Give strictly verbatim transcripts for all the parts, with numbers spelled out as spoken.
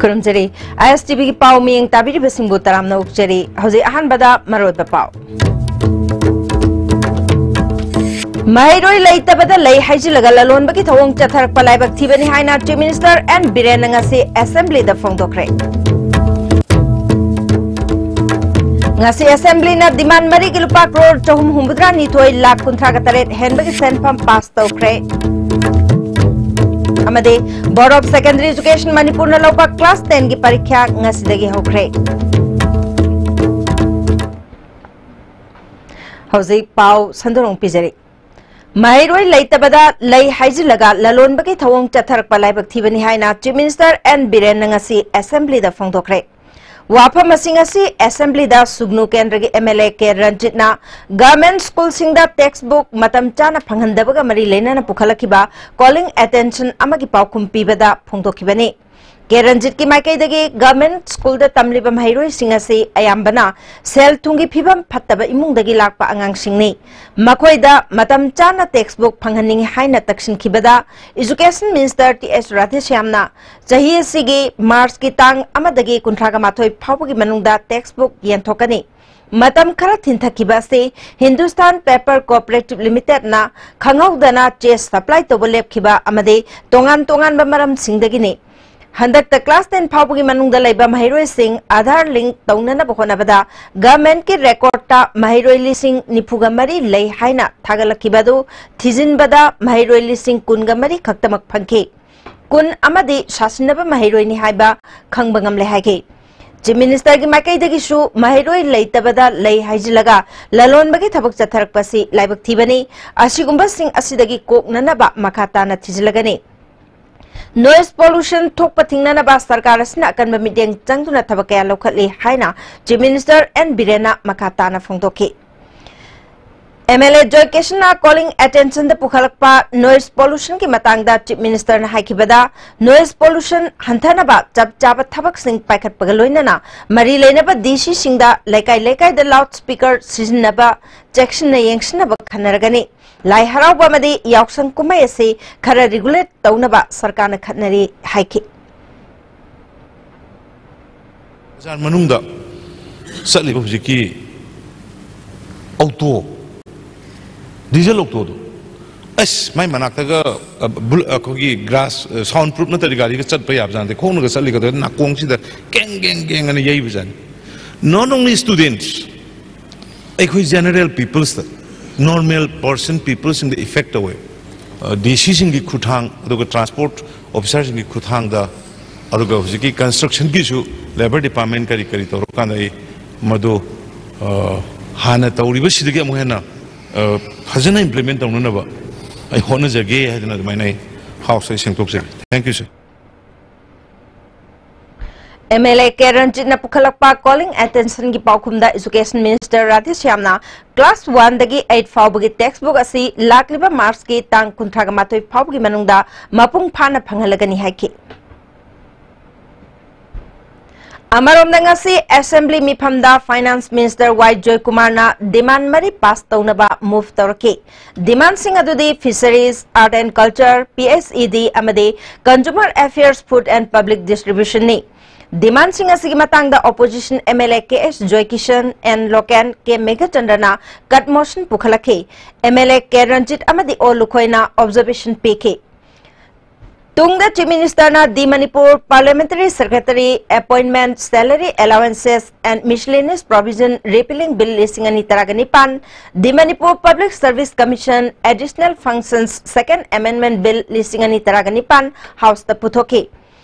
ꯈꯨꯔꯨꯝꯖꯔꯤ꯫ ꯑꯥꯏ ꯑꯦꯁ T ꯚꯤꯒꯤ ꯄꯥꯎ ꯃꯤꯠꯌꯦꯡ ꯇꯥꯕꯤꯔꯤꯕꯁꯤꯡꯕꯨ ꯇꯔꯥꯝꯅ ꯑꯣꯛꯆꯔꯤ꯫ ꯍꯧꯖꯤꯛ ꯑꯍꯥꯟꯕꯗ ꯃꯔꯨꯑꯣꯏꯕ ꯄꯥꯎ꯫ ꯃꯍꯩꯔꯣꯏ ꯂꯩꯇꯕꯗ ꯂꯩ ꯍꯥꯏꯖꯤꯜꯂꯒ ꯂꯂꯣꯟꯕꯒꯤ ꯊꯧꯑꯣꯡ ꯆꯠꯊꯔꯛꯄ ꯂꯥꯏꯕꯛ ꯊꯤꯕꯅꯤ ꯍꯥꯏꯅ Chief Minister N ꯕꯤꯔꯦꯟꯅ ꯉꯁꯤ Assemblyꯗ ꯐꯣꯡꯗꯣꯛꯈ꯭ꯔꯦ꯫ ꯉꯁꯤ Assemblyꯅ demand ꯃꯔꯤꯒꯤ ꯂꯨꯄꯥ ꯀ꯭ꯔꯣꯔ ꯆꯍꯨꯝ ꯍꯨꯝꯐꯨꯇꯔꯥ ꯅꯤꯊꯣꯏ ꯂꯥꯈ ꯀꯨꯟꯊ꯭ꯔꯥꯒ ꯇꯔꯦꯠ ꯍꯦꯟꯕꯒꯤ ꯁꯦꯟꯐꯝ pass ꯇꯧꯈ꯭ꯔꯦ꯫ ꯑꯃꯗꯤ Board of Secondary Education ꯃꯅꯤꯄꯨꯔꯅ ꯂꯧꯕ class tenꯒꯤ ꯄꯔꯤꯈ꯭ꯌꯥ ꯉꯁꯤꯗꯒꯤ ꯍꯧꯈ꯭ꯔꯦ꯫ ꯍꯧꯖꯤꯛ ꯄꯥꯎ ꯁꯟꯗꯣꯛꯅ ꯄꯤꯖꯔꯤ꯫ ꯃꯍꯩꯔꯣꯏ ꯂꯩꯇꯕꯗ ꯂꯩ ꯍꯥꯏꯖꯤꯜꯂꯒ ꯂꯂꯣꯟꯕꯒꯤ ꯊꯧꯑꯣꯡ ꯆꯠꯊꯔꯛꯄ ꯂꯥꯏꯕꯛ ꯊꯤꯕꯅꯤ ꯍꯥꯏꯅ Chief Minister N ꯕꯤꯔꯦꯟꯅ ꯉꯁꯤ Assemblyꯗ ꯐꯣꯡꯗꯣꯛꯈ꯭ꯔꯦ꯫ ꯋꯥꯐꯝ ꯑꯁꯤ ꯉꯁꯤ Assemblyꯗ ꯁꯨꯒꯅꯨ ꯀꯦꯟꯗ꯭ꯔꯒꯤ M L A K ꯔꯟꯖꯤꯠꯅ government schoolꯁꯤꯡꯗ textbook ꯃꯇꯝ ꯆꯥꯅ ꯐꯪꯍꯟꯗꯕꯒ ꯃꯔꯤ ꯂꯩꯅꯅ ꯄꯨꯈꯠꯂꯛꯈꯤꯕ calling attention ꯑꯃꯒꯤ ꯄꯥꯎꯈꯨꯝ ꯄꯤꯕꯗ ꯐꯣꯡꯗꯣꯛꯈꯤꯕꯅꯤ꯫ ꯀꯦ ꯔꯟꯖꯤꯠꯀꯤ ꯃꯥꯏꯀꯩꯗꯒꯤ government schoolꯗ ꯇꯝꯂꯤꯕ ꯃꯍꯩꯔꯣꯏꯁꯤꯡ ꯑꯁꯤ ꯑꯌꯥꯝꯕꯅ ꯁꯦꯜ ꯊꯨꯝꯒꯤ ꯐꯤꯕꯝ ꯐꯠꯇꯕ ꯏꯃꯨꯡꯗꯒꯤ ꯂꯥꯛꯄ ꯑꯉꯥꯡꯁꯤꯡꯅꯤ꯫ ꯃꯈꯣꯏꯗ ꯃꯇꯝ ꯆꯥꯅ textbook ꯐꯪꯍꯟꯅꯤꯡꯏ ꯍꯥꯏꯅ ꯇꯛꯁꯤꯟꯈꯤꯕꯗ Education Minister ꯇꯤ ꯑꯦꯁ ꯔꯥꯙꯦꯁ꯭ꯌꯥꯝꯅ ꯆꯍꯤ ꯑꯁꯤꯒꯤ Marchꯀꯤ ꯇꯥꯡ ꯑꯃꯗꯒꯤ ꯀꯨꯟꯊ꯭ꯔꯥꯒ ꯃꯥꯊꯣꯏ ꯐꯥꯎꯕꯒꯤ ꯃꯅꯨꯡꯗ textbook ꯌꯦꯟꯊꯣꯛꯀꯅꯤ꯫ ꯃꯇꯝ ꯈꯔ ꯊꯤꯟꯊꯈꯤꯕ ꯑꯁꯤ Hindustan Paper Cooperative Limitedꯅ ꯈꯪꯍꯧꯗꯅ ꯆꯦ supply ꯇꯧꯕ ꯂꯦꯞꯈꯤꯕ ꯑꯃꯗꯤ ꯇꯣꯉꯥꯟ ꯇꯣꯉꯥꯟꯕ ꯃꯔꯝꯁꯤꯡꯗꯒꯤꯅꯤ꯫ ꯍꯟꯗꯛꯇ class ten ꯐꯥꯎꯕꯒꯤ ꯃꯅꯨꯡꯗ ꯂꯩꯕ ꯃꯍꯩꯔꯣꯏꯁꯤꯡ Aadhaar link ꯇꯧꯅꯅꯕ ꯍꯣꯠꯅꯕꯗ governmentꯀꯤ recordꯇ ꯃꯍꯩꯔꯣꯏ ꯂꯤꯁꯤꯡ ꯅꯤꯐꯨꯒ ꯃꯔꯤ ꯂꯩ ꯍꯥꯏꯅ ꯊꯥꯒꯠꯂꯛꯈꯤꯕ ꯑꯗꯨ ꯊꯤꯖꯤꯟꯕꯗ ꯃꯍꯩꯔꯣꯏ ꯂꯤꯁꯤꯡ ꯀꯨꯟꯒ ꯃꯔꯤ ꯈꯛꯇꯃꯛ ꯐꯪꯈꯤ꯫ ꯀꯨꯟ ꯑꯃꯗꯤ ꯁꯥꯁꯤꯟꯅꯕ ꯃꯍꯩꯔꯣꯏꯅꯤ ꯍꯥꯏꯕ ꯈꯪꯕ ꯉꯝꯂꯦ ꯍꯥꯏꯈꯤ꯫ Chief Ministerꯒꯤ ꯃꯥꯏꯀꯩꯗꯒꯤꯁꯨ ꯃꯍꯩꯔꯣꯏ ꯂꯩꯇꯕꯗ ꯂꯩ ꯍꯥꯏꯖꯤꯜꯂꯒ ꯂꯂꯣꯟꯕꯒꯤ ꯊꯕꯛ ꯆꯠꯊꯔꯛꯄꯁꯤ ꯂꯥꯏꯕꯛ ꯊꯤꯕꯅꯤ꯫ ꯑꯁꯤꯒꯨꯝꯕꯁꯤꯡ ꯑꯁꯤꯗꯒꯤ ꯀꯣꯛꯅꯅꯕ ꯃꯈꯥ ꯇꯥꯅ ꯊꯤꯖꯤꯜꯂꯒꯅꯤ꯫ Noise pollution ꯊꯣꯛꯄ ꯊꯤꯡꯅꯅꯕ ꯁꯔꯀꯥꯔ ꯑꯁꯤꯅ ꯑꯀꯟꯕ ꯃꯤꯠꯌꯦꯡ ꯆꯪꯗꯨꯅ ꯊꯕꯛ ꯀꯌꯥ ꯂꯧꯈꯠꯂꯤ ꯍꯥꯏꯅ Chief Minister N ꯕꯤꯔꯦꯟꯅ ꯃꯈꯥ ꯇꯥꯅ ꯐꯣꯡꯗꯣꯛꯈꯤ꯫ MLA ꯖꯣꯏ ꯀꯤꯁꯟꯅ calling attention ꯗ ꯄꯨꯈꯠꯂꯛꯄ noise pollution ꯒꯤ ꯃꯇꯥꯡꯗ Chief Minister ꯅ ꯍꯥꯏꯈꯤꯕꯗ, noise pollution ꯍꯟꯊꯅꯕ ꯆꯞ ꯆꯥꯕ ꯊꯕꯛꯁꯤꯡ ꯄꯥꯏꯈꯠꯄꯒ ꯂꯣꯏꯅꯅ ꯃꯔꯤ ꯂꯩꯅꯕ DC ꯁꯤꯡꯗ ꯂꯩꯀꯥꯏ ꯂꯩꯀꯥꯏꯗ loud speaker ꯁꯤꯖꯤꯟꯅꯕ ꯆꯦꯛꯁꯤꯟꯅ ꯌꯦꯡꯁꯤꯟꯅꯕ ꯈꯟꯅꯔꯒꯅꯤ꯫ ꯂꯥꯏ ꯍꯔꯥꯎꯕ ꯑꯃꯗꯤ ꯌꯥꯎꯁꯪ ꯀꯨꯝꯍꯩ ꯑꯁꯤ ꯈꯔ regulate ꯇꯧꯅꯕ ꯁꯔꯀꯥꯔꯅ ꯈꯟꯅꯔꯤ ꯍꯥꯏꯈꯤ꯫ ꯕꯖꯥꯔ ꯃꯅꯨꯡꯗ ꯆꯠꯂꯤꯕ ꯍꯧꯖꯤꯛꯀꯤ ꯑꯣꯇꯣ, ꯗꯤꯖꯜ ꯑꯣꯇꯣꯗꯣ, ꯑꯁ, ꯃꯥꯏ ꯃꯅꯥꯛꯇꯒ, ꯑ, ꯕꯨꯜ-, ꯑꯩꯈꯣꯏꯒꯤ ꯒ꯭ꯂꯥꯁ, ꯑ, sound proof ꯅꯠꯇ꯭ꯔꯗꯤ ꯒꯥꯔꯤꯒ ꯆꯠꯄ ꯌꯥꯕꯖꯥꯠ ꯅꯠꯇꯦ꯫ ꯈꯣꯡꯅꯒ ꯆꯠꯂꯤꯒꯗꯣ ꯅꯥꯀꯣꯡꯁꯤꯗ ꯀꯦꯡ ꯀꯦꯡ ꯀꯦꯡ ꯑꯅ ꯌꯩꯕꯖꯥꯠꯅꯤ꯫ Not only students, ꯑꯩꯈꯣꯏ general peoples ꯇ, normal person people ꯁꯤꯡꯗ effect ꯇꯧꯋꯦ꯫ DC ꯁꯤꯡꯒꯤ ꯈꯨꯠꯊꯥꯡ, ꯑꯗꯨꯒ transport officer ꯁꯤꯡꯒꯤ ꯈꯨꯠꯊꯥꯡꯗ, ꯑꯗꯨꯒ ꯍꯧꯖꯤꯛꯀꯤ construction ꯒꯤꯁꯨ labour department ꯀꯔꯤ ꯀꯔꯤ ꯇꯧꯔꯀꯥꯟꯗ ꯑꯩ ꯃꯗꯨ, ꯑ, ꯍꯥꯟꯅ ꯇꯧꯔꯤꯕꯁꯤꯗꯒꯤ ꯑꯃꯨꯛ ꯍꯦꯟꯅ, ꯑ, ꯐꯖꯅ implement ꯇꯧꯅꯅꯕ ꯑꯩ ꯍꯣꯠꯅꯖꯒꯦ ꯍꯥꯏꯗꯅ ꯑꯗꯨꯃꯥꯏꯅ ꯑꯩ House ꯇ ꯑꯩ ꯁꯦꯡꯗꯣꯛꯆꯒꯦ꯫ Thank you, sir. MLA K ꯔꯟꯖꯤꯠꯅ ꯄꯨꯈꯠꯂꯛꯄ calling attention ꯒꯤ ꯄꯥꯎꯈꯨꯝꯗ Education Minister ꯔꯥꯙꯦꯁ꯭ꯌꯥꯝꯅ class one ꯗꯒꯤ eight ꯐꯥꯎꯕꯒꯤ textbook ꯑꯁꯤ ꯂꯥꯛꯂꯤꯕ March ꯀꯤ ꯇꯥꯡ ꯀꯨꯟꯊ꯭ꯔꯥꯒ ꯃꯥꯊꯣꯏ ꯐꯥꯎꯕꯒꯤ ꯃꯅꯨꯡꯗ ꯃꯄꯨꯡ ꯐꯥꯅ ꯐꯪꯍꯜꯂꯒꯅꯤ ꯍꯥꯏꯈꯤ꯫ ꯑꯃꯔꯣꯝꯗ, ꯉꯁꯤ Assembly ꯃꯤꯐꯝꯗ Finance Minister Y ꯖꯣꯏꯀꯨꯃꯥꯔꯅ demand ꯃꯔꯤ pass ꯇꯧꯅꯕ move ꯇꯧꯔꯛꯈꯤ꯫ Demand ꯁꯤꯡ ꯑꯗꯨꯗꯤ Fisheries, Art and Culture, PHED ꯑꯃꯗꯤ Consumer Affairs, Food and Public Distribution ꯅꯤ꯫ Demand ꯁꯤꯡ ꯑꯁꯤꯒꯤ ꯃꯇꯥꯡꯗ opposition MLA K S ꯖꯣꯏꯀꯤꯁꯟ, N local, K ꯃꯦꯘꯆꯟꯗ꯭ꯔꯅ cut motion ꯄꯨꯈꯠꯂꯛꯈꯤ꯫ MLA K Ranjit ꯑꯃꯗꯤ ꯑꯣ ꯂꯨꯈꯣꯏꯅ observation ꯄꯤꯈꯤ꯫ ꯇꯨꯡꯗ Chief Minister ꯅ The Manipur Parliamentary Secretary Appointment, Salary Allowances and Miscellaneous Provision Repealing Bill ꯂꯤꯁꯤꯡ ꯑꯅꯤ ꯇꯔꯥꯒ ꯅꯤꯄꯥꯟ, The Manipur Public Service Commission Additional Functions Second Amendment Bill ꯂꯤꯁꯤꯡ ꯑꯅꯤ ꯇꯔꯥꯒ ꯅꯤꯄꯥꯟ House ꯇ ꯄꯨꯊꯣꯛꯈꯤ꯫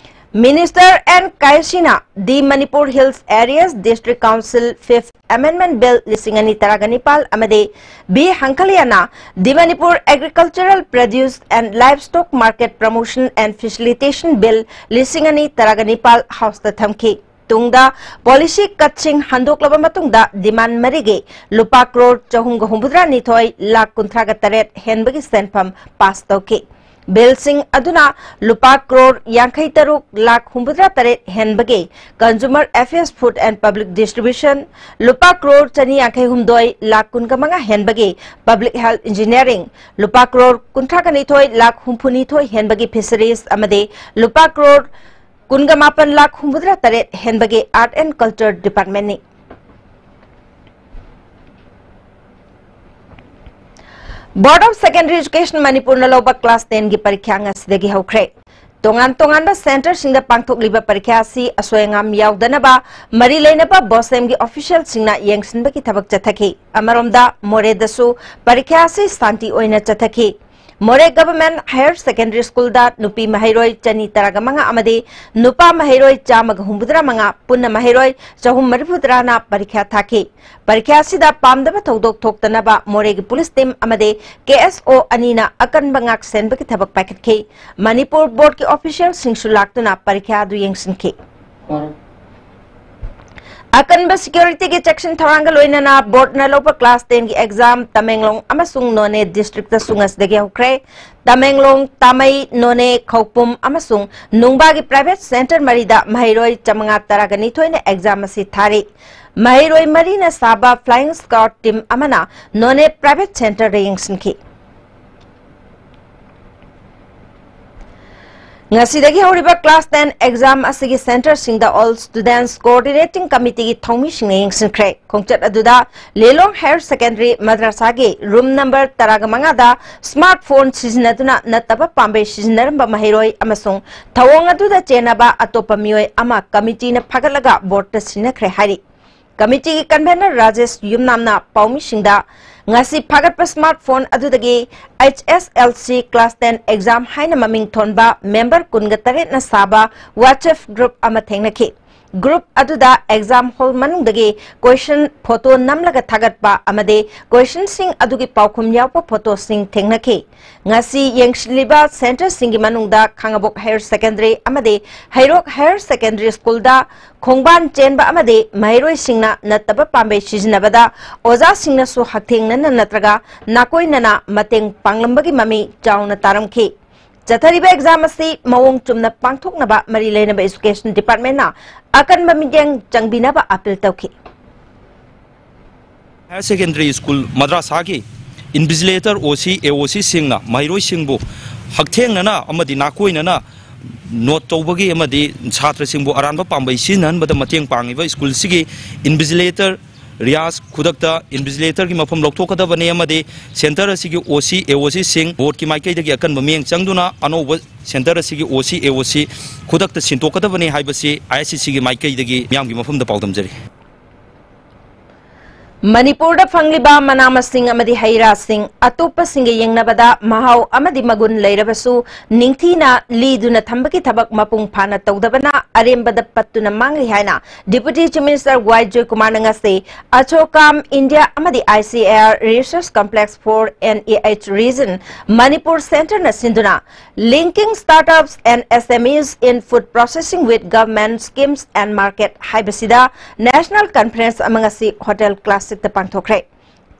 Minister N ꯀꯥꯏꯁꯤꯅ The Manipur Hills Areas District Council Fifth Amendment Bill ꯂꯤꯁꯤꯡ ꯑꯅꯤ ꯇꯔꯥꯒ ꯅꯤꯄꯥꯟ ꯑꯃꯗꯤ B ꯍꯪꯈꯂꯤꯌꯥꯅ The Manipur Agricultural Produce and Livestock Market Promotion and Facilitation Bill ꯂꯤꯁꯤꯡ ꯑꯅꯤ ꯇꯔꯥꯒ ꯅꯤꯄꯥꯟ House ꯇ ꯊꯝꯈꯤ꯫ ꯇꯨꯡꯗ ꯄꯣꯂꯤꯁꯤ ꯀꯠꯁꯤꯡ ꯍꯟꯗꯣꯛꯂꯕ ꯃꯇꯨꯡꯗ ꯗꯤꯃꯥꯟ ꯃꯔꯤꯒꯤ ꯂꯨꯄꯥ ꯀ꯭ꯔꯣꯔ ꯆꯍꯨꯝꯒ ꯍꯨꯝꯐꯨꯇꯔꯥ ꯅꯤꯊꯣꯏ ꯂꯥꯈ ꯀꯨꯟꯊ꯭ꯔꯥꯒ ꯇꯔꯦꯠ ꯍꯦꯟꯕꯒꯤ ꯁꯦꯟꯐꯝ ꯄꯥꯁ ꯇꯧꯈꯤ꯫ ꯕꯤꯜꯁꯤꯡ ꯑꯗꯨꯅ ꯂꯨꯄꯥ ꯀ꯭ꯔꯣꯔ ꯌꯥꯡꯈꯩ ꯇꯔꯨꯛ ꯂꯥꯈ ꯍꯨꯝꯐꯨꯇꯔꯥ ꯇꯔꯦꯠ ꯍꯦꯟꯕꯒꯤ Consumer Affairs, Food and Public Distribution, ꯂꯨꯄꯥ ꯀ꯭ꯔꯣꯔ ꯆꯅꯤ ꯌꯥꯡꯈꯩ ꯍꯨꯝꯗꯣꯏ ꯂꯥꯈ ꯀꯨꯟꯒ ꯃꯉꯥ ꯍꯦꯟꯕꯒꯤ Public Health Engineering, ꯂꯨꯄꯥ ꯀ꯭ꯔꯣꯔ ꯀꯨꯟꯊ꯭ꯔꯥꯒ ꯅꯤꯊꯣꯏ ꯂꯥꯈ ꯍꯨꯝꯐꯨ ꯅꯤꯊꯣꯏ ꯍꯦꯟꯕꯒꯤ Fisheries ꯑꯃꯗꯤ ꯂꯨꯄꯥ ꯀ꯭ꯔꯣꯔ ꯀꯨꯟꯒ ꯃꯥꯄꯟ ꯂꯥꯈ ꯍꯨꯝꯐꯨꯇꯔꯥ ꯇꯔꯦꯠ ꯍꯦꯟꯕꯒꯤ Art and Culture Department ꯅꯤ꯫ Board of Secondary Education ꯃꯅꯤꯄꯨꯔꯅ ꯂꯧꯕ class ten ꯒꯤ ꯄꯔꯤꯈ꯭ꯌꯥ ꯉꯁꯤꯗꯒꯤ ꯍꯧꯈ꯭ꯔꯦ꯫ ꯇꯣꯉꯥꯟ ꯇꯣꯉꯥꯟꯕ centre ꯁꯤꯡꯗ ꯄꯥꯡꯊꯣꯛꯂꯤꯕ ꯄꯔꯤꯈ꯭ꯌꯥ ꯑꯁꯤ ꯑꯁꯣꯏ ꯑꯉꯥꯝ ꯌꯥꯎꯗꯅꯕ ꯃꯔꯤ ꯂꯩꯅꯕ BOSEM ꯒꯤ official ꯁꯤꯡꯅ ꯌꯦꯡꯁꯤꯟꯕꯒꯤ ꯊꯕꯛ ꯆꯠꯊꯈꯤ꯫ ꯑꯃꯔꯣꯝꯗ ꯃꯣꯔꯦꯗꯁꯨ ꯄꯔꯤꯈ꯭ꯌꯥ ꯑꯁꯤ ꯁꯥꯟꯇꯤ ꯑꯣꯏꯅ ꯆꯠꯊꯈꯤ꯫ ꯃꯣꯔꯦ Government Higher Secondary School ꯗ ꯅꯨꯄꯤ ꯃꯍꯩꯔꯣꯏ ꯆꯅꯤ ꯇꯔꯥꯒ ꯃꯉꯥ ꯑꯃꯗꯤ ꯅꯨꯄꯥ ꯃꯍꯩꯔꯣꯏ ꯆꯥꯝꯃꯒ ꯍꯨꯝꯐꯨꯇꯔꯥ ꯃꯉꯥ, ꯄꯨꯟꯅ ꯃꯍꯩꯔꯣꯏ ꯆꯍꯨꯝ ꯃꯔꯤꯐꯨꯇꯔꯥꯅ ꯄꯔꯤꯈ꯭ꯌꯥ ꯊꯥꯈꯤ꯫ ꯄꯔꯤꯈ꯭ꯌꯥ ꯑꯁꯤꯗ ꯄꯥꯝꯗꯕ ꯊꯧꯗꯣꯛ ꯊꯣꯛꯇꯅꯕ ꯃꯣꯔꯦꯒꯤ police team ꯑꯃꯗꯤ K S O ꯑꯅꯤꯅ ꯑꯀꯟꯕ ꯉꯥꯛꯁꯦꯟꯕꯒꯤ ꯊꯕꯛ ꯄꯥꯏꯈꯠꯈꯤ꯫ ꯃꯅꯤꯄꯨꯔ board ꯀꯤ official ꯁꯤꯡꯁꯨ ꯂꯥꯛꯇꯨꯅ ꯄꯔꯤꯈ꯭ꯌꯥ ꯑꯗꯨ ꯌꯦꯡꯁꯤꯟꯈꯤ꯫ ꯑꯀꯟꯕ security ꯒꯤ ꯆꯦꯛꯁꯤꯟ ꯊꯧꯔꯥꯡꯒ ꯂꯣꯏꯅꯅ board ꯅ ꯂꯧꯕ class ten ꯒꯤ exam ꯇꯃꯦꯡꯂꯣꯡ ꯑꯃꯁꯨꯡ ꯅꯣꯅꯦ district ꯇꯁꯨ ꯉꯁꯤꯗꯒꯤ ꯍꯧꯈ꯭ꯔꯦ꯫ ꯇꯃꯦꯡꯂꯣꯡ, ꯇꯥꯃꯩ, ꯅꯣꯅꯦ, ꯈꯧꯄꯨꯝ ꯑꯃꯁꯨꯡ ꯅꯨꯡꯕꯥꯒꯤ private centre ꯃꯔꯤꯗ ꯃꯍꯩꯔꯣꯏ ꯆꯥꯃꯉꯥ ꯇꯔꯥꯒ ꯅꯤꯊꯣꯏꯅ exam ꯑꯁꯤ ꯊꯥꯔꯤ꯫ ꯃꯍꯩꯔꯣꯏ ꯃꯔꯤꯅ ꯁꯥꯕ Flying Squad team ꯑꯃꯅ ꯅꯣꯅꯦ private centre ꯗ ꯌꯦꯡꯁꯤꯟꯈꯤ꯫ ꯉꯁꯤꯗꯒꯤ ꯍꯧꯔꯤꯕ class ten exam ꯑꯁꯤꯒꯤ centre ꯁꯤꯡꯗ All Students Coordinating Committee ꯒꯤ ꯊꯧꯃꯤꯁꯤꯡꯅ ꯌꯦꯡꯁꯤꯟꯈ꯭ꯔꯦ꯫ ꯈꯣꯡꯆꯠ ꯑꯗꯨꯗ ꯂꯤꯂꯣꯡ Higher Secondary ꯃꯗ꯭ꯔꯁꯥꯒꯤ room number ꯇꯔꯥꯒ ꯃꯉꯥꯗ smartphone ꯁꯤꯖꯤꯟꯅꯗꯨꯅ ꯅꯠꯇꯕ ꯄꯥꯝꯕꯩ ꯁꯤꯖꯤꯟꯅꯔꯝꯕ ꯃꯍꯩꯔꯣꯏ ꯑꯃꯁꯨꯡ ꯊꯧꯑꯣꯡ ꯑꯗꯨꯗ ꯆꯦꯟꯅꯕ ꯑꯇꯣꯞꯄ ꯃꯤꯑꯣꯏ ꯑꯃ committee ꯅ ꯐꯥꯒꯠꯂꯒ board ꯇ ꯁꯤꯟꯅꯈ꯭ꯔꯦ ꯍꯥꯏꯔꯤ꯫ Committee ꯒꯤ convener ꯔꯥꯖꯦꯁ ꯌꯨꯝꯅꯥꯝꯅ ꯄꯥꯎꯃꯤꯁꯤꯡꯗ ꯉꯁꯤ ꯐꯥꯒꯠꯄ smartphone ꯑꯗꯨꯗꯒꯤ H S L C class ten exam ꯍꯥꯏꯅ ꯃꯃꯤꯡ ꯊꯣꯟꯕ member ꯀꯨꯟꯒ ꯇꯔꯦꯠꯅ ꯁꯥꯕ WhatsApp group ꯑꯃ ꯊꯦꯡꯅꯈꯤ꯫ Group ꯑꯗꯨꯗ exam hall ꯃꯅꯨꯡꯗꯒꯤ question photo ꯅꯝꯂꯒ ꯊꯥꯒꯠꯄ ꯑꯃꯗꯤ questionꯁꯤꯡ ꯑꯗꯨꯒꯤ ꯄꯥꯎꯈꯨꯝ ꯌꯥꯎꯕ photoꯁꯤꯡ ꯊꯦꯡꯅꯈꯤ꯫ ꯉꯁꯤ ꯌꯦꯡꯁꯤꯜꯂꯤꯕ centreꯁꯤꯡꯒꯤ ꯃꯅꯨꯡꯗ ꯈꯥꯉꯕꯣꯛ Higher Secondary ꯑꯃꯗꯤ ꯍꯩꯔꯣꯛ Higher Secondary Schoolꯗ ꯈꯣꯡꯕꯥꯟ ꯆꯦꯟꯕ ꯑꯃꯗꯤ ꯃꯍꯩꯔꯣꯏꯁꯤꯡꯅ ꯅꯠꯇꯕ ꯄꯥꯝꯕꯩ ꯁꯤꯖꯤꯟꯅꯕꯗ ꯑꯣꯖꯥꯁꯤꯡꯅꯁꯨ ꯍꯛꯊꯦꯡꯅꯅ ꯅꯠꯇ꯭ꯔꯒ ꯅꯥꯀꯣꯏꯅꯅ ꯃꯇꯦꯡ ꯄꯥꯡꯂꯝꯕꯒꯤ ꯃꯃꯤ ꯆꯥꯎꯅ ꯇꯥꯔꯝꯈꯤ꯫ ꯆꯠꯊꯔꯤꯕ exam ꯑꯁꯤ ꯃꯑꯣꯡ ꯆꯨꯝꯅ ꯄꯥꯡꯊꯣꯛꯅꯕ ꯃꯔꯤ ꯂꯩꯅꯕ Education Departmentꯅ ꯑꯀꯟꯕ ꯃꯤꯠꯌꯦꯡ ꯆꯪꯕꯤꯅꯕ appeal ꯇꯧꯈꯤ꯫ Higher Secondary School ꯃꯗ꯭ꯔꯥꯁꯥꯒꯤ invigilator, OC, AOCꯁꯤꯡꯅ ꯃꯍꯩꯔꯣꯏꯁꯤꯡꯕꯨ ꯍꯛꯊꯦꯡꯅꯅ ꯑꯃꯗꯤ ꯅꯥꯀꯣꯏꯅꯅ note ꯇꯧꯕꯒꯤ ꯑꯃꯗꯤ ꯁꯥꯇ꯭ꯔꯁꯤꯡꯕꯨ ꯑꯔꯥꯟꯕ ꯄꯥꯝꯕꯩ ꯁꯤꯖꯤꯟꯅꯍꯟꯕꯗ ꯃꯇꯦꯡ ꯄꯥꯡꯂꯤꯕ schoolꯁꯤꯒꯤ invigilator ꯔꯤꯌꯥꯖ ꯈꯨꯗꯛꯇ invigilatorꯒꯤ ꯃꯐꯝ ꯂꯧꯊꯣꯛꯀꯗꯕꯅꯤ ꯑꯃꯗꯤ centre ꯑꯁꯤꯒꯤ OC, AOCꯁꯤꯡ boardꯀꯤ ꯃꯥꯏꯀꯩꯗꯒꯤ ꯑꯀꯟꯕ ꯃꯤꯠꯌꯦꯡ ꯆꯪꯗꯨꯅ ꯑꯅꯧꯕ centre ꯑꯁꯤꯒꯤ OC, AOC ꯈꯨꯗꯛꯇ ꯁꯤꯟꯗꯣꯛꯀꯗꯕꯅꯤ ꯍꯥꯏꯕꯁꯤ ISCCꯒꯤ ꯃꯥꯏꯀꯩꯗꯒꯤ ꯃꯤꯌꯥꯝꯒꯤ ꯃꯐꯝꯗ ꯄꯥꯎꯗꯝꯖꯔꯤ꯫ ꯃꯅꯤꯄꯨꯔꯗ ꯐꯪꯂꯤꯕ ꯃꯅꯥ ꯃꯁꯤꯡ ꯑꯃꯗꯤ ꯍꯩ ꯔꯥꯁꯤꯡ ꯑꯇꯣꯞꯄꯁꯤꯡꯒ ꯌꯦꯡꯅꯕꯗ ꯃꯍꯥꯎ ꯑꯃꯗꯤ ꯃꯒꯨꯟ ꯂꯩꯔꯕꯁꯨ ꯅꯤꯡꯊꯤꯅ ꯂꯤꯗꯨꯅ ꯊꯝꯕꯒꯤ ꯊꯕꯛ ꯃꯄꯨꯡ ꯐꯥꯅ ꯇꯧꯗꯕꯅ ꯑꯔꯦꯝꯕꯗ ꯄꯠꯇꯨꯅ ꯃꯥꯡꯂꯤ ꯍꯥꯏꯅ Deputy Chief Minister ꯋꯥꯏ ꯖꯣꯏꯀꯨꯃꯥꯔꯅ ꯉꯁꯤ ꯑꯁꯣꯀꯥꯝ ꯏꯟꯗꯤꯌꯥ ꯑꯃꯗꯤ ICAR Research Complex for NEH Region Manipur Centreꯅ ꯁꯤꯟꯗꯨꯅ Linking Startups and SMEs in Food Processing with Government Schemes and Market ꯍꯥꯏꯕꯁꯤꯗ National Conference ꯑꯃ ꯉꯁꯤ Hotel Classicꯇ ꯄꯥꯡꯊꯣꯛꯈ꯭ꯔꯦ꯫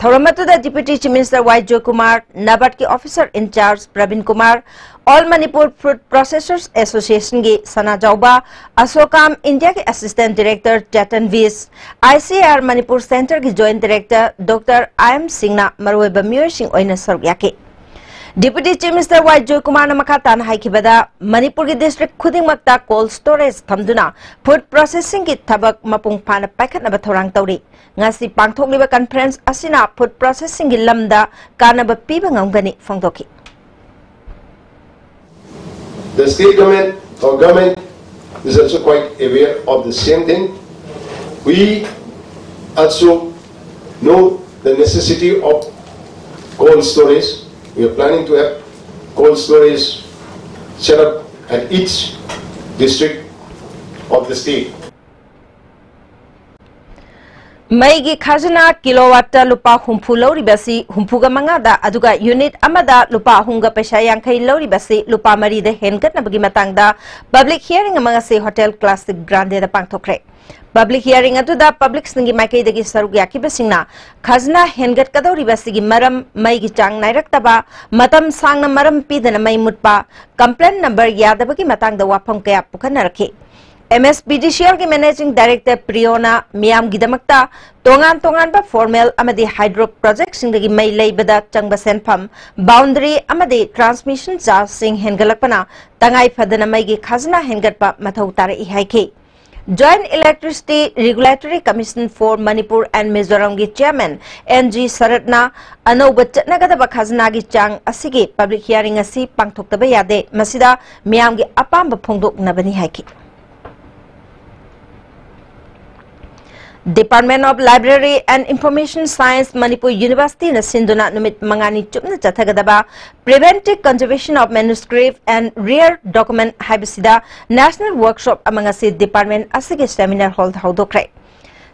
ꯊꯧꯔꯝ ꯑꯗꯨꯗ Deputy Chief Minister Y Joykumar, NABARDꯀꯤ Officer in Charge Praveen Kumar, All Manipur Fruit Processors Associationꯒꯤ ꯁꯅꯥꯖꯥꯎꯕ, ꯑꯁꯣꯀꯥꯝ ꯏꯟꯗꯤꯌꯥꯒꯤ Assistant Director Chetan beach, ICAR Manipur Centreꯒꯤ Joint Director Doctor I M ꯁꯤꯡꯅ ꯃꯔꯨꯑꯣꯏꯕ ꯃꯤꯑꯣꯏꯁꯤꯡ ꯑꯣꯏꯅ ꯁꯔꯨꯛ ꯌꯥꯈꯤ꯫ Deputy Chief Minister ꯋꯥꯏ ꯖꯣꯏꯀꯨꯃꯥꯔꯅ ꯃꯈꯥ ꯇꯥꯅ ꯍꯥꯏꯈꯤꯕꯗ, ꯃꯅꯤꯄꯨꯔꯒꯤ district ꯈꯨꯗꯤꯡꯃꯛꯇ cold storage ꯊꯝꯗꯨꯅ food processingꯒꯤ ꯊꯕꯛ ꯃꯄꯨꯡ ꯐꯥꯅ ꯄꯥꯏꯈꯠꯅꯕ ꯊꯧꯔꯥꯡ ꯇꯧꯔꯤ꯫ ꯉꯁꯤ ꯄꯥꯡꯊꯣꯛꯂꯤꯕ conference ꯑꯁꯤꯅ food processingꯒꯤ ꯂꯝꯗ ꯀꯥꯟꯅꯕ ꯄꯤꯕ ꯉꯝꯒꯅꯤ ꯐꯣꯡꯗꯣꯛꯈꯤ꯫ The state government or government is also quite aware of the same thing. We also know the necessity of cold storage. We are planning to have cold storage set up at each district of the state. ꯃꯩꯒꯤ ꯈꯥꯖꯅꯥ ꯀꯤꯂꯣꯋꯥꯠꯇ ꯂꯨꯄꯥ ꯍꯨꯝꯐꯨ ꯂꯧꯔꯤꯕ ꯑꯁꯤ ꯍꯨꯝꯐꯨꯒ ꯃꯉꯥꯗ, ꯑꯗꯨꯒ unit ꯑꯃꯗ ꯂꯨꯄꯥ ꯑꯍꯨꯝꯒ ꯄꯩꯁꯥ ꯌꯥꯡꯈꯩ ꯂꯧꯔꯤꯕ ꯑꯁꯤ ꯂꯨꯄꯥ ꯃꯔꯤꯗ ꯍꯦꯟꯒꯠꯅꯕꯒꯤ ꯃꯇꯥꯡꯗ ꯄꯕ꯭ꯂꯤꯛ ꯍꯤꯌꯥꯔꯤꯡ ꯑꯃ ꯉꯁꯤ ꯍꯣꯇꯦꯜ ꯀ꯭ꯂꯥꯁꯤꯛ ꯒ꯭ꯔꯥꯟꯗꯦꯗ ꯄꯥꯡꯊꯣꯛꯈ꯭ꯔꯦ꯫ ꯄꯕ꯭ꯂꯤꯛ ꯍꯤꯌꯥꯔꯤꯡ ꯑꯗꯨꯗ ꯄꯕ꯭ꯂꯤꯛꯁꯤꯡꯒꯤ ꯃꯥꯏꯀꯩꯗꯒꯤ ꯁꯔꯨꯛ ꯌꯥꯈꯤꯕꯁꯤꯡꯅ ꯈꯥꯖꯅꯥ ꯍꯦꯟꯒꯠꯀꯗꯧꯔꯤꯕ ꯑꯁꯤꯒꯤ ꯃꯔꯝ, ꯃꯩꯒꯤ ꯆꯥꯡ ꯅꯥꯏꯔꯛꯇꯕ, ꯃꯇꯝ ꯁꯥꯡꯅ ꯃꯔꯝ ꯄꯤꯗꯅ ꯃꯩ ꯃꯨꯠꯄ, ꯀꯝꯄ꯭ꯂꯦꯟ ꯅꯝꯕꯔ ꯌꯥꯗꯕꯒꯤ ꯃꯇꯥꯡꯗ ꯋꯥꯐꯝ ꯀꯌꯥ ꯄꯨꯈꯠꯅꯔꯛꯈꯤ꯫ ꯑꯦꯝ ꯑꯦꯁ ꯄꯤ ꯗꯤ ꯁꯤ ꯑꯦꯜꯒꯤ ꯃꯦꯅꯦꯖꯤꯡ ꯗꯥꯏꯔꯦꯛꯇꯔ ꯄ꯭ꯔꯤꯌꯣꯅ ꯃꯤꯌꯥꯝꯒꯤꯗꯃꯛꯇ ꯇꯣꯉꯥꯟ ꯇꯣꯉꯥꯟꯕ ꯐꯣꯔꯃꯦꯜ ꯑꯃꯗꯤ ꯍꯥꯏꯗ꯭ꯔꯣ ꯄ꯭ꯔꯣꯖꯦꯛꯁꯤꯡꯗꯒꯤ ꯃꯩ ꯂꯩꯕꯗ ꯆꯪꯕ ꯁꯦꯟꯐꯝ, ꯕꯥꯎꯟꯗꯔꯤ ꯑꯃꯗꯤ ꯇ꯭ꯔꯥꯟꯁꯃꯤꯁꯟ ꯆꯥꯔꯖꯁꯤꯡ ꯍꯦꯟꯒꯠꯂꯛꯄꯅ ꯇꯉꯥꯏ ꯐꯗꯅ ꯃꯩꯒꯤ ꯈꯥꯖꯅꯥ ꯍꯦꯟꯒꯠꯄ ꯃꯊꯧ ꯇꯥꯔꯛꯏ ꯍꯥꯏꯈꯤ꯫ Joint Electricity Regulatory Commission for Manipur and ꯃꯤꯖꯣꯔꯥꯝꯒꯤ ꯆꯤꯌꯔꯃꯦꯟ ꯑꯦꯟ ꯖꯤ ꯁꯔꯠꯅ ꯑꯅꯧꯕ ꯆꯠꯅꯒꯗꯕ ꯈꯥꯖꯅꯥꯒꯤ ꯆꯥꯡ ꯑꯁꯤꯒꯤ ꯄꯕ꯭ꯂꯤꯛ ꯍꯤꯌꯥꯔꯤꯡ ꯑꯁꯤ ꯄꯥꯡꯊꯣꯛꯇꯕ ꯌꯥꯗꯦ, ꯃꯁꯤꯗ ꯃꯤꯌꯥꯝꯒꯤ ꯑꯄꯥꯝꯕ ꯐꯣꯡꯗꯣꯛꯅꯕꯅꯤ ꯍꯥꯏꯈꯤ꯫ Department of Library and Information Science, Manipur ꯌꯨꯅꯤꯚꯔꯁꯤꯇꯤꯅ ꯁꯤꯟꯗꯨꯅ ꯅꯨꯃꯤꯠ ꯃꯉꯥꯅꯤ ꯆꯨꯞꯅ ꯆꯠꯊꯒꯗꯕ Preventive Conservation of Manuscript and Rare Document ꯍꯥꯏꯕꯁꯤꯗ ꯅꯦꯁꯅꯦꯜ ꯋꯔꯛꯁꯣꯞ ꯑꯃ ꯉꯁꯤ ꯗꯤꯄꯥꯔꯠꯃꯦꯟ ꯑꯁꯤꯒꯤ ꯁꯦꯃꯤꯅꯥꯔ ꯍꯣꯜꯗ ꯍꯧꯗꯣꯛꯈ꯭ꯔꯦ꯫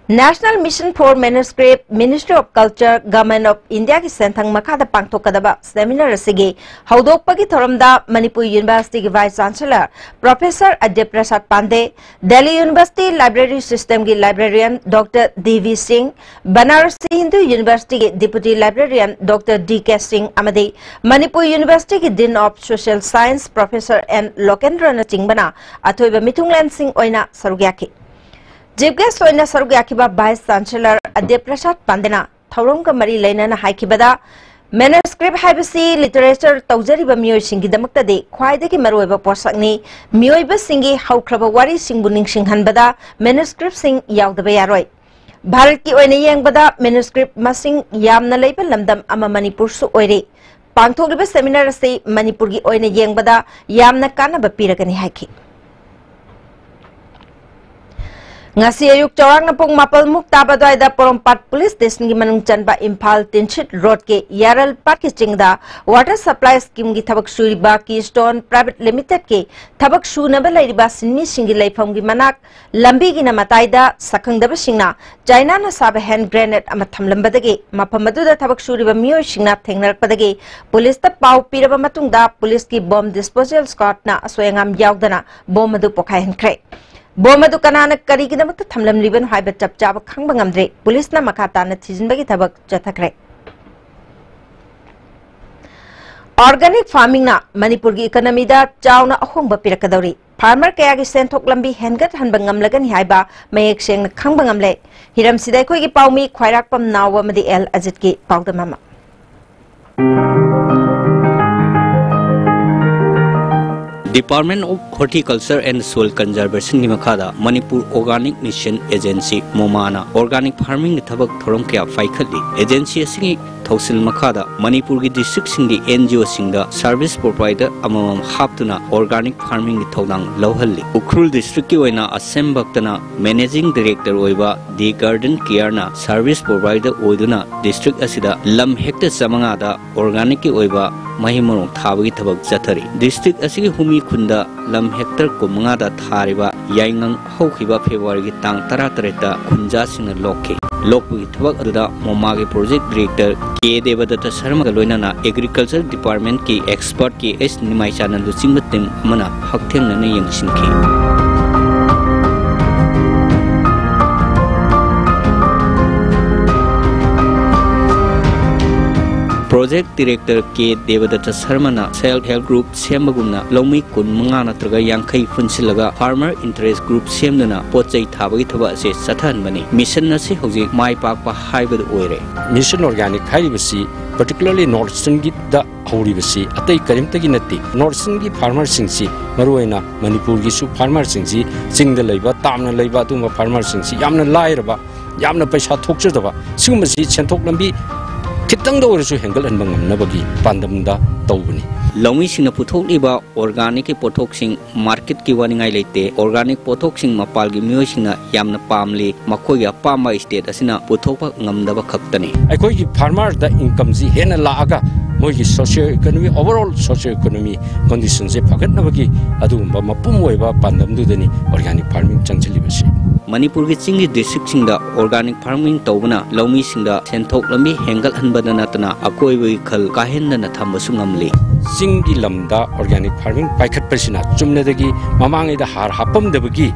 National Mission for Manuscript, Ministry of Culture, Government of Indiaꯒꯤ ꯁꯦꯟꯊꯪ ꯃꯈꯥꯗ ꯄꯥꯡꯊꯣꯛꯀꯗꯕ ꯁꯦꯃꯤꯅꯥꯔ ꯑꯁꯤꯒꯤ ꯍꯧꯗꯣꯛꯄꯒꯤ ꯊꯧꯔꯝꯗ ꯃꯅꯤꯄꯨꯔ ꯌꯨꯅꯤꯚꯔꯁꯤꯇꯤꯒꯤ ꯚꯥꯏꯁ ꯆꯥꯟꯁꯦꯂꯔ ꯄ꯭ꯔꯣꯐꯦꯁꯔ ꯑꯗ꯭ꯌ ꯄ꯭ꯔꯁꯥꯗ ꯄꯥꯟꯗꯦ, Delhi university library ꯁꯤꯁꯇꯦꯝꯒꯤ ꯂꯥꯏꯕ꯭ꯔꯦꯔꯤꯌꯟ doctor D V ꯁꯤꯡ, ꯕꯅꯥꯔꯁꯤ ꯍꯤꯟꯗꯨ ꯌꯨꯅꯤꯚꯔꯁꯤꯇꯤꯒꯤ ꯗꯤꯄꯨꯇꯤ ꯂꯥꯏꯕ꯭ꯔꯦꯔꯤꯌꯟ ꯗꯣꯛꯇꯔ ꯗꯤ ꯀꯦ ꯁꯤꯡ ꯑꯃꯗꯤ ꯃꯅꯤꯄꯨꯔ ꯌꯨꯅꯤꯚꯔꯁꯤꯇꯤꯒꯤ dean of social science professor N ꯂꯣꯀꯦꯟꯗ꯭ꯔꯅꯆꯤꯡꯕꯅ ꯑꯊꯣꯏꯕ ꯃꯤꯊꯨꯡꯂꯦꯟꯁꯤꯡ ꯑꯣꯏꯅ ꯁꯔꯨꯛ ꯌꯥꯈꯤ꯫ ꯆꯤꯐ ꯒꯦꯁ ꯑꯣꯏꯅ ꯁꯔꯨꯛ ꯌꯥꯈꯤꯕ ꯚꯥꯏꯁ ꯆꯥꯟꯁꯦꯂꯔ ꯑꯗ꯭ꯌ ꯄ꯭ꯔꯁꯥꯗ ꯄꯥꯟꯗꯦꯅ ꯊꯧꯔꯝꯒ ꯃꯔꯤ ꯂꯩꯅꯅ ꯍꯥꯏꯈꯤꯕꯗ, ꯃꯦꯅꯨꯁꯀ꯭ꯔꯤꯞ ꯍꯥꯏꯕꯁꯤ ꯂꯤꯇꯔꯦꯆꯔ ꯇꯧꯖꯔꯤꯕ ꯃꯤꯑꯣꯏꯁꯤꯡꯒꯤꯗꯃꯛꯇꯗꯤ ꯈ꯭ꯋꯥꯏꯗꯒꯤ ꯃꯔꯨꯑꯣꯏꯕ ꯄꯣꯠꯁꯛꯅꯤ꯫ ꯃꯤꯑꯣꯏꯕꯁꯤꯡꯒꯤ ꯍꯧꯈ꯭ꯔꯕ ꯋꯥꯔꯤꯁꯤꯡꯕꯨ ꯅꯤꯡꯁꯤꯡꯍꯟꯕꯗ ꯃꯦꯅꯨꯁꯀ꯭ꯔꯤꯞꯁꯤꯡ ꯌꯥꯎꯗꯕ ꯌꯥꯔꯣꯏ꯫ ꯚꯥꯔꯠꯀꯤ ꯑꯣꯏꯅ ꯌꯦꯡꯕꯗ ꯃꯦꯅꯨꯁꯀ꯭ꯔꯤꯞ ꯃꯁꯤꯡ ꯌꯥꯝꯅ ꯂꯩꯕ ꯂꯝꯗꯝ ꯑꯃ ꯃꯅꯤꯄꯨꯔꯁꯨ ꯑꯣꯏꯔꯤ꯫ ꯄꯥꯡꯊꯣꯛꯂꯤꯕ ꯁꯦꯃꯤꯅꯥꯔ ꯑꯁꯤ ꯃꯅꯤꯄꯨꯔꯒꯤ ꯑꯣꯏꯅ ꯌꯦꯡꯕꯗ ꯌꯥꯝꯅ ꯀꯥꯟꯅꯕ ꯄꯤꯔꯒꯅꯤ ꯍꯥꯏꯈꯤ꯫ ꯉꯁꯤ ꯑꯌꯨꯛ ꯆꯥꯎꯔꯥꯛꯅ ꯄꯨꯡ ꯃꯥꯄꯜ ꯃꯨꯛ ꯇꯥꯕ ꯑꯗꯨꯋꯥꯏꯗ ꯄꯣꯔꯣꯝꯄꯥꯠ ꯄꯨꯂꯤꯁ ꯁ꯭ꯇꯦꯁꯟꯒꯤ ꯃꯅꯨꯡ ꯆꯟꯕ ꯏꯝꯐꯥꯜ ꯇꯤꯟꯁꯤꯠ ꯔꯣꯗꯀꯤ ꯌꯥꯔꯜ ꯄꯥꯠꯀꯤ ꯆꯤꯡꯗ ꯋꯥꯇꯔ ꯁꯄ꯭ꯂꯥꯏ ꯁ꯭ꯀꯤꯝꯒꯤ ꯊꯕꯛ ꯁꯨꯔꯤꯕ ꯀꯤꯁꯇꯣꯟ ꯄ꯭ꯔꯥꯏꯚꯦꯠ ꯂꯤꯃꯤꯇꯦꯗꯀꯤ ꯊꯕꯛ ꯁꯨꯅꯕ ꯂꯩꯔꯤꯕ ꯁꯤꯟꯃꯤꯁꯤꯡꯒꯤ ꯂꯩꯐꯝꯒꯤ ꯃꯅꯥꯛ ꯂꯝꯕꯤꯒꯤꯅ ꯃꯇꯥꯏꯗ ꯁꯛꯈꯪꯗꯕꯁꯤꯡꯅ ꯆꯥꯏꯅꯥꯅ ꯁꯥꯕ ꯍꯦꯟ ꯒ꯭ꯔꯦꯅꯦꯗ ꯑꯃ ꯊꯝꯂꯝꯕꯗꯒꯤ ꯃꯐꯝ ꯑꯗꯨꯗ ꯊꯕꯛ ꯁꯨꯔꯤꯕ ꯃꯤꯑꯣꯏꯁꯤꯡꯅ ꯊꯦꯡꯅꯔꯛꯄꯗꯒꯤ ꯄꯨꯂꯤꯁꯇ ꯄꯥꯎ ꯄꯤꯔꯕ ꯃꯇꯨꯡꯗ ꯄꯨꯂꯤꯁꯀꯤ ꯕꯣꯝ ꯗꯤꯁꯄꯣꯖꯦꯜ ꯁ꯭ꯀ꯭ꯋꯥꯗꯅ ꯑꯁꯣꯏ ꯑꯉꯥꯝ ꯌꯥꯎꯗꯅ ꯕꯣꯝ ꯑꯗꯨ ꯄꯣꯈꯥꯏꯍꯟꯈ꯭ꯔꯦ꯫ ꯕꯣꯝ ꯑꯗꯨ ꯀꯅꯥꯅ ꯀꯔꯤꯒꯤꯗꯃꯛꯇ ꯊꯝꯂꯝꯂꯤꯕꯅꯣ ꯍꯥꯏꯕ ꯆꯞ ꯆꯥꯕ ꯈꯪꯕ ꯉꯝꯗ꯭ꯔꯦ꯫ ꯄꯨꯂꯤꯁꯅ ꯃꯈꯥ ꯇꯥꯅ ꯊꯤꯖꯤꯟꯕꯒꯤ ꯊꯕꯛ ꯆꯠꯊꯈ꯭ꯔꯦ꯫ Organic farmingꯅ ꯃꯅꯤꯄꯨꯔꯒꯤ economyꯗ ꯆꯥꯎꯅ ꯑꯍꯣꯡꯕ ꯄꯤꯔꯛꯀꯗꯧꯔꯤ꯫ Farmer ꯀꯌꯥꯒꯤ ꯁꯦꯟꯊꯣꯛ ꯂꯝꯕꯤ ꯍꯦꯟꯒꯠꯍꯟꯕ ꯉꯝꯂꯒꯅꯤ ꯍꯥꯏꯕ ꯃꯌꯦꯛ ꯁꯦꯡꯅ ꯈꯪꯕ ꯉꯝꯂꯦ꯫ ꯍꯤꯔꯝꯁꯤꯗ ꯑꯩꯈꯣꯏꯒꯤ ꯄꯥꯎꯃꯤ ꯈ꯭ꯋꯥꯏꯔꯥꯛꯄꯝ ꯅꯥꯎ ꯑꯃꯗꯤ ꯑꯦꯜ ꯑꯖꯤꯠꯀꯤ ꯄꯥꯎꯗꯝ ꯑꯃ꯫ Department of Horticulture and Soil Conservationꯒꯤ ꯃꯈꯥꯗ Manipur Organic Mission Agency, ꯃꯣꯃꯥꯅ organic farmingꯒꯤ ꯊꯕꯛ ꯊꯧꯔꯝ ꯀꯌꯥ ꯄꯥꯏꯈꯠꯂꯤ꯫ Agency ꯑꯁꯤꯒꯤ ꯊꯧꯁꯤꯜ ꯃꯈꯥꯗ ꯃꯅꯤꯄꯨꯔꯒꯤ districtꯁꯤꯡꯒꯤ NGOꯁꯤꯡꯗ service provider ꯑꯃꯃꯝ ꯍꯥꯞꯇꯨꯅ organic farmingꯒꯤ ꯊꯧꯗꯥꯡ ꯂꯧꯍꯜꯂꯤ꯫ ꯎꯈ꯭ꯔꯨꯜ districtꯀꯤ ꯑꯣꯏꯅ ꯑꯁꯦꯝ ꯚꯛꯇꯅ managing director ꯑꯣꯏꯕ The Garden Careꯅ service provider ꯑꯣꯏꯗꯨꯅ district ꯑꯁꯤꯗ ꯂꯝ hectare ꯆꯥꯃꯉꯥꯗ organicꯀꯤ ꯑꯣꯏꯕ ꯃꯍꯩ ꯃꯔꯣꯡ ꯊꯥꯕꯒꯤ ꯊꯕꯛ ꯆꯠꯊꯔꯤ꯫ District ꯑꯁꯤꯒꯤ ꯍꯨꯃꯤ ꯈꯨꯟꯗ ꯂꯝ hectare ꯀꯨꯟꯃꯉꯥꯗ ꯊꯥꯔꯤꯕ ꯌꯥꯏꯉꯪ ꯍꯧꯈꯤꯕ Februaryꯒꯤ ꯇꯥꯡ ꯇꯔꯥꯇꯔꯦꯠꯇ ꯈꯨꯟꯖꯥꯁꯤꯡꯅ ꯂꯣꯛꯈꯤ꯫ ꯂꯣꯛꯄꯒꯤ ꯊꯕꯛ ꯑꯗꯨꯗ ꯃꯣꯃꯥꯒꯤ project director ꯀꯦ ꯗꯦꯕꯗꯠꯇ ꯁꯔꯃꯒ ꯂꯣꯏꯅꯅ Agriculture Departmentꯀꯤ expert ꯀꯦ ꯑꯦꯁ ꯅꯤꯃꯥꯏꯆꯥꯅ ꯂꯨꯆꯤꯡꯕ team ꯑꯃꯅ ꯍꯛꯊꯦꯡꯅꯅ ꯌꯦꯡꯁꯤꯟꯈꯤ꯫ Project Director ꯀꯦ ꯗꯦꯕꯗꯠꯇ ꯁꯔꯃꯅ Self Help Group ꯁꯦꯝꯕꯒꯨꯝꯅ ꯂꯧꯃꯤ ꯀꯨꯟꯃꯉꯥ ꯅꯠꯇ꯭ꯔꯒ ꯌꯥꯡꯈꯩ ꯄꯨꯟꯁꯤꯜꯂꯒ farmer interest group ꯁꯦꯝꯗꯨꯅ ꯄꯣꯠ ꯆꯩ ꯊꯥꯕꯒꯤ ꯊꯕꯛ ꯑꯁꯤ ꯆꯠꯊꯍꯟꯕꯅꯤ꯫ Mission ꯑꯁꯤ ꯍꯧꯖꯤꯛ ꯃꯥꯏ ꯄꯥꯛꯄ ꯍꯥꯏꯕꯗꯨ ꯑꯣꯏꯔꯦ꯫ Mission Organic ꯍꯥꯏꯔꯤꯕꯁꯤ particularly North Easternꯒꯤꯗ ꯍꯧꯔꯤꯕꯁꯤ ꯑꯇꯩ ꯀꯔꯤꯝꯇꯒꯤ ꯅꯠꯇꯦ꯫ North Easternꯒꯤ farmerꯁꯤꯡꯁꯤ, ꯃꯔꯨꯑꯣꯏꯅ ꯃꯅꯤꯄꯨꯔꯒꯤꯁꯨ farmerꯁꯤꯡꯁꯤ, ꯆꯤꯡꯗ ꯂꯩꯕ, ꯇꯥꯝꯅ ꯂꯩꯕ ꯑꯗꯨꯒꯨꯝꯕ farmerꯁꯤꯡꯁꯤ ꯌꯥꯝꯅ ꯂꯥꯏꯔꯕ, ꯌꯥꯝꯅ ꯄꯩꯁꯥ ꯊꯣꯛꯆꯗꯕ, ꯁꯤꯒꯨꯝꯕꯁꯤ ꯁꯦꯟꯊꯣꯛ ꯂꯝꯕꯤ ꯈꯤꯇꯪꯗ ꯑꯣꯏꯔꯁꯨ ꯍꯦꯟꯒꯠꯍꯟꯕ ꯉꯝꯅꯕꯒꯤ ꯄꯥꯟꯗꯝꯗ ꯇꯧꯕꯅꯤ꯫ ꯂꯧꯃꯤꯁꯤꯡꯅ ꯄꯨꯊꯣꯛꯂꯤꯕ organicꯀꯤ ꯄꯣꯠꯊꯣꯛꯁꯤꯡ marketꯀꯤ ꯋꯥꯅꯤꯡꯉꯥꯏ ꯂꯩꯇꯦ꯫ Organic ꯄꯣꯠꯊꯣꯛꯁꯤꯡ ꯃꯄꯥꯜꯒꯤ ꯃꯤꯑꯣꯏꯁꯤꯡꯅ ꯌꯥꯝꯅ ꯄꯥꯝꯂꯤ꯫ ꯃꯈꯣꯏꯒꯤ ꯑꯄꯥꯝꯕ state ꯑꯁꯤꯅ ꯄꯨꯊꯣꯛꯄ ꯉꯝꯗꯕ ꯈꯛꯇꯅꯤ꯫ ꯑꯩꯈꯣꯏꯒꯤ farmerꯗ incomeꯁꯤ ꯍꯦꯟꯅ ꯂꯥꯛꯑꯒ ꯃꯣꯏꯒꯤ socio economy, overall socio economy conditionꯁꯦ ꯐꯒꯠꯅꯕꯒꯤ ꯑꯗꯨꯒꯨꯝꯕ ꯃꯄꯨꯡ ꯑꯣꯏꯕ ꯄꯥꯟꯗꯝꯗꯨꯗꯅꯤ organic farming ꯆꯪꯁꯤꯜꯂꯤꯕꯁꯤ꯫ ꯃꯅꯤꯄꯨꯔꯒꯤ ꯆꯤꯡꯒꯤ districtꯁꯤꯡꯗ organic farming ꯇꯧꯕꯅ ꯂꯧꯃꯤꯁꯤꯡꯗ ꯁꯦꯟꯊꯣꯛ ꯂꯝꯕꯤ ꯍꯦꯟꯒꯠꯍꯟꯕꯗ ꯅꯠꯇꯅ ꯑꯀꯣꯏꯕꯒꯤ ꯈꯜ ꯀꯥꯏꯍꯟꯗꯅ ꯊꯝꯕꯁꯨ ꯉꯝꯂꯤ꯫ ꯆꯤꯡꯒꯤ ꯂꯝꯗ organic farming ꯄꯥꯏꯈꯠꯄꯁꯤꯅ ꯆꯨꯝꯅꯗꯒꯤ ꯃꯃꯥꯡꯉꯩꯗ ꯍꯥꯔ ꯍꯥꯞꯄꯝꯗꯕꯒꯤ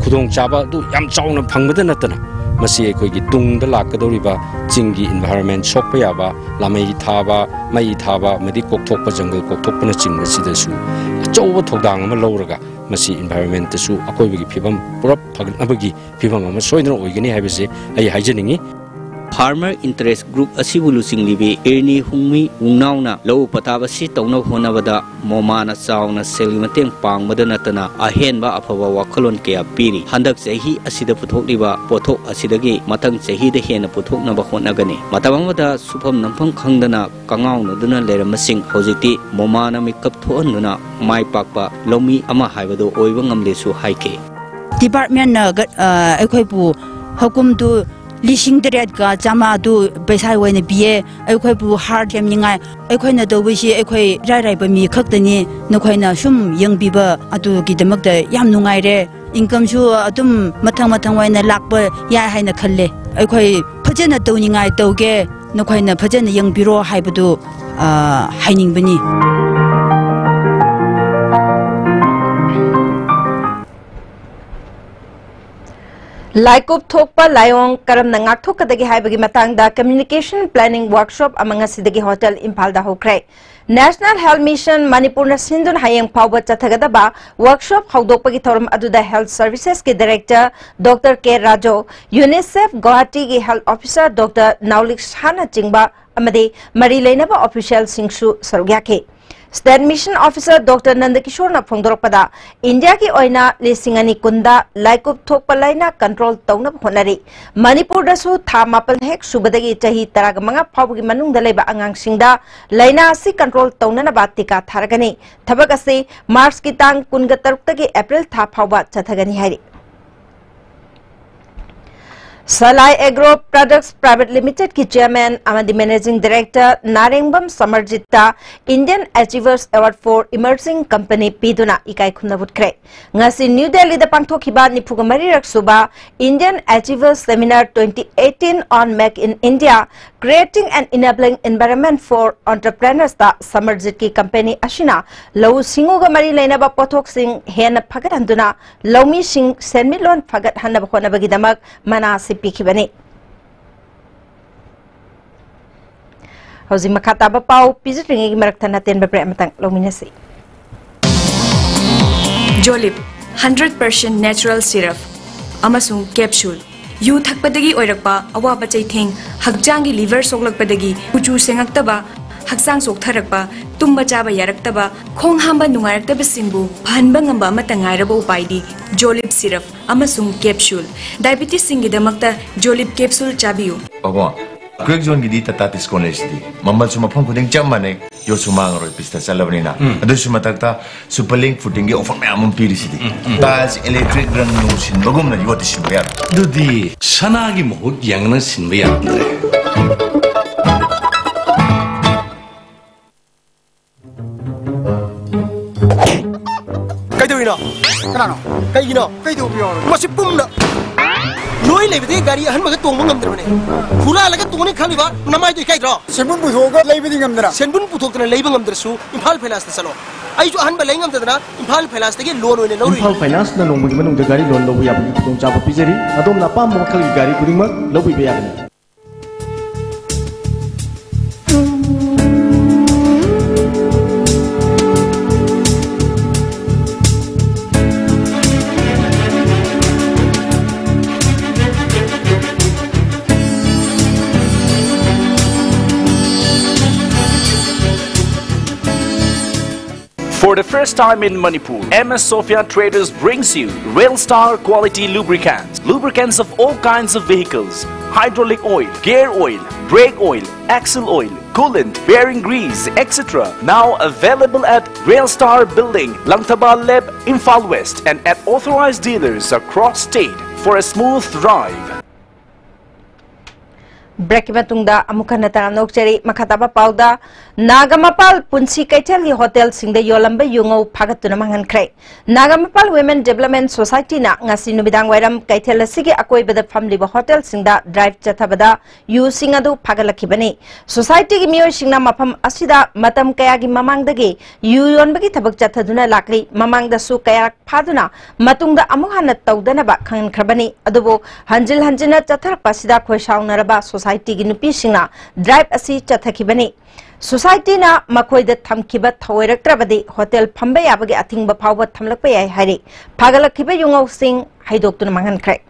ꯈꯨꯗꯣꯡꯆꯥꯕ ꯑꯗꯨ ꯌꯥꯝ ꯆꯥꯎꯅ ꯐꯪꯕꯗ ꯅꯠꯇꯅ ꯃꯁꯤ ꯑꯩꯈꯣꯏꯒꯤ ꯇꯨꯡꯗ ꯂꯥꯛꯀꯗꯧꯔꯤꯕ ꯆꯤꯡꯒꯤ environment ꯁꯣꯛꯄ ꯌꯥꯕ, ꯂꯥꯃꯩ ꯊꯥꯕ, ꯃꯩ ꯊꯥꯕ ꯑꯃꯗꯤ ꯀꯣꯛꯊꯣꯛꯄ, ꯖꯪꯒꯜ ꯀꯣꯛꯊꯣꯛꯄꯅꯆꯤꯡꯕꯁꯤꯗꯁꯨ ꯑꯆꯧꯕ ꯊꯧꯗꯥꯡ ꯑꯃ ꯂꯧꯔꯒ ꯃꯁꯤ environmentꯇꯁꯨ ꯑꯀꯣꯏꯕꯒꯤ ꯐꯤꯕꯝ ꯄꯨꯔꯞ ꯐꯒꯠꯅꯕꯒꯤ ꯐꯤꯕꯝ ꯑꯃ ꯁꯣꯏꯗꯅ ꯑꯣꯏꯒꯅꯤ ꯍꯥꯏꯕꯁꯦ ꯑꯩ ꯍꯥꯏꯖꯅꯤꯡꯉꯤ꯫ Farmer interest group ꯑꯁꯤꯕꯨ ꯂꯨꯆꯤꯡꯂꯤꯕꯤ ꯏꯔꯅꯤ ꯍꯨꯡꯃꯤ ꯋꯨꯡꯅꯥꯎꯅ ꯂꯧꯎ ꯄꯊꯥꯞ ꯑꯁꯤ ꯇꯧꯅꯕ ꯍꯣꯠꯅꯕꯗ ꯃꯣꯃꯥꯅ ꯆꯥꯎꯅ ꯁꯦꯜꯒꯤ ꯃꯇꯦꯡ ꯄꯥꯡꯕꯗ ꯅꯠꯇꯅ ꯑꯍꯦꯟꯕ ꯑꯐꯕ ꯋꯥꯈꯜꯂꯣꯟ ꯀꯌꯥ ꯄꯤꯔꯤ꯫ ꯍꯟꯗꯛ ꯆꯍꯤ ꯑꯁꯤꯗ ꯄꯨꯊꯣꯛꯂꯤꯕ ꯄꯣꯠꯊꯣꯛ ꯑꯁꯤꯗꯒꯤ ꯃꯊꯪ ꯆꯍꯤꯗ ꯍꯦꯟꯅ ꯄꯨꯊꯣꯛꯅꯕ ꯍꯣꯠꯅꯒꯅꯤ꯫ ꯃꯇꯝ ꯑꯃꯗ ꯁꯨꯐꯝ ꯅꯣꯝꯐꯝ ꯈꯪꯗꯅ ꯀꯉꯥꯎꯅꯗꯨꯅ ꯂꯩꯔꯝꯕꯁꯤꯡ ꯍꯧꯖꯤꯛꯇꯤ ꯃꯣꯃꯥꯅ ꯃꯤꯀꯞ ꯊꯣꯛꯍꯟꯗꯨꯅ ꯃꯥꯏ ꯄꯥꯛꯄ ꯂꯧꯃꯤ ꯑꯃ ꯍꯥꯏꯕꯗꯨ ꯑꯣꯏꯕ ꯉꯝꯂꯦꯁꯨ ꯍꯥꯏꯈꯤ꯫ Departmentꯅ ꯒ-, ꯑ, ꯑꯩꯈꯣꯏꯕꯨ ꯍꯧꯀꯨꯝꯗꯨ ꯂꯤꯁꯤꯡ ꯇꯔꯦꯠꯀ ꯆꯥꯝꯃꯉꯥꯗꯨ ꯄꯩꯁꯥ ꯑꯣꯏꯅ ꯄꯤꯌꯦ꯫ ꯑꯩꯈꯣꯏꯕꯨ ꯍꯥꯔ ꯁꯦꯝꯅꯤꯡꯉꯥꯏ꯫ ꯑꯩꯈꯣꯏꯅ ꯇꯧꯕꯁꯤ ꯑꯩꯈꯣꯏ ꯏꯔꯥꯏꯔꯥꯏꯕ ꯃꯤ ꯈꯛꯇꯅꯤ꯫ ꯅꯈꯣꯏꯅ ꯁꯨꯝ ꯌꯦꯡꯕꯤꯕ ꯑꯗꯨꯒꯤꯗꯃꯛꯇ ꯌꯥꯝ ꯅꯨꯡꯉꯥꯏꯔꯦ꯫ Incomeꯁꯨ ꯑꯗꯨꯝ ꯃꯊꯪ ꯃꯊꯪ ꯑꯣꯏꯅ ꯂꯥꯛꯄ ꯌꯥꯏ ꯍꯥꯏꯅ ꯈꯜꯂꯦ꯫ ꯑꯩꯈꯣꯏ ꯐꯖꯅ ꯇꯧꯅꯤꯡꯉꯥꯏ ꯇꯧꯒꯦ꯫ ꯅꯈꯣꯏꯅ ꯐꯖꯅ ꯌꯦꯡꯕꯤꯔꯣ ꯍꯥꯏꯕꯗꯨ, ꯑ, ꯍꯥꯏꯅꯤꯡꯕꯅꯤ꯫ ꯂꯥꯏꯀꯨꯞ ꯊꯣꯛꯄ ꯂꯥꯏꯑꯣꯡ ꯀꯔꯝꯅ ꯉꯥꯛꯊꯣꯛꯀꯗꯒꯦ ꯍꯥꯏꯕꯒꯤ ꯃꯇꯥꯡꯗ communication planning workshop ꯑꯃ ꯉꯁꯤꯗꯒꯤ ꯍꯣꯇꯦꯜ ꯏꯝꯐꯥꯜꯗ ꯍꯧꯈ꯭ꯔꯦ꯫ National Health Mission ꯃꯅꯤꯄꯨꯔꯅ ꯁꯤꯟꯗꯨꯅ ꯍꯌꯦꯡ ꯐꯥꯎꯕ ꯆꯠꯊꯒꯗꯕ workshop ꯍꯧꯗꯣꯛꯄꯒꯤ ꯊꯧꯔꯝ ꯑꯗꯨꯗ Health Servicesꯀꯤ Director Doctor K Raju, UNICEF ꯒꯨꯋꯥꯍꯥꯇꯤꯒꯤ Health Officer Doctor ꯅꯥꯎꯂꯤꯛ ꯁꯥꯍꯅꯆꯤꯡꯕ ꯑꯃꯗꯤ ꯃꯔꯤ ꯂꯩꯅꯕ officialꯁꯤꯡꯁꯨ ꯁꯔꯨꯛ ꯌꯥꯈꯤ꯫ State Mission Officer Doctor ꯅꯟꯗꯀꯤꯁꯣꯔꯅ ꯐꯣꯡꯗꯣꯔꯛꯄꯗ, ꯏꯟꯗꯤꯌꯥꯒꯤ ꯑꯣꯏꯅ ꯂꯤꯁꯤꯡ ꯑꯅꯤ ꯀꯨꯟꯗ ꯂꯥꯏꯀꯨꯞ ꯊꯣꯛꯄ ꯂꯥꯏꯅꯥ control ꯇꯧꯅꯕ ꯍꯣꯠꯅꯔꯤ꯫ ꯃꯅꯤꯄꯨꯔꯗꯁꯨ ꯊꯥ ꯃꯥꯄꯜ ꯍꯦꯛ ꯁꯨꯕꯗꯒꯤ ꯆꯍꯤ ꯇꯔꯥꯃꯉꯥ ꯐꯥꯎꯕꯒꯤ ꯃꯅꯨꯡꯗ ꯂꯩꯕ ꯑꯉꯥꯡꯁꯤꯡꯗ ꯂꯥꯏꯅꯥ ꯑꯁꯤ control ꯇꯧꯅꯅꯕ ꯇꯤꯀꯥ ꯊꯥꯔꯒꯅꯤ꯫ ꯊꯕꯛ ꯑꯁꯤ ꯃꯥꯔꯆꯀꯤ ꯇꯥꯡ ꯀꯨꯟꯒ ꯇꯔꯨꯛꯇꯒꯤ ꯑꯦꯄ꯭ꯔꯤꯜ ꯊꯥ ꯐꯥꯎꯕ ꯆꯠꯊꯒꯅꯤ ꯍꯥꯏꯔꯤ꯫ ꯁꯂꯥꯏ Agro Products Private Limitedꯀꯤ chairman ꯑꯃꯗꯤ managing director Narengbam ꯁꯃꯔꯖꯤꯠꯇ Indian Achievers Award for Emerging Company ꯄꯤꯗꯨꯅ ꯏꯀꯥꯏ ꯈꯨꯝꯅꯕ ꯎꯠꯈ꯭ꯔꯦ꯫ ꯉꯁꯤ ꯅ꯭ꯌꯨ ꯗꯦꯜꯂꯤꯗ ꯄꯥꯡꯊꯣꯛꯈꯤꯕ ꯅꯤꯐꯨꯒ ꯃꯔꯤꯔꯛ ꯁꯨꯕ Indian Achievers Seminar twenty eighteen on Make in India, Creating an Enabling Environment for Entrepreneursꯇ ꯁꯃꯔꯖꯤꯠꯀꯤ company ꯑꯁꯤꯅ ꯂꯧꯎ ꯁꯤꯡꯎꯒ ꯃꯔꯤ ꯂꯩꯅꯕ ꯄꯣꯠꯊꯣꯛꯁꯤꯡ ꯍꯦꯟꯅ ꯐꯒꯠꯍꯟꯗꯨꯅ ꯂꯧꯃꯤꯁꯤꯡ ꯁꯦꯟꯃꯤꯠꯂꯣꯟ ꯐꯒꯠꯍꯟꯅꯕ ꯍꯣꯠꯅꯕꯒꯤꯗꯃꯛ ꯃꯅꯥ ꯑꯁꯤ ꯄꯤꯈꯤꯕꯅꯤ꯫ ꯍꯧꯖꯤꯛ ꯃꯈꯥ ꯇꯥꯕ ꯄꯥꯎ ꯄꯤꯖꯗ꯭ꯔꯤꯉꯩꯒꯤ ꯃꯔꯛꯇ ꯑꯇꯦꯟꯕ break ꯑꯃꯇꯪ ꯂꯧꯃꯤꯟꯅꯁꯤ꯫ Jolib, hundred percent natural syrup ꯑꯃꯁꯨꯡ capsule꯫ ꯌꯨ ꯊꯛꯄꯗꯒꯤ ꯑꯣꯏꯔꯛꯄ ꯑꯋꯥꯕ ꯆꯩꯊꯦꯡ, ꯍꯛꯆꯥꯡꯒꯤ liver ꯁꯣꯛꯂꯛꯄꯗꯒꯤ ꯀꯨꯆꯨ ꯁꯦꯡꯉꯛꯇꯕ, ꯍꯛꯆꯥꯡ ꯆꯣꯛꯊꯔꯛꯄ, ꯇꯨꯝꯕ ꯆꯥꯕ ꯌꯥꯔꯛꯇꯕ, ꯈꯣꯡ ꯍꯥꯝꯕ ꯅꯨꯡꯉꯥꯏꯔꯛꯇꯕꯁꯤꯡꯕꯨ ꯐꯍꯟꯕ ꯉꯝꯕ ꯑꯃꯠꯇ ꯉꯥꯏꯔꯕ ꯎꯄꯥꯏꯗꯤ Jolib syrup ꯑꯃꯁꯨꯡ capsule꯫ Diabetesꯁꯤꯡꯒꯤꯗꯃꯛꯇ Jolib capsule ꯆꯥꯕꯤꯌꯨ꯫ ꯄꯥꯕꯨꯡ, crack zoneꯒꯤꯗꯤ Tata Tiscon ꯂꯩꯁꯤꯗꯤ꯫ ꯃꯃꯜꯁꯨ ꯃꯐꯝ ꯈꯨꯗꯤꯡ ꯆꯞ ꯃꯥꯟꯅꯩ, ꯌꯣꯠꯁꯨ ꯃꯥꯡꯉꯔꯣꯏ, ꯄꯤꯁꯇ ꯆꯠꯂꯕꯅꯤꯅ꯫ ꯎꯝ꯫ ꯑꯗꯨꯁꯨ ꯃꯊꯛꯇ Superlink Footingꯒꯤ offer ꯃꯌꯥꯝ ꯑꯃ ꯄꯤꯔꯤꯁꯤꯗꯤ꯫ ꯎꯝ, ꯎꯝ꯫ Taj Electric ꯔꯪ ꯅꯨꯡ ꯁꯤꯟꯕꯒꯨꯝꯅ ꯌꯣꯠꯇꯤ ꯁꯤꯟꯕ ꯌꯥꯔꯣꯏ꯫ ꯑꯗꯨꯗꯤ ꯁꯅꯥꯒꯤ ꯃꯍꯨꯠ ꯌꯦꯡꯉꯅ ꯁꯤꯟꯕ ꯌꯥꯔꯝꯗ꯭ꯔꯦ꯫ ꯀꯩꯗꯧꯔꯤꯅꯣ? ꯀꯅꯥꯅꯣ? ꯀꯩꯒꯤꯅꯣ? ꯀꯩꯗꯧꯕ ꯌꯥꯎꯔꯒꯦ? ꯃꯁꯤ ꯄꯨꯝꯅ ꯅꯣꯏ ꯂꯩꯕꯗꯒꯤ ꯒꯥꯔꯤ ꯑꯍꯟꯕꯒ ꯇꯣꯡꯕ ꯉꯝꯗ꯭ꯔꯕꯅꯦ꯫ ꯍꯨꯔꯥꯜꯂꯒ ꯇꯣꯡꯅꯤ ꯈꯜꯂꯤꯕ ꯅꯃꯥꯏꯗꯣ ꯏꯀꯥꯏꯗ꯭ꯔꯣ? ꯁꯦꯟꯕꯨꯟ ꯄꯨꯊꯣꯛꯑꯒ ꯂꯩꯕꯗꯤ ꯉꯝꯗꯅ꯫ ꯁꯦꯟꯕꯨꯟ ꯄꯨꯊꯣꯛꯇꯅ ꯂꯩꯕ ꯉꯝꯗ꯭ꯔꯁꯨ ꯏꯝꯐꯥꯜ ꯐꯥꯏꯅꯥꯟꯁꯇ ꯆꯠꯂꯣ꯫ ꯑꯩꯁꯨ ꯑꯍꯟꯕ ꯂꯩ ꯉꯝꯗꯗꯅ ꯏꯝꯐꯥꯜ ꯐꯥꯏꯅꯥꯟꯁꯇꯒꯤ loan ꯑꯣꯏꯅ ꯂꯧꯔꯨꯏ꯫ ꯏꯝꯐꯥꯜ ꯐꯥꯏꯅꯥꯟꯁꯅ ꯅꯣꯡꯃꯒꯤ ꯃꯅꯨꯡꯗ ꯒꯥꯔꯤ loan ꯂꯧꯕ ꯌꯥꯕꯒꯤ ꯈꯨꯗꯣꯡꯆꯥꯕ ꯄꯤꯖꯔꯤ꯫ ꯑꯗꯣꯝꯅ ꯑꯄꯥꯝꯕ ꯃꯈꯜꯒꯤ ꯒꯥꯔꯤ ꯈꯨꯗꯤꯡꯃꯛ ꯂꯧꯕꯤꯕ ꯌꯥꯒꯅꯤ꯫ For the first time in Manipur, M S Sophia Traders brings you Rail Star quality lubricants. Lubricants of all kinds of vehicles, hydraulic oil, gear oil, brake oil, axle oil, coolant, bearing grease, et cetera. Now available at Rail Star Building, Langthabal Lab, Imphal West, and at authorized dealers across state for a smooth ride. Break ꯀꯤ ꯃꯇꯨꯡꯗ ꯑꯃꯨꯛ ꯍꯟꯅ ꯇꯔꯥꯝꯅ ꯑꯣꯛꯆꯔꯤ꯫ ꯃꯈꯥ ꯇꯥꯕ ꯄꯥꯎꯗ, ꯅꯥꯒꯥ ꯃꯄꯥꯜ ꯄꯨꯟꯁꯤ ꯀꯩꯊꯦꯜꯒꯤ ꯍꯣꯇꯦꯜꯁꯤꯡꯗ ꯌꯣꯜꯂꯝꯕ ꯌꯨꯉꯧ ꯐꯥꯒꯠꯇꯨꯅ ꯃꯥꯡꯍꯟꯈ꯭ꯔꯦ꯫ ꯅꯥꯒꯥ ꯃꯄꯥꯜ Women Development Society ꯅ ꯉꯁꯤ ꯅꯨꯃꯤꯗꯥꯡ ꯋꯥꯏꯔꯝ ꯀꯩꯊꯦꯜ ꯑꯁꯤꯒꯤ ꯑꯀꯣꯏꯕꯗ ꯐꯝꯂꯤꯕ ꯍꯣꯇꯦꯜꯁꯤꯡꯗ drive ꯆꯠꯊꯕꯗ ꯌꯨꯁꯤꯡ ꯑꯗꯨ ꯐꯥꯒꯠꯂꯛꯈꯤꯕꯅꯤ꯫ Society ꯒꯤ ꯃꯤꯑꯣꯏꯁꯤꯡꯅ ꯃꯐꯝ ꯑꯁꯤꯗ ꯃꯇꯝ ꯀꯌꯥꯒꯤ ꯃꯃꯥꯡꯗꯒꯤ ꯌꯨ ꯌꯣꯟꯕꯒꯤ ꯊꯕꯛ ꯆꯠꯊꯗꯨꯅ ꯂꯥꯛꯂꯤ꯫ ꯃꯃꯥꯡꯗꯁꯨ ꯀꯌꯥꯔꯛ ꯐꯥꯗꯨꯅ ꯃꯇꯨꯡꯗ ꯑꯃꯨꯛ ꯍꯟꯅ ꯇꯧꯗꯅꯕ ꯈꯪꯍꯟꯈ꯭ꯔꯕꯅꯤ꯫ ꯑꯗꯨꯕꯨ ꯍꯟꯖꯤꯜ ꯍꯟꯖꯤꯟꯅ ꯆꯠꯊꯔꯛꯄ ꯑꯁꯤꯗ ꯈꯣꯏꯁꯥꯎꯅꯔꯕ society ꯒꯤ ꯅꯨꯄꯤꯁꯤꯡꯅ drive ꯑꯁꯤ ꯆꯠꯊꯈꯤꯕꯅꯤ꯫ Society ꯅ ꯃꯈꯣꯏꯗ ꯊꯝꯈꯤꯕ ꯊꯧꯑꯣꯏꯔꯛꯇ꯭ꯔꯕꯗꯤ ꯍꯣꯇꯦꯜ ꯐꯝꯕ ꯌꯥꯕꯒꯤ ꯑꯊꯤꯡꯕ ꯐꯥꯎꯕ ꯊꯝꯂꯛꯄ ꯌꯥꯏ ꯍꯥꯏꯔꯤ꯫ ꯐꯥꯒꯠꯂꯛꯈꯤꯕ ꯌꯨꯉꯧꯁꯤꯡ ꯍꯩꯗꯣꯛꯇꯨꯅ ꯃꯥꯡꯍꯟꯈ꯭ꯔꯦ꯫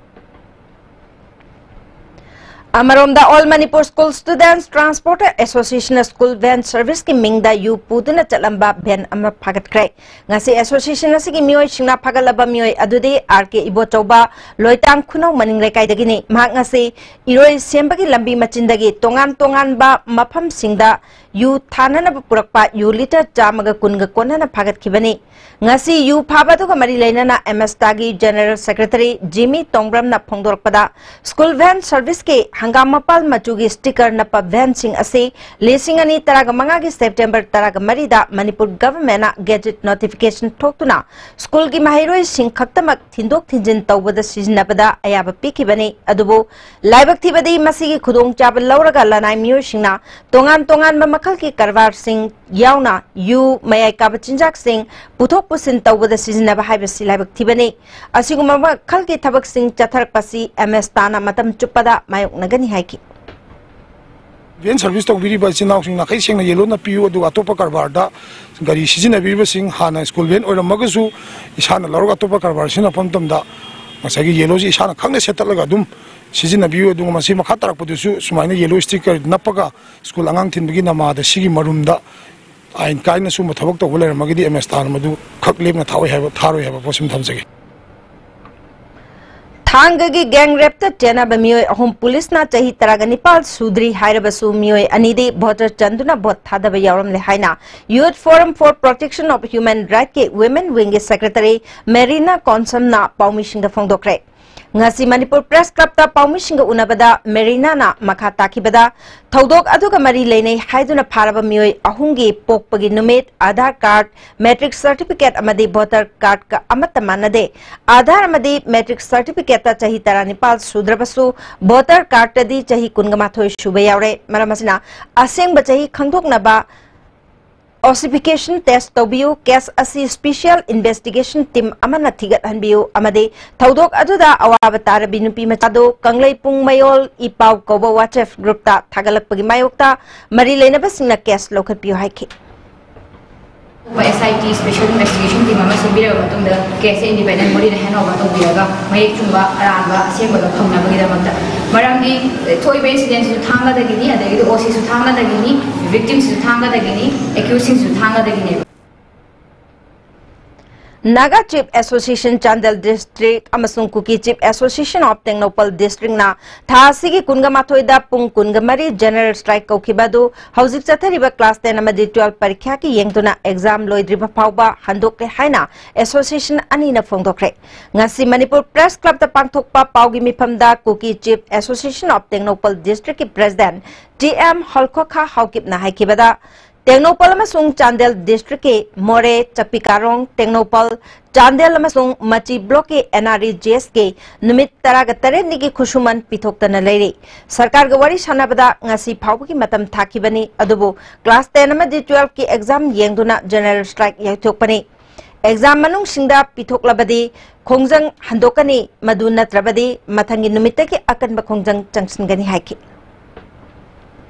ꯑꯃꯔꯣꯝꯗ, All Manipur School Students Transport Association ꯅ school van service ꯀꯤ ꯃꯤꯡꯗ ꯌꯨ ꯄꯨꯗꯨꯅ ꯆꯠꯂꯝꯕ van ꯑꯃ ꯐꯥꯒꯠꯈ꯭ꯔꯦ꯫ ꯉꯁꯤ association ꯑꯁꯤꯒꯤ ꯃꯤꯑꯣꯏꯁꯤꯡꯅ ꯐꯥꯒꯠꯂꯕ ꯃꯤꯑꯣꯏ ꯑꯗꯨꯗꯤ ꯑꯥꯔ ꯀꯦ ꯏꯕꯣꯆꯧꯕ, ꯂꯣꯏꯇꯥꯡ ꯈꯨꯅꯧ ꯃꯅꯤꯡ ꯂꯩꯀꯥꯏꯗꯒꯤꯅꯤ꯫ ꯃꯍꯥꯛ ꯉꯁꯤ ꯏꯔꯣꯏ ꯁꯦꯝꯕꯒꯤ ꯂꯝꯕꯤ ꯃꯆꯤꯟꯗꯒꯤ ꯇꯣꯉꯥꯟ ꯇꯣꯉꯥꯟꯕ ꯃꯐꯝꯁꯤꯡꯗ ꯌꯨ ꯊꯥꯅꯅꯕ ꯄꯨꯔꯛꯄ ꯌꯨ litre ꯆꯥꯝꯃꯒ ꯀꯨꯟꯒ ꯀꯣꯟꯅꯅ ꯐꯥꯒꯠꯈꯤꯕꯅꯤ꯫ ꯉꯁꯤ ꯌꯨ ꯐꯥꯕ ꯑꯗꯨꯒ ꯃꯔꯤ ꯂꯩꯅꯅ M S TA ꯒꯤ General Secretary ꯖꯤꯃꯤ ꯇꯣꯡꯕ꯭ꯔꯝꯅ ꯐꯣꯡꯗꯣꯔꯛꯄꯗ, school van service ꯀꯤ ꯍꯪꯒꯥꯝ ꯃꯄꯥꯜ ꯃꯆꯨꯒꯤ sticker ꯅꯞꯄ van ꯁꯤꯡ ꯑꯁꯤ ꯂꯤꯁꯤꯡ ꯑꯅꯤ ꯇꯔꯥꯃꯉꯥꯒꯤ September ꯇꯔꯥꯃꯔꯤꯗ ꯃꯅꯤꯄꯨꯔ government ꯅ gazette notification ꯊꯣꯛꯇꯨꯅ school ꯒꯤ ꯃꯍꯩꯔꯣꯏꯁꯤꯡ ꯈꯛꯇꯃꯛ ꯊꯤꯟꯗꯣꯛ ꯊꯤꯟꯖꯤꯟ ꯇꯧꯕꯗ ꯁꯤꯖꯤꯟꯅꯕꯗ ꯑꯌꯥꯕ ꯄꯤꯈꯤꯕꯅꯤ꯫ ꯑꯗꯨꯕꯨ ꯂꯥꯏꯕꯛ ꯊꯤꯕꯗꯤ, ꯃꯁꯤꯒꯤ ꯈꯨꯗꯣꯡꯆꯥꯕ ꯂꯧꯔꯒ ꯂꯅꯥꯏ ꯃꯤꯑꯣꯏꯁꯤꯡꯅ ꯇꯣꯉꯥꯟ ꯇꯣꯉꯥꯟꯕ ꯃꯈꯜꯒꯤ ꯀꯔꯕꯥꯔꯁꯤꯡ ꯌꯥꯎꯅ ꯌꯨ, ꯃꯌꯥꯏ ꯀꯥꯕ ꯆꯤꯟꯖꯥꯛꯁꯤꯡ ꯄꯨꯊꯣꯛ ꯄꯨꯁꯤꯟ ꯇꯧꯕꯗ ꯁꯤꯖꯤꯟꯅꯕ ꯍꯥꯏꯕꯁꯤ ꯂꯥꯏꯕꯛ ꯊꯤꯕꯅꯤ꯫ ꯑꯁꯤꯒꯨꯝꯕ ꯃꯈꯜꯒꯤ ꯊꯕꯛꯁꯤꯡ ꯆꯠꯊꯔꯛꯄꯁꯤ M S TA ꯅ ꯃꯇꯝ ꯆꯨꯞꯄꯗ ꯃꯥꯌꯣꯛꯅꯒꯅꯤ ꯍꯥꯏꯈꯤ꯫ Van service ꯇꯧꯕꯤꯔꯤꯕ ꯏꯆꯤꯟ ꯏꯅꯥꯎꯁꯤꯡ ꯅꯥꯈꯩ ꯁꯦꯡꯅ yellow ꯅꯞꯄꯤꯌꯨ, ꯑꯗꯨꯒ ꯑꯇꯣꯞꯄ ꯀꯔꯕꯥꯔꯗ ꯒꯥꯔꯤ ꯁꯤꯖꯤꯟꯅꯕꯤꯔꯤꯕꯁꯤꯡ, ꯍꯥꯟꯅ school van ꯑꯣꯏꯔꯝꯃꯒꯁꯨ ꯏꯁꯥꯅ ꯂꯧꯔꯒ ꯑꯇꯣꯞꯄ ꯀꯔꯕꯥꯔ ꯁꯤꯖꯤꯟꯅꯕ ꯃꯇꯝꯗ ꯉꯁꯥꯏꯒꯤ yellow ꯁꯤ ꯏꯁꯥꯅ ꯈꯪꯅ ꯁꯦꯠꯇꯠꯂꯒ ꯑꯗꯨꯝ ꯁꯤꯖꯤꯟꯅꯕꯤꯌꯨ꯫ ꯑꯗꯨꯒ ꯃꯁꯤ ꯃꯈꯥ ꯇꯥꯔꯛꯄꯗꯁꯨ ꯁꯨꯃꯥꯏꯅ yellow sticker ꯅꯞꯄꯒ school ꯑꯉꯥꯡ ꯊꯤꯟꯕꯒꯤ ꯅꯃꯥꯗ ꯁꯤꯒꯤ ꯃꯔꯨꯝꯗ ꯑꯥꯏꯟ ꯀꯥꯏꯅ ꯁꯨꯝꯕ ꯊꯕꯛ ꯇꯧꯕ ꯂꯩꯔꯝꯃꯒꯗꯤ ꯑꯦꯝ ꯑꯦꯁ ꯇꯥꯟ ꯃꯗꯨ ꯈꯛ ꯂꯦꯞꯅ ꯊꯥꯔꯣꯏ ꯍꯥꯏꯕ, ꯊꯥꯔꯣꯏ ꯍꯥꯏꯕ ꯄꯣꯠꯁꯤꯃ ꯊꯝꯖꯒꯦ꯫ ꯊꯥꯡꯒꯒꯤ ꯒꯦꯡ ꯔꯦꯞꯇ ꯆꯦꯟꯅꯕ ꯃꯤꯑꯣꯏ ꯑꯍꯨꯝ ꯄꯨꯂꯤꯁꯅ ꯆꯍꯤ ꯇꯔꯥꯒ ꯅꯤꯄꯥꯜ ꯁꯨꯗ꯭ꯔꯤ ꯍꯥꯏꯔꯕꯁꯨ ꯃꯤꯑꯣꯏ ꯑꯅꯤꯗꯤ ꯚꯣꯇꯔ ꯆꯟꯗꯨꯅ ꯚꯣꯠ ꯊꯥꯗꯕ ꯌꯥꯎꯔꯝꯂꯦ ꯍꯥꯏꯅ Youth Forum for Protection of Human Right ꯀꯤ ꯋꯤꯃꯦꯟ ꯋꯤꯡꯒꯤ ꯁꯦꯀ꯭ꯔꯦꯇꯔꯤ ꯃꯦꯔꯤꯅꯥ ꯀꯣꯟꯁꯝꯅ ꯄꯥꯎꯃꯤꯁꯤꯡꯗ ꯐꯣꯡꯗꯣꯛꯈ꯭ꯔꯦ꯫ ꯉꯁꯤ ꯃꯅꯤꯄꯨꯔ ꯄ꯭ꯔꯦꯁ ꯀ꯭ꯂꯕꯇ ꯄꯥꯎꯃꯤꯁꯤꯡꯒ ꯎꯅꯕꯗ ꯃꯦꯔꯤꯅꯥꯅ ꯃꯈꯥ ꯇꯥꯈꯤꯕꯗ, ꯊꯧꯗꯣꯛ ꯑꯗꯨꯒ ꯃꯔꯤ ꯂꯩꯅꯩ ꯍꯥꯏꯗꯨꯅ ꯐꯥꯔꯕ ꯃꯤꯑꯣꯏ ꯑꯍꯨꯝꯒꯤ ꯄꯣꯛꯄꯒꯤ ꯅꯨꯃꯤꯠ, ꯑꯥꯙꯥꯔ ꯀꯥꯔꯗ, ꯃꯦꯇ꯭ꯔꯤꯛ ꯁꯔꯇꯤꯐꯤꯀꯦꯠ ꯑꯃꯗꯤ ꯚꯣꯇꯔ ꯀꯥꯔꯗꯀ ꯑꯃꯠꯇ ꯃꯥꯟꯅꯗꯦ꯫ ꯑꯥꯙꯥꯔ ꯑꯃꯗꯤ ꯃꯦꯇ꯭ꯔꯤꯛ ꯁꯔꯇꯤꯐꯤꯀꯦꯠꯇ ꯆꯍꯤ ꯇꯔꯥꯅꯤꯄꯥꯜ ꯁꯨꯗ꯭ꯔꯕꯁꯨ, ꯚꯣꯇꯔ ꯀꯥꯔꯗꯇꯗꯤ ꯆꯍꯤ ꯀꯨꯟꯒ ꯃꯥꯊꯣꯏ ꯁꯨꯕ ꯌꯥꯎꯔꯦ꯫ ꯃꯔꯝ ꯑꯁꯤꯅ, ꯑꯁꯦꯡꯕ ꯆꯍꯤ ꯈꯪꯗꯣꯛꯅꯕ ꯑꯣꯊꯦꯟꯇꯤꯐꯤꯀꯦꯁꯟ ꯇꯦꯁ ꯇꯧꯕꯤꯌꯨ, ꯀꯦꯁ ꯑꯁꯤ ꯁ꯭ꯄꯦꯁꯤꯌꯦꯜ ꯏꯟꯚꯦꯁꯇꯤꯒꯦꯁꯟ ꯇꯤꯝ ꯑꯃꯅ ꯊꯤꯒꯠꯍꯟꯕꯤꯌꯨ ꯑꯃꯗꯤ ꯊꯧꯗꯣꯛ ꯑꯗꯨꯗ ꯑꯋꯥꯕ ꯇꯥꯔꯕꯤ ꯅꯨꯄꯤ ꯃꯆꯥꯗꯨ ꯀꯪꯂꯩꯄꯨꯡ ꯃꯌꯣꯜ ꯏ ꯄꯥꯎ ꯀꯧꯕ WhatsApp ꯒ꯭ꯔꯨꯞꯇ ꯊꯥꯒꯠꯂꯛꯄꯒꯤ ꯃꯥꯌꯣꯛꯇ ꯃꯔꯤ ꯂꯩꯅꯕꯁꯤꯡꯅ ꯀꯦꯁ ꯂꯧꯈꯠꯄꯤꯌꯨ ꯍꯥꯏꯈꯤ꯫ ꯑꯦꯁ ꯑꯥꯏ ꯇꯤ ꯁ꯭ꯄꯦꯁꯤꯌꯦꯜ ꯏꯟꯚꯦꯁꯇꯤꯒꯦꯁꯟ ꯇꯤꯝ ꯑꯃ ꯁꯦꯝꯕꯤꯔꯕ ꯃꯇꯨꯡꯗ ꯀꯦꯁꯁꯦ ꯏꯟꯗꯤꯄꯦꯟꯗꯦꯟ ꯕꯣꯗꯤꯗ ꯍꯦꯟ ꯑꯣꯚꯔ ꯇꯧꯕꯤꯔꯒ ꯃꯌꯦꯛ ꯆꯨꯝꯕ ꯑꯔꯥꯟꯕ ꯑꯁꯦꯡꯕꯗꯣ ꯐꯪꯅꯕꯒꯤꯗꯃꯛꯇ, ꯃꯔꯝꯗꯤ ꯊꯣꯛꯏꯕ ꯏꯟꯁꯤꯗꯦꯟꯁꯤꯁꯨ ꯊꯥꯡꯒꯗꯒꯤꯅꯤ, ꯑꯗꯒꯤꯗꯤ ꯑꯣ ꯁꯤꯁꯨ ꯊꯥꯡꯒꯗꯒꯤꯅꯤ, ꯚꯤꯛꯇꯤꯝꯁꯤꯁꯨ ꯊꯥꯡꯒꯗꯒꯤꯅꯤ, ꯑꯦꯀ꯭ꯌꯨꯁꯁꯤꯡꯁꯨ ꯊꯥꯡꯒꯗꯒꯤꯅꯦꯕ꯫ Naga Chief Association Chandel District ꯑꯃꯁꯨꯡ Kuki Chief Association of Tengnoupal District ꯅ ꯊꯥ ꯑꯁꯤꯒꯤ ꯀꯨꯟꯒ ꯃꯥꯊꯣꯏꯗ ꯄꯨꯡ ꯀꯨꯟꯒ ꯃꯔꯤ general strike ꯀꯧꯈꯤꯕ ꯑꯗꯨ ꯍꯧꯖꯤꯛ ꯆꯠꯊꯔꯤꯕ class ten ꯑꯃꯗꯤ twelve ꯄꯔꯤꯈ꯭ꯌꯥꯒꯤ ꯌꯦꯡꯗꯨꯅ exam ꯂꯣꯏꯗ꯭ꯔꯤꯕ ꯐꯥꯎꯕ ꯍꯟꯗꯣꯛꯂꯦ ꯍꯥꯏꯅ association ꯑꯅꯤꯅ ꯐꯣꯡꯗꯣꯛꯈ꯭ꯔꯦ꯫ ꯉꯁꯤ ꯃꯅꯤꯄꯨꯔ Press Club ꯇ ꯄꯥꯡꯊꯣꯛꯄ ꯄꯥꯎꯒꯤ ꯃꯤꯐꯝꯗ Kuki Chief Association of Tengnoupal District ꯀꯤ President T M ꯍꯣꯜꯈꯣꯈꯥ ꯍꯥꯎꯀꯤꯞꯅ ꯍꯥꯏꯈꯤꯕꯗ, ꯇꯦꯡꯅꯧꯄꯜ ꯑꯃꯁꯨꯡ ꯆꯥꯟꯗꯦꯜ district ꯀꯤ ꯃꯣꯔꯦ, ꯆꯛꯄꯤꯀꯥꯔꯣꯡ, ꯇꯦꯡꯅꯧꯄꯜ, ꯆꯥꯟꯗꯦꯜ ꯑꯃꯁꯨꯡ ꯃꯆꯤ block ꯀꯤ N R E G S ꯀꯤ ꯅꯨꯃꯤꯠ ꯇꯔꯥꯒ ꯇꯔꯦꯠꯅꯤꯒꯤ ꯈꯨꯠꯁꯨꯃꯟ ꯄꯤꯊꯣꯛꯇꯅ ꯂꯩꯔꯤ꯫ ꯁꯔꯀꯥꯔꯒ ꯋꯥꯔꯤ ꯁꯥꯟꯅꯕꯗ ꯉꯁꯤ ꯐꯥꯎꯕꯒꯤ ꯃꯇꯝ ꯊꯥꯈꯤꯕꯅꯤ, ꯑꯗꯨꯕꯨ class ten ꯑꯃꯗꯤ twelve ꯀꯤ exam ꯌꯦꯡꯗꯨꯅ general strike ꯌꯩꯊꯣꯛꯄꯅꯤ꯫ Exam ꯃꯅꯨꯡꯁꯤꯡꯗ ꯄꯤꯊꯣꯛꯂꯕꯗꯤ ꯈꯣꯡꯖꯪ ꯍꯟꯗꯣꯛꯀꯅꯤ, ꯃꯗꯨ ꯅꯠꯇ꯭ꯔꯕꯗꯤ ꯃꯊꯪꯒꯤ ꯅꯨꯃꯤꯠꯇꯒꯤ ꯑꯀꯟꯕ ꯈꯣꯡꯖꯪ ꯆꯪꯁꯤꯟꯒꯅꯤ ꯍꯥꯏꯈꯤ꯫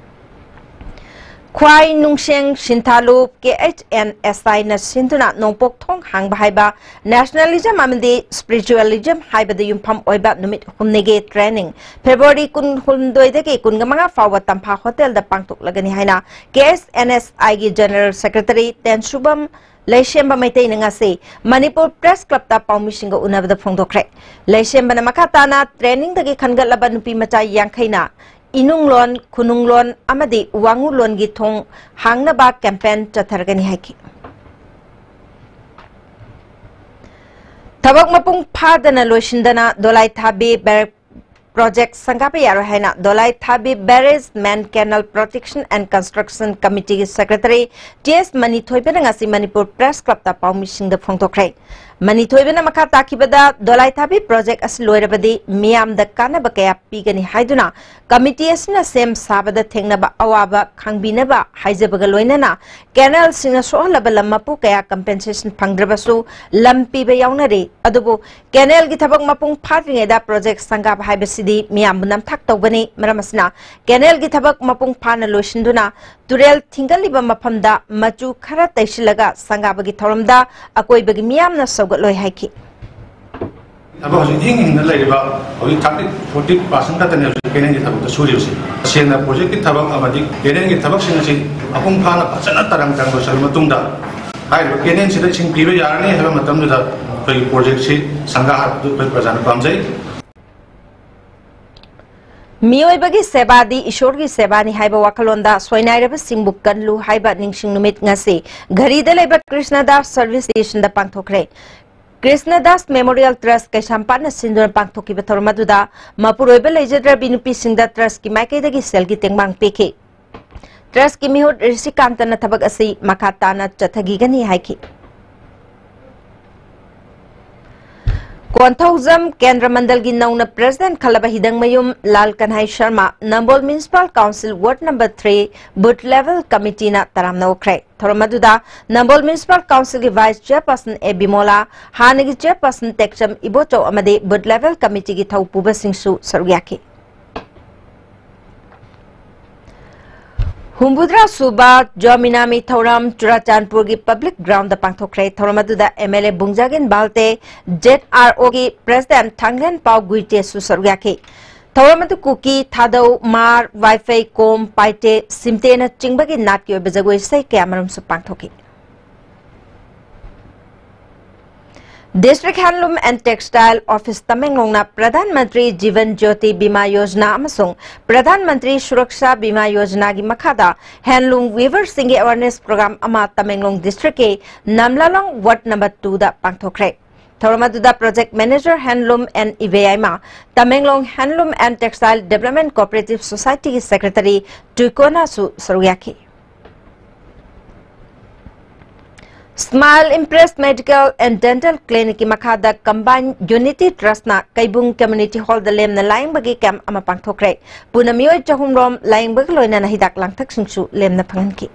ꯈ꯭ꯋꯥꯏ ꯅꯨꯡꯁꯦꯡ ꯁꯤꯟꯊꯥꯂꯨꯞ ꯀꯦ ꯑꯩꯆ ꯑꯦꯟ ꯑꯦꯁ ꯑꯥꯏꯅ ꯁꯤꯟꯗꯨꯅ ꯅꯣꯡꯄꯣꯛ ꯊꯣꯡ ꯍꯥꯡꯕ ꯍꯥꯏꯕ Nationalism ꯑꯃꯗꯤ Spiritualism ꯍꯥꯏꯕꯗ ꯌꯨꯝꯐꯝ ꯑꯣꯏꯕ ꯅꯨꯃꯤꯠ ꯍꯨꯝꯅꯤꯒꯤ training February ꯀꯨꯟꯍꯨꯝꯗꯣꯏꯗꯒꯤ ꯀꯨꯟꯃꯉꯥ ꯐꯥꯎꯕ ꯇꯝꯐꯥ ꯍꯣꯇꯦꯜꯗ ꯄꯥꯡꯊꯣꯛꯂꯒꯅꯤ ꯍꯥꯏꯅ ꯀꯦ ꯑꯩꯆ ꯑꯦꯟ ꯑꯦꯁ ꯑꯥꯏꯒꯤ General Secretary ꯇꯦꯟꯁꯨꯕꯝ ꯂꯩꯁꯦꯝꯕ ꯃꯩꯇꯩꯅ ꯉꯁꯤ ꯃꯅꯤꯄꯨꯔ Press Clubꯇ ꯄꯥꯎꯃꯤꯁꯤꯡꯒ ꯎꯅꯕꯗ ꯐꯣꯡꯗꯣꯛꯈ꯭ꯔꯦ꯫ ꯂꯩꯁꯦꯝꯕꯅ ꯃꯈꯥ ꯇꯥꯅ trainingꯗꯒꯤ ꯈꯟꯒꯠꯂꯕ ꯅꯨꯄꯤ ꯃꯆꯥ ꯌꯥꯡꯈꯩꯅ ꯏꯅꯨꯡꯂꯣꯟ, ꯈꯨꯅꯨꯡꯂꯣꯟ ꯑꯃꯗꯤ ꯋꯥꯉꯨꯂꯣꯟꯒꯤ ꯊꯣꯡ ꯍꯥꯡꯅꯕ campaign ꯆꯠꯊꯔꯒꯅꯤ ꯍꯥꯏꯈꯤ꯫ ꯊꯕꯛ ꯃꯄꯨꯡ ꯐꯥꯗꯅ ꯂꯣꯏꯁꯤꯟꯗꯅ ꯗꯣꯂꯥꯏ ꯊꯥꯕꯤ ꯕꯦꯔꯦꯛ project ꯁꯪꯒꯥꯕ ꯌꯥꯔꯣꯏ ꯍꯥꯏꯅ ꯗꯣꯂꯥꯏ ꯊꯥꯕꯤ Barrage Man Canal Protection and Construction Committeeꯒꯤ Secretary ꯇꯤ ꯑꯦꯁ ꯃꯅꯤꯊꯣꯏꯕꯅ ꯉꯁꯤ ꯃꯅꯤꯄꯨꯔ Press Clubꯇ ꯄꯥꯎꯃꯤꯁꯤꯡꯗ ꯐꯣꯡꯗꯣꯛꯈ꯭ꯔꯦ꯫ ꯃꯅꯤꯊꯣꯏꯕꯅ ꯃꯈꯥ ꯇꯥꯈꯤꯕꯗ, ꯗꯣꯂꯥꯏ ꯊꯥꯕꯤ project ꯑꯁꯤ ꯂꯣꯏꯔꯕꯗꯤ ꯃꯤꯌꯥꯝꯗ ꯀꯥꯟꯅꯕ ꯀꯌꯥ ꯄꯤꯒꯅꯤ ꯍꯥꯏꯗꯨꯅ committee ꯑꯁꯤꯅ ꯁꯦꯝ ꯁꯥꯕꯗ ꯊꯦꯡꯅꯕ ꯑꯋꯥꯕ ꯈꯪꯕꯤꯅꯕ ꯍꯥꯏꯖꯕꯒ ꯂꯣꯏꯅꯅ canalꯁꯤꯡꯅ ꯁꯣꯛꯍꯜꯂꯕ ꯂꯝ ꯃꯄꯨ ꯀꯌꯥ compensation ꯐꯪꯗ꯭ꯔꯕꯁꯨ ꯂꯝ ꯄꯤꯕ ꯌꯥꯎꯅꯔꯤ꯫ ꯑꯗꯨꯕꯨ canalꯒꯤ ꯊꯕꯛ ꯃꯄꯨꯡ ꯐꯥꯗ꯭ꯔꯤꯉꯩꯗ project ꯁꯪꯒꯥꯕ ꯍꯥꯏꯕꯁꯤꯗꯤ ꯃꯤꯌꯥꯝꯕꯨ ꯅꯝꯊꯥꯛ ꯇꯧꯕꯅꯤ꯫ ꯃꯔꯝ ꯑꯁꯤꯅ canalꯒꯤ ꯊꯕꯛ ꯃꯄꯨꯡ ꯐꯥꯅ ꯂꯣꯏꯁꯤꯟꯗꯨꯅ ꯇꯨꯔꯦꯜ ꯊꯤꯡꯒꯠꯂꯤꯕ ꯃꯐꯝꯗ ꯃꯆꯨ ꯈꯔ ꯇꯩꯁꯤꯜꯂꯒ ꯁꯪꯒꯥꯕꯒꯤ ꯊꯧꯔꯝꯗ ꯑꯀꯣꯏꯕꯒꯤ ꯃꯤꯌꯥꯝꯅ ꯁꯧꯒꯠꯂꯣꯏ ꯍꯥꯏꯈꯤ꯫ ꯊꯕꯛ ꯍꯧꯖꯤꯛ ꯏꯍꯤꯡ ꯍꯤꯡꯅ ꯂꯩꯔꯤꯕ ꯍꯧꯖꯤꯛ thirty, forty percent ꯈꯛꯇꯅꯦ ꯍꯧꯖꯤꯛ canalꯒꯤ ꯊꯕꯛꯇ ꯁꯨꯔꯤꯕꯁꯤ꯫ ꯇꯁꯦꯡꯅ projectꯀꯤ ꯊꯕꯛ ꯑꯃꯗꯤ canalꯒꯤ ꯊꯕꯛꯁꯤꯡ ꯑꯁꯤ ꯃꯄꯨꯡ ꯐꯥꯅ ꯐꯖꯅ ꯇꯔꯪ ꯇꯔꯪ ꯂꯣꯏꯁꯤꯜꯂ ꯃꯇꯨꯡꯗ ꯍꯥꯏꯔꯤꯕ canalꯁꯤꯗ ꯏꯁꯤꯡ ꯄꯤꯕ ꯌꯥꯔꯅꯤ ꯍꯥꯏꯕ ꯃꯇꯝꯗꯨꯗ ꯑꯩꯈꯣꯏꯒꯤ projectꯁꯤ ꯁꯪꯒꯥ ꯍꯥꯏꯕꯗꯨ ꯑꯩꯈꯣꯏ ꯄ꯭ꯔꯖꯥꯅ ꯄꯥꯝꯖꯩ꯫ ꯃꯤꯑꯣꯏꯕꯒꯤ ꯁꯦꯕꯥꯗꯤ ꯏꯁꯣꯔꯒꯤ ꯁꯦꯕꯥꯅꯤ ꯍꯥꯏꯕ ꯋꯥꯈꯜꯂꯣꯟꯗ ꯁꯣꯏꯅꯥꯏꯔꯕꯁꯤꯡꯕꯨ ꯀꯟꯂꯨ ꯍꯥꯏꯕ ꯅꯤꯡꯁꯤꯡ ꯅꯨꯃꯤꯠ ꯉꯁꯤ ꯘꯔꯤꯗ ꯂꯩꯕ Krishnadas service stationꯗ ꯄꯥꯡꯊꯣꯛꯈ꯭ꯔꯦ꯫ Krishnadas Memorial Trust ꯀꯩꯁꯥꯝꯄꯥꯠꯅ ꯁꯤꯟꯗꯨꯅ ꯄꯥꯡꯊꯣꯛꯈꯤꯕ ꯊꯧꯔꯝ ꯑꯗꯨꯗ ꯃꯄꯨꯔꯣꯏꯕ ꯂꯩꯖꯗ꯭ꯔꯕꯤ ꯅꯨꯄꯤꯁꯤꯡꯗ trustꯀꯤ ꯃꯥꯏꯀꯩꯗꯒꯤ ꯁꯦꯜꯒꯤ ꯇꯦꯡꯕꯥꯡ ꯄꯤꯈꯤ꯫ Trustꯀꯤ ꯃꯤꯍꯨꯠ ꯔꯤꯁꯤꯀꯥꯟꯇꯅ ꯊꯕꯛ ꯑꯁꯤ ꯃꯈꯥ ꯇꯥꯅ ꯆꯠꯊꯈꯤꯒꯅꯤ ꯍꯥꯏꯈꯤ꯫ ꯀꯣꯟꯊꯧꯖꯝ ꯀꯦꯟꯗ꯭ꯔ ꯃꯟꯗꯜꯒꯤ ꯅꯧꯅ president ꯈꯜꯂꯕ ꯍꯤꯗꯪꯃꯌꯨꯝ ꯂꯥꯜ ꯀꯟꯍꯥꯏ ꯁꯔꯃ ꯅꯝꯕꯣꯜ Municipal Council Ward number three Booth Level Committeeꯅ ꯇꯔꯥꯝꯅ ꯑꯣꯛꯈ꯭ꯔꯦ꯫ ꯊꯧꯔꯝ ꯑꯗꯨꯗ ꯅꯝꯕꯣꯜ Municipal Councilꯒꯤ Vice Chairperson ꯑꯦ ꯕꯤꯃꯣꯂꯥ, ꯍꯥꯟꯅꯒꯤ Chairperson ꯇꯦꯛꯆꯝ ꯏꯕꯣꯆꯧ ꯑꯃꯗꯤ Booth Level Committeeꯒꯤ ꯊꯧ ꯄꯨꯕꯁꯤꯡꯁꯨ ꯁꯔꯨꯛ ꯌꯥꯈꯤ꯫ ꯍꯨꯝꯐꯨꯇꯔꯥ ꯁꯨꯕ ꯖꯣꯃꯤꯅꯥꯃꯤ ꯊꯧꯔꯝ ꯆꯨꯔꯥꯆꯥꯟꯄꯨꯔꯒꯤ ꯄꯕ꯭ꯂꯤꯛ ꯒ꯭ꯔꯥꯎꯟꯗ ꯄꯥꯡꯊꯣꯛꯈ꯭ꯔꯦ꯫ ꯊꯧꯔꯝ ꯑꯗꯨꯗ ꯑꯦꯝ ꯑꯦꯜ ꯑꯦ ꯕꯨꯡꯖꯥꯒꯤꯟ ꯕꯥꯜꯇꯦ, ꯖꯦꯠ ꯑꯥꯔ ꯑꯣꯒꯤ ꯄ꯭ꯔꯦꯁꯤꯗꯦꯟꯠ ꯊꯥꯡꯂꯦꯟꯄꯥꯎ ꯒꯨꯏꯇꯦꯁꯨ ꯁꯔꯨꯛ ꯌꯥꯈꯤ꯫ ꯊꯧꯔꯝ ꯑꯗꯨ ꯀꯨꯀꯤ, ꯊꯥꯗꯧ, ꯃꯥꯔ, ꯋꯥꯏꯐꯩ, ꯀꯣꯝ, ꯄꯥꯏꯇꯦ, ꯁꯤꯝꯇꯦꯅꯆꯤꯡꯕꯒꯤ ꯅꯥꯠꯀꯤ ꯑꯣꯏꯕ ꯖꯒꯣꯏ ꯏꯁꯩ ꯀꯌꯥꯃꯔꯨꯝꯁꯨ ꯄꯥꯡꯊꯣꯛꯈꯤ꯫ District Handloom and Textile Office ꯇꯃꯦꯡꯂꯣꯡꯅ Pradhan Mantri ꯖꯤꯕꯟ ꯖ꯭ꯌꯣꯇꯤ ꯕꯤꯃꯥ ꯌꯣꯖꯅꯥ ꯑꯃꯁꯨꯡ ꯄ꯭ꯔꯙꯥꯟ ꯃꯟꯇ꯭ꯔꯤ ꯁꯨꯔꯛꯁꯥ ꯕꯤꯃꯥ ꯌꯣꯖꯅꯥꯒꯤ ꯃꯈꯥꯗ ꯍꯦꯟꯂꯨꯝ ꯋꯤꯚꯔꯁꯤꯡꯒꯤ ꯑꯦꯋꯥꯔꯅꯦꯁ ꯄ꯭ꯔꯣꯒ꯭ꯔꯥꯝ ꯑꯃ ꯇꯃꯦꯡꯂꯣꯡ ꯗꯤꯁꯇ꯭ꯔꯤꯛꯀꯤ ꯅꯝꯂꯥꯂꯣꯡ ꯋꯥꯔꯗ ꯅꯝꯕꯔ ꯇꯨꯗ ꯄꯥꯡꯊꯣꯛꯈ꯭ꯔꯦ꯫ ꯊꯧꯔꯝ ꯑꯗꯨꯗ project manager Henlum N Ibeyaima, Tamenglong Henlum N textile development cooperative ꯁꯣꯁꯥꯏꯇꯤꯒꯤ ꯁꯦꯀ꯭ꯔꯦꯇꯔꯤ ꯇꯨꯏꯀꯣꯅꯥꯁꯨ ꯁꯔꯨꯛ ꯌꯥꯈꯤ꯫ Smile impress medical and dental ꯀ꯭ꯂꯤꯅꯤꯛꯀꯤ ꯃꯈꯥꯗ ꯀꯝꯕꯥꯏꯟ ꯌꯨꯅꯤꯇꯤ ꯇ꯭ꯔꯁꯅ ꯀꯩꯕꯨꯡ ꯀꯝꯃ꯭ꯌꯨꯅꯤꯇꯤ ꯍꯣꯜꯗ ꯂꯦꯝꯅ ꯂꯥꯌꯦꯡꯕꯒꯤ ꯀꯦꯝꯞ ꯑꯃ ꯄꯥꯡꯊꯣꯛꯈ꯭ꯔꯦ꯫ ꯄꯨꯟꯅ ꯃꯤꯑꯣꯏ ꯆꯍꯨꯝ ꯔꯣꯝ ꯂꯥꯌꯦꯡꯕꯒ ꯂꯣꯏꯅꯅ ꯍꯤꯗꯥꯛ ꯂꯥꯡꯊꯛꯁꯤꯡꯁꯨ ꯂꯦꯝꯅ ꯐꯪꯍꯟꯈꯤ꯫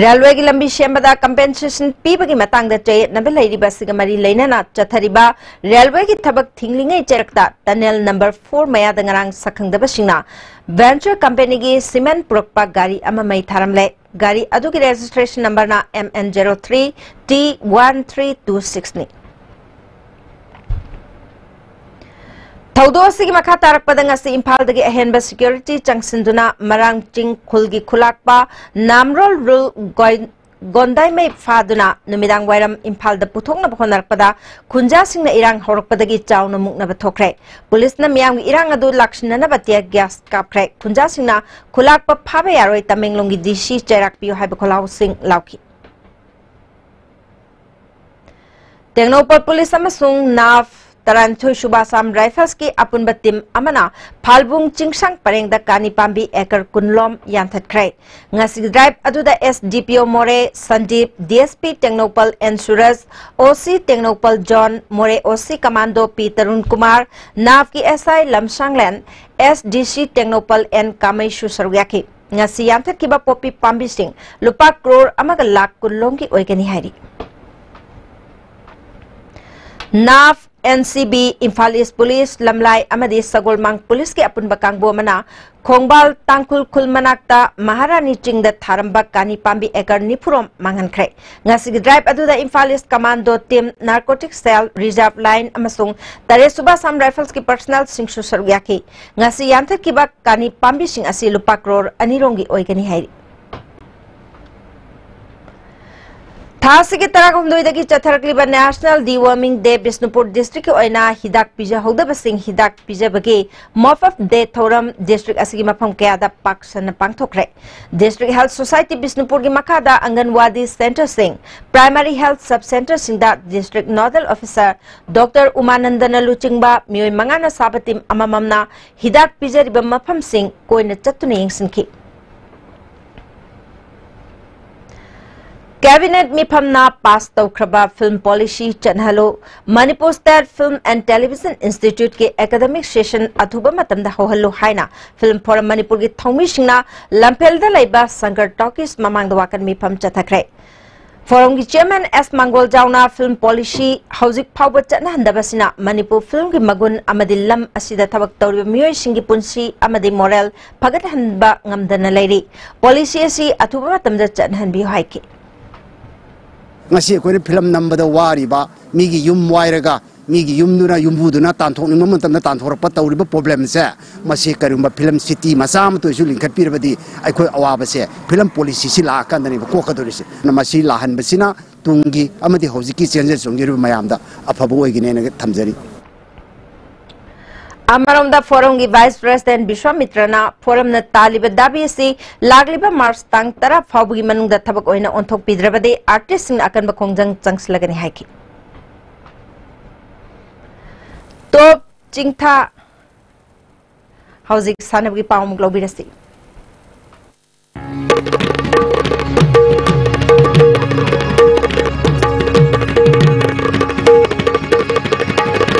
ꯔꯦꯜꯋꯦꯒꯤ ꯂꯝꯕꯤ ꯁꯦꯝꯕꯗ ꯀꯝꯄꯦꯟꯁꯦꯁꯟ ꯄꯤꯕꯒꯤ ꯃꯇꯥꯡꯗ ꯆꯌꯦꯠꯅꯕ ꯂꯩꯔꯤꯕ ꯑꯁꯤꯒ ꯃꯔꯤ ꯂꯩꯅꯅ ꯆꯠꯊꯔꯤꯕ ꯔꯦꯜꯋꯦꯒꯤ ꯊꯕꯛ ꯊꯤꯡꯂꯤꯉꯩ ꯆꯩꯔꯛꯇ ꯇꯅꯦꯜ ꯅꯝꯕꯔ ꯐꯣꯔ ꯃꯌꯥꯗ ꯉꯔꯥꯡ ꯁꯛꯈꯪꯗꯕꯁꯤꯡꯅ ꯚꯦꯟꯆꯔ ꯀꯝꯄꯦꯅꯤꯒꯤ ꯁꯤꯃꯦꯟ ꯄꯨꯔꯛꯄ ꯒꯥꯔꯤ ꯑꯃ ꯃꯩ ꯊꯥꯔꯝꯂꯦ꯫ ꯒꯥꯔꯤ ꯑꯗꯨꯒꯤ ꯔꯦꯖꯤꯁꯇ꯭ꯔꯦꯁꯟ ꯅꯝꯕꯔꯅ M N zero three T one three two ꯁꯤꯛꯁꯅꯤ꯫ ꯊꯧꯗꯣꯛ ꯑꯁꯤꯒꯤ ꯃꯈꯥ ꯇꯥꯔꯛꯄꯗ ꯉꯁꯤ ꯏꯝꯐꯥꯜꯗꯒꯤ ꯑꯍꯦꯟꯕ ꯁꯦꯀ꯭ꯌꯨꯔꯤꯇꯤ ꯆꯪꯁꯤꯟꯗꯨꯅ ꯃꯔꯥꯡ ꯆꯤꯡ ꯈꯨꯜꯒꯤ ꯈꯨꯂꯥꯛꯄ ꯅꯥꯝꯔꯣꯜ ꯔꯨꯜ ꯒꯣꯏ-, ꯒꯣꯟꯗꯥꯏꯃꯩ ꯐꯥꯗꯨꯅ ꯅꯨꯃꯤꯗꯥꯡ ꯋꯥꯏꯔꯝ ꯏꯝꯐꯥꯜꯗ ꯄꯨꯊꯣꯛꯅꯕ ꯍꯣꯠꯅꯔꯛꯄꯗ ꯈꯨꯟꯖꯥꯁꯤꯡꯅ ꯏꯔꯥꯡ ꯍꯧꯔꯛꯄꯗꯒꯤ ꯆꯥꯎꯅ ꯃꯨꯛꯅꯕ ꯊꯣꯛꯈ꯭ꯔꯦ꯫ ꯄꯨꯂꯤꯁꯅ ꯃꯤꯌꯥꯝꯒꯤ ꯏꯔꯥꯡ ꯑꯗꯨ ꯂꯥꯛꯁꯤꯟꯅꯅꯕ tear gas ꯀꯥꯞꯈ꯭ꯔꯦ꯫ ꯈꯨꯟꯖꯥꯁꯤꯡꯅ ꯈꯨꯂꯥꯛꯄ ꯐꯥꯕ ꯌꯥꯔꯣꯏ, ꯇꯃꯦꯡꯂꯣꯡꯒꯤ ꯗꯤ ꯁꯤ ꯆꯩꯔꯥꯛ ꯄꯤꯌꯨ ꯍꯥꯏꯕ ꯈꯣꯜꯂꯥꯎꯁꯤꯡ ꯂꯥꯎꯈꯤ꯫ ꯇꯦꯡꯅꯧꯄꯜ ꯄꯨꯂꯤꯁ ꯑꯃꯁꯨꯡ ꯅꯥꯐ ꯇꯔꯥꯅꯤꯊꯣꯏ ꯁꯨꯕ ꯑꯁꯥꯝ ꯔꯥꯏꯐꯜꯁꯀꯤ ꯑꯄꯨꯟꯕ ꯇꯤꯝ ꯑꯃꯅ ꯐꯥꯜꯕꯨꯡ ꯆꯤꯡꯁꯥꯡ ꯄꯔꯦꯡꯗ ꯀꯥꯅꯤ ꯄꯥꯝꯕꯤ ꯑꯦꯀꯔ ꯀꯨꯟ ꯂꯣꯝ ꯌꯥꯟꯊꯠꯈ꯭ꯔꯦ꯫ ꯉꯁꯤꯒꯤ ꯗ꯭ꯔꯥꯏꯚ ꯑꯗꯨꯗ ꯑꯦꯁ ꯗꯤ ꯄꯤ ꯑꯣ ꯃꯣꯔꯦ Sandeep, D S P Tengnoupal and ꯁꯨꯔꯖ, ꯑꯣ ꯁꯤ ꯇꯦꯡꯅꯧꯄꯜ ꯖꯣꯟ ꯃꯣꯔꯦ, ꯑꯣ ꯁꯤ ꯀꯃꯥꯟꯗꯣ ꯄꯤ ꯇꯔꯨꯟ ꯀꯨꯃꯥꯔ, ꯅꯥꯐꯀꯤ ꯑꯦꯁ ꯑꯥꯏ ꯂꯝꯁꯥꯡꯂꯦꯟ, ꯑꯦꯁ ꯗꯤ ꯁꯤ ꯇꯦꯡꯅꯧꯄꯜ ꯑꯦꯟ ꯀꯥꯃꯩꯁꯨ ꯁꯔꯨꯛ ꯌꯥꯈꯤ꯫ ꯉꯁꯤ ꯌꯥꯟꯊꯠꯈꯤꯕ ꯄꯣꯄꯤ ꯄꯥꯝꯕꯤꯁꯤꯡ ꯂꯨꯄꯥ ꯀ꯭ꯔꯣꯔ ꯑꯃꯒ ꯂꯥꯈ ꯀꯨꯟ ꯂꯣꯝꯒꯤ ꯑꯣꯏꯒꯅꯤ ꯍꯥꯏꯔꯤ꯫ ꯅꯥꯐ ꯑꯦꯟ ꯁꯤ ꯕꯤ, ꯏꯝꯐꯥꯜ ꯏꯁ ꯄꯨꯂꯤꯁ, ꯂꯝꯂꯥꯏ ꯑꯃꯗꯤ ꯁꯒꯣꯜꯃꯥꯡ ꯄꯨꯂꯤꯁꯀꯤ ꯑꯄꯨꯟꯕ ꯀꯥꯡꯕꯨ ꯑꯃꯅ ꯈꯣꯡꯕꯥꯜ ꯇꯥꯡꯈꯨꯜ ꯈꯨꯜ ꯃꯅꯥꯛꯇ ꯃꯍꯥꯔꯥꯅꯤ ꯆꯤꯡꯗ ꯊꯥꯔꯝꯕ ꯀꯥꯅꯤ ꯄꯥꯝꯕꯤ ꯑꯦꯀꯔ ꯅꯤꯐꯨꯔꯣꯝ ꯃꯥꯡꯍꯟꯈ꯭ꯔꯦ꯫ ꯉꯁꯤꯒꯤ ꯗ꯭ꯔꯥꯏꯚ ꯑꯗꯨꯗ ꯏꯝꯐꯥꯜ ꯏꯁ ꯀꯃꯥꯟꯗꯣ ꯇꯤꯝ, ꯅꯥꯔꯀꯣꯇꯤꯛ ꯁꯦꯜ, ꯔꯤꯖꯥꯔꯚ ꯂꯥꯏꯟ ꯑꯃꯁꯨꯡ ꯇꯔꯦꯠ ꯁꯨꯕ ꯑꯁꯥꯝ ꯔꯥꯏꯐꯜꯁꯀꯤ ꯄꯔꯁꯅꯦꯜꯁꯤꯡꯁꯨ ꯁꯔꯨꯛ ꯌꯥꯈꯤ꯫ ꯉꯁꯤ ꯌꯥꯟꯊꯠꯈꯤꯕ ꯀꯥꯅꯤ ꯄꯥꯝꯕꯤꯁꯤꯡ ꯑꯁꯤ ꯂꯨꯄꯥ ꯀ꯭ꯔꯣꯔ ꯑꯅꯤꯔꯣꯝꯒꯤ ꯑꯣꯏꯒꯅꯤ ꯍꯥꯏꯔꯤ꯫ ꯊꯥ ꯑꯁꯤꯒꯤ ꯇꯔꯥꯍꯨꯝꯗꯣꯏꯗꯒꯤ ꯆꯠꯊꯔꯛꯂꯤꯕ National Deworming Day ꯕꯤꯁꯅꯨꯄꯨꯔ ꯗꯤꯁꯇ꯭ꯔꯤꯛꯀꯤ ꯑꯣꯏꯅ ꯍꯤꯗꯥꯛ ꯄꯤꯖꯍꯧꯗꯕꯁꯤꯡ ꯍꯤꯗꯥꯛ ꯄꯤꯖꯕꯒꯤ Mop of Day ꯊꯧꯔꯝ ꯗꯤꯁꯇ꯭ꯔꯤꯛ ꯑꯁꯤꯒꯤ ꯃꯐꯝ ꯀꯌꯥꯗ ꯄꯥꯛ ꯁꯟꯅ ꯄꯥꯡꯊꯣꯛꯈ꯭ꯔꯦ꯫ ꯗꯤꯁꯇ꯭ꯔꯤꯛ ꯍꯦꯜꯊ ꯁꯣꯁꯥꯏꯇꯤ ꯕꯤꯁꯅꯨꯄꯨꯔꯒꯤ ꯃꯈꯥꯗ ꯑꯪꯒꯟꯋꯥꯗꯤ ꯁꯦꯟꯇꯔꯁꯤꯡ, ꯄ꯭ꯔꯥꯏꯃꯥꯔꯤ ꯍꯦꯜꯊ ꯁꯕ ꯁꯦꯟꯇꯔꯁꯤꯡꯗ ꯗꯤꯁꯇ꯭ꯔꯤꯛ ꯅꯣꯗꯦꯜ ꯑꯣꯐꯤꯁꯥꯔ ꯗꯣꯛꯇꯔ ꯎꯃꯥꯅꯟꯗꯅ ꯂꯨꯆꯤꯡꯕ ꯃꯤꯑꯣꯏ ꯃꯉꯥꯅ ꯁꯥꯕ ꯇꯤꯝ ꯑꯃꯃꯝꯅ ꯍꯤꯗꯥꯛ ꯄꯤꯖꯔꯤꯕ ꯃꯐꯝꯁꯤꯡ ꯀꯣꯏꯅ ꯆꯠꯇꯨꯅ ꯌꯦꯡꯁꯤꯟꯈꯤ꯫ ꯀꯦꯕꯤꯅꯦꯠ ꯃꯤꯐꯝꯅ ꯄꯥꯁ ꯇꯧꯈ꯭ꯔꯕ ꯐꯤꯜꯝ ꯄꯣꯂꯤꯁꯤ ꯆꯠꯅꯍꯜꯂꯨ, Manipur state film and television ꯏꯟꯁꯇꯤꯇ꯭ꯌꯨꯠꯀꯤ ꯑꯦꯀꯥꯗꯦꯃꯤꯛ ꯁꯦꯁꯟ ꯑꯊꯨꯕ ꯃꯇꯝꯗ ꯍꯧꯍꯜꯂꯨ ꯍꯥꯏꯅ ꯐꯤꯜꯝ ꯐꯣꯔꯝ ꯃꯅꯤꯄꯨꯔꯒꯤ ꯊꯧꯃꯤꯁꯤꯡꯅ ꯂꯝꯐꯦꯜꯗ ꯂꯩꯕ ꯁꯪꯀꯔ ꯇꯣꯀꯤꯁ ꯃꯃꯥꯡꯗ ꯋꯥꯀꯠ ꯃꯤꯐꯝ ꯆꯠꯊꯈ꯭ꯔꯦ꯫ ꯐꯣꯔꯝꯒꯤ ꯆꯤꯌꯔꯃꯦꯟ ꯑꯦꯁ ꯃꯪꯒꯣꯜꯖꯥꯎꯅ ꯐꯤꯜꯝ ꯄꯣꯂꯤꯁꯤ ꯍꯧꯖꯤꯛ ꯐꯥꯎꯕ ꯆꯠꯅꯍꯟꯗꯕꯁꯤꯅ ꯃꯅꯤꯄꯨꯔ ꯐꯤꯜꯝꯒꯤ ꯃꯒꯨꯟ ꯑꯃꯗꯤ ꯂꯝ ꯑꯁꯤꯗ ꯊꯕꯛ ꯇꯧꯔꯤꯕ ꯃꯤꯑꯣꯏꯁꯤꯡꯒꯤ ꯄꯨꯟꯁꯤ ꯑꯃꯗꯤ ꯃꯣꯔꯦꯜ ꯐꯒꯠꯍꯟꯕ ꯉꯝꯗꯅ ꯂꯩꯔꯤ꯫ ꯄꯣꯂꯤꯁꯤ ꯑꯁꯤ ꯑꯊꯨꯕ ꯃꯇꯝꯗ ꯆꯠꯅꯍꯟꯕꯤꯌꯨ ꯍꯥꯏꯈꯤ꯫ ꯉꯁꯤ ꯑꯩꯈꯣꯏꯅ ꯐꯤꯂꯝ ꯅꯝꯕꯗ ꯋꯥꯔꯤꯕ, ꯃꯤꯒꯤ ꯌꯨꯝ ꯋꯥꯏꯔꯒ, ꯃꯤꯒꯤ ꯌꯨꯝꯗꯨꯅ, ꯌꯨꯝꯕꯨꯗꯨꯅ ꯇꯥꯟꯊꯣꯛꯅꯤꯡꯕ ꯃꯇꯝꯗ ꯇꯥꯟꯊꯣꯔꯛꯄ ꯇꯧꯔꯤꯕ ꯄ꯭ꯔꯣꯕ꯭ꯂꯦꯝꯁꯦ, ꯃꯁꯤ ꯀꯔꯤꯒꯨꯝꯕ ꯐꯤꯂꯝ ꯁꯤꯇꯤ ꯃꯆꯥ ꯑꯃꯇ ꯑꯣꯏꯔꯁꯨ ꯂꯤꯡꯈꯠꯄꯤꯔꯕꯗꯤ ꯑꯩꯈꯣꯏ ꯑꯋꯥꯕꯁꯦ ꯐꯤꯂꯝ ꯄꯣꯂꯤꯁꯤꯁꯤ ꯂꯥꯛꯑꯀꯥꯟꯗꯅꯦꯕ ꯀꯣꯛꯀꯗꯧꯔꯤꯁꯦ꯫ ꯑꯗꯨꯅ ꯃꯁꯤ ꯂꯥꯛꯍꯟꯕꯁꯤꯅ ꯇꯨꯡꯒꯤ ꯑꯃꯗꯤ ꯍꯧꯖꯤꯛꯀꯤ ꯆꯦꯟꯖ ꯆꯣꯡꯖꯔꯤꯕ ꯃꯌꯥꯝꯗ ꯑꯐꯕ ꯑꯣꯏꯒꯅꯦꯅ ꯊꯝꯖꯔꯤ꯫ ꯑꯃꯔꯣꯝꯗ ꯐꯣꯔꯝꯒꯤ ꯚꯥꯏꯁ ꯄ꯭ꯔꯦꯁꯤꯗꯦꯟꯠ ꯕꯤꯁ꯭ꯋꯥꯃꯤꯇ꯭ꯔꯅ ꯐꯣꯔꯝꯅ ꯇꯥꯜꯂꯤꯕ ꯗꯥꯕꯤ ꯑꯁꯤ ꯂꯥꯛꯂꯤꯕ ꯃꯥꯔꯆ ꯇꯥꯡ ꯇꯔꯥ ꯐꯥꯎꯕꯒꯤ ꯃꯅꯨꯡꯗ ꯊꯕꯛ ꯑꯣꯏꯅ ꯑꯣꯟꯊꯣꯛꯄꯤꯗ꯭ꯔꯕꯗꯤ ꯑꯥꯔꯇꯤꯁꯁꯤꯡꯅ ꯑꯀꯟꯕ ꯈꯣꯡꯖꯪ ꯆꯪꯁꯤꯜꯂꯒꯅꯤ ꯍꯥꯏꯈꯤ꯫ ꯇꯣꯞ ꯆꯤꯡꯊꯥ꯫ ꯍꯧꯖꯤꯛ ꯁꯥꯟꯅꯕꯒꯤ ꯄꯥꯎ ꯑꯃꯨꯛ ꯂꯧꯕꯤꯔꯁꯤ꯫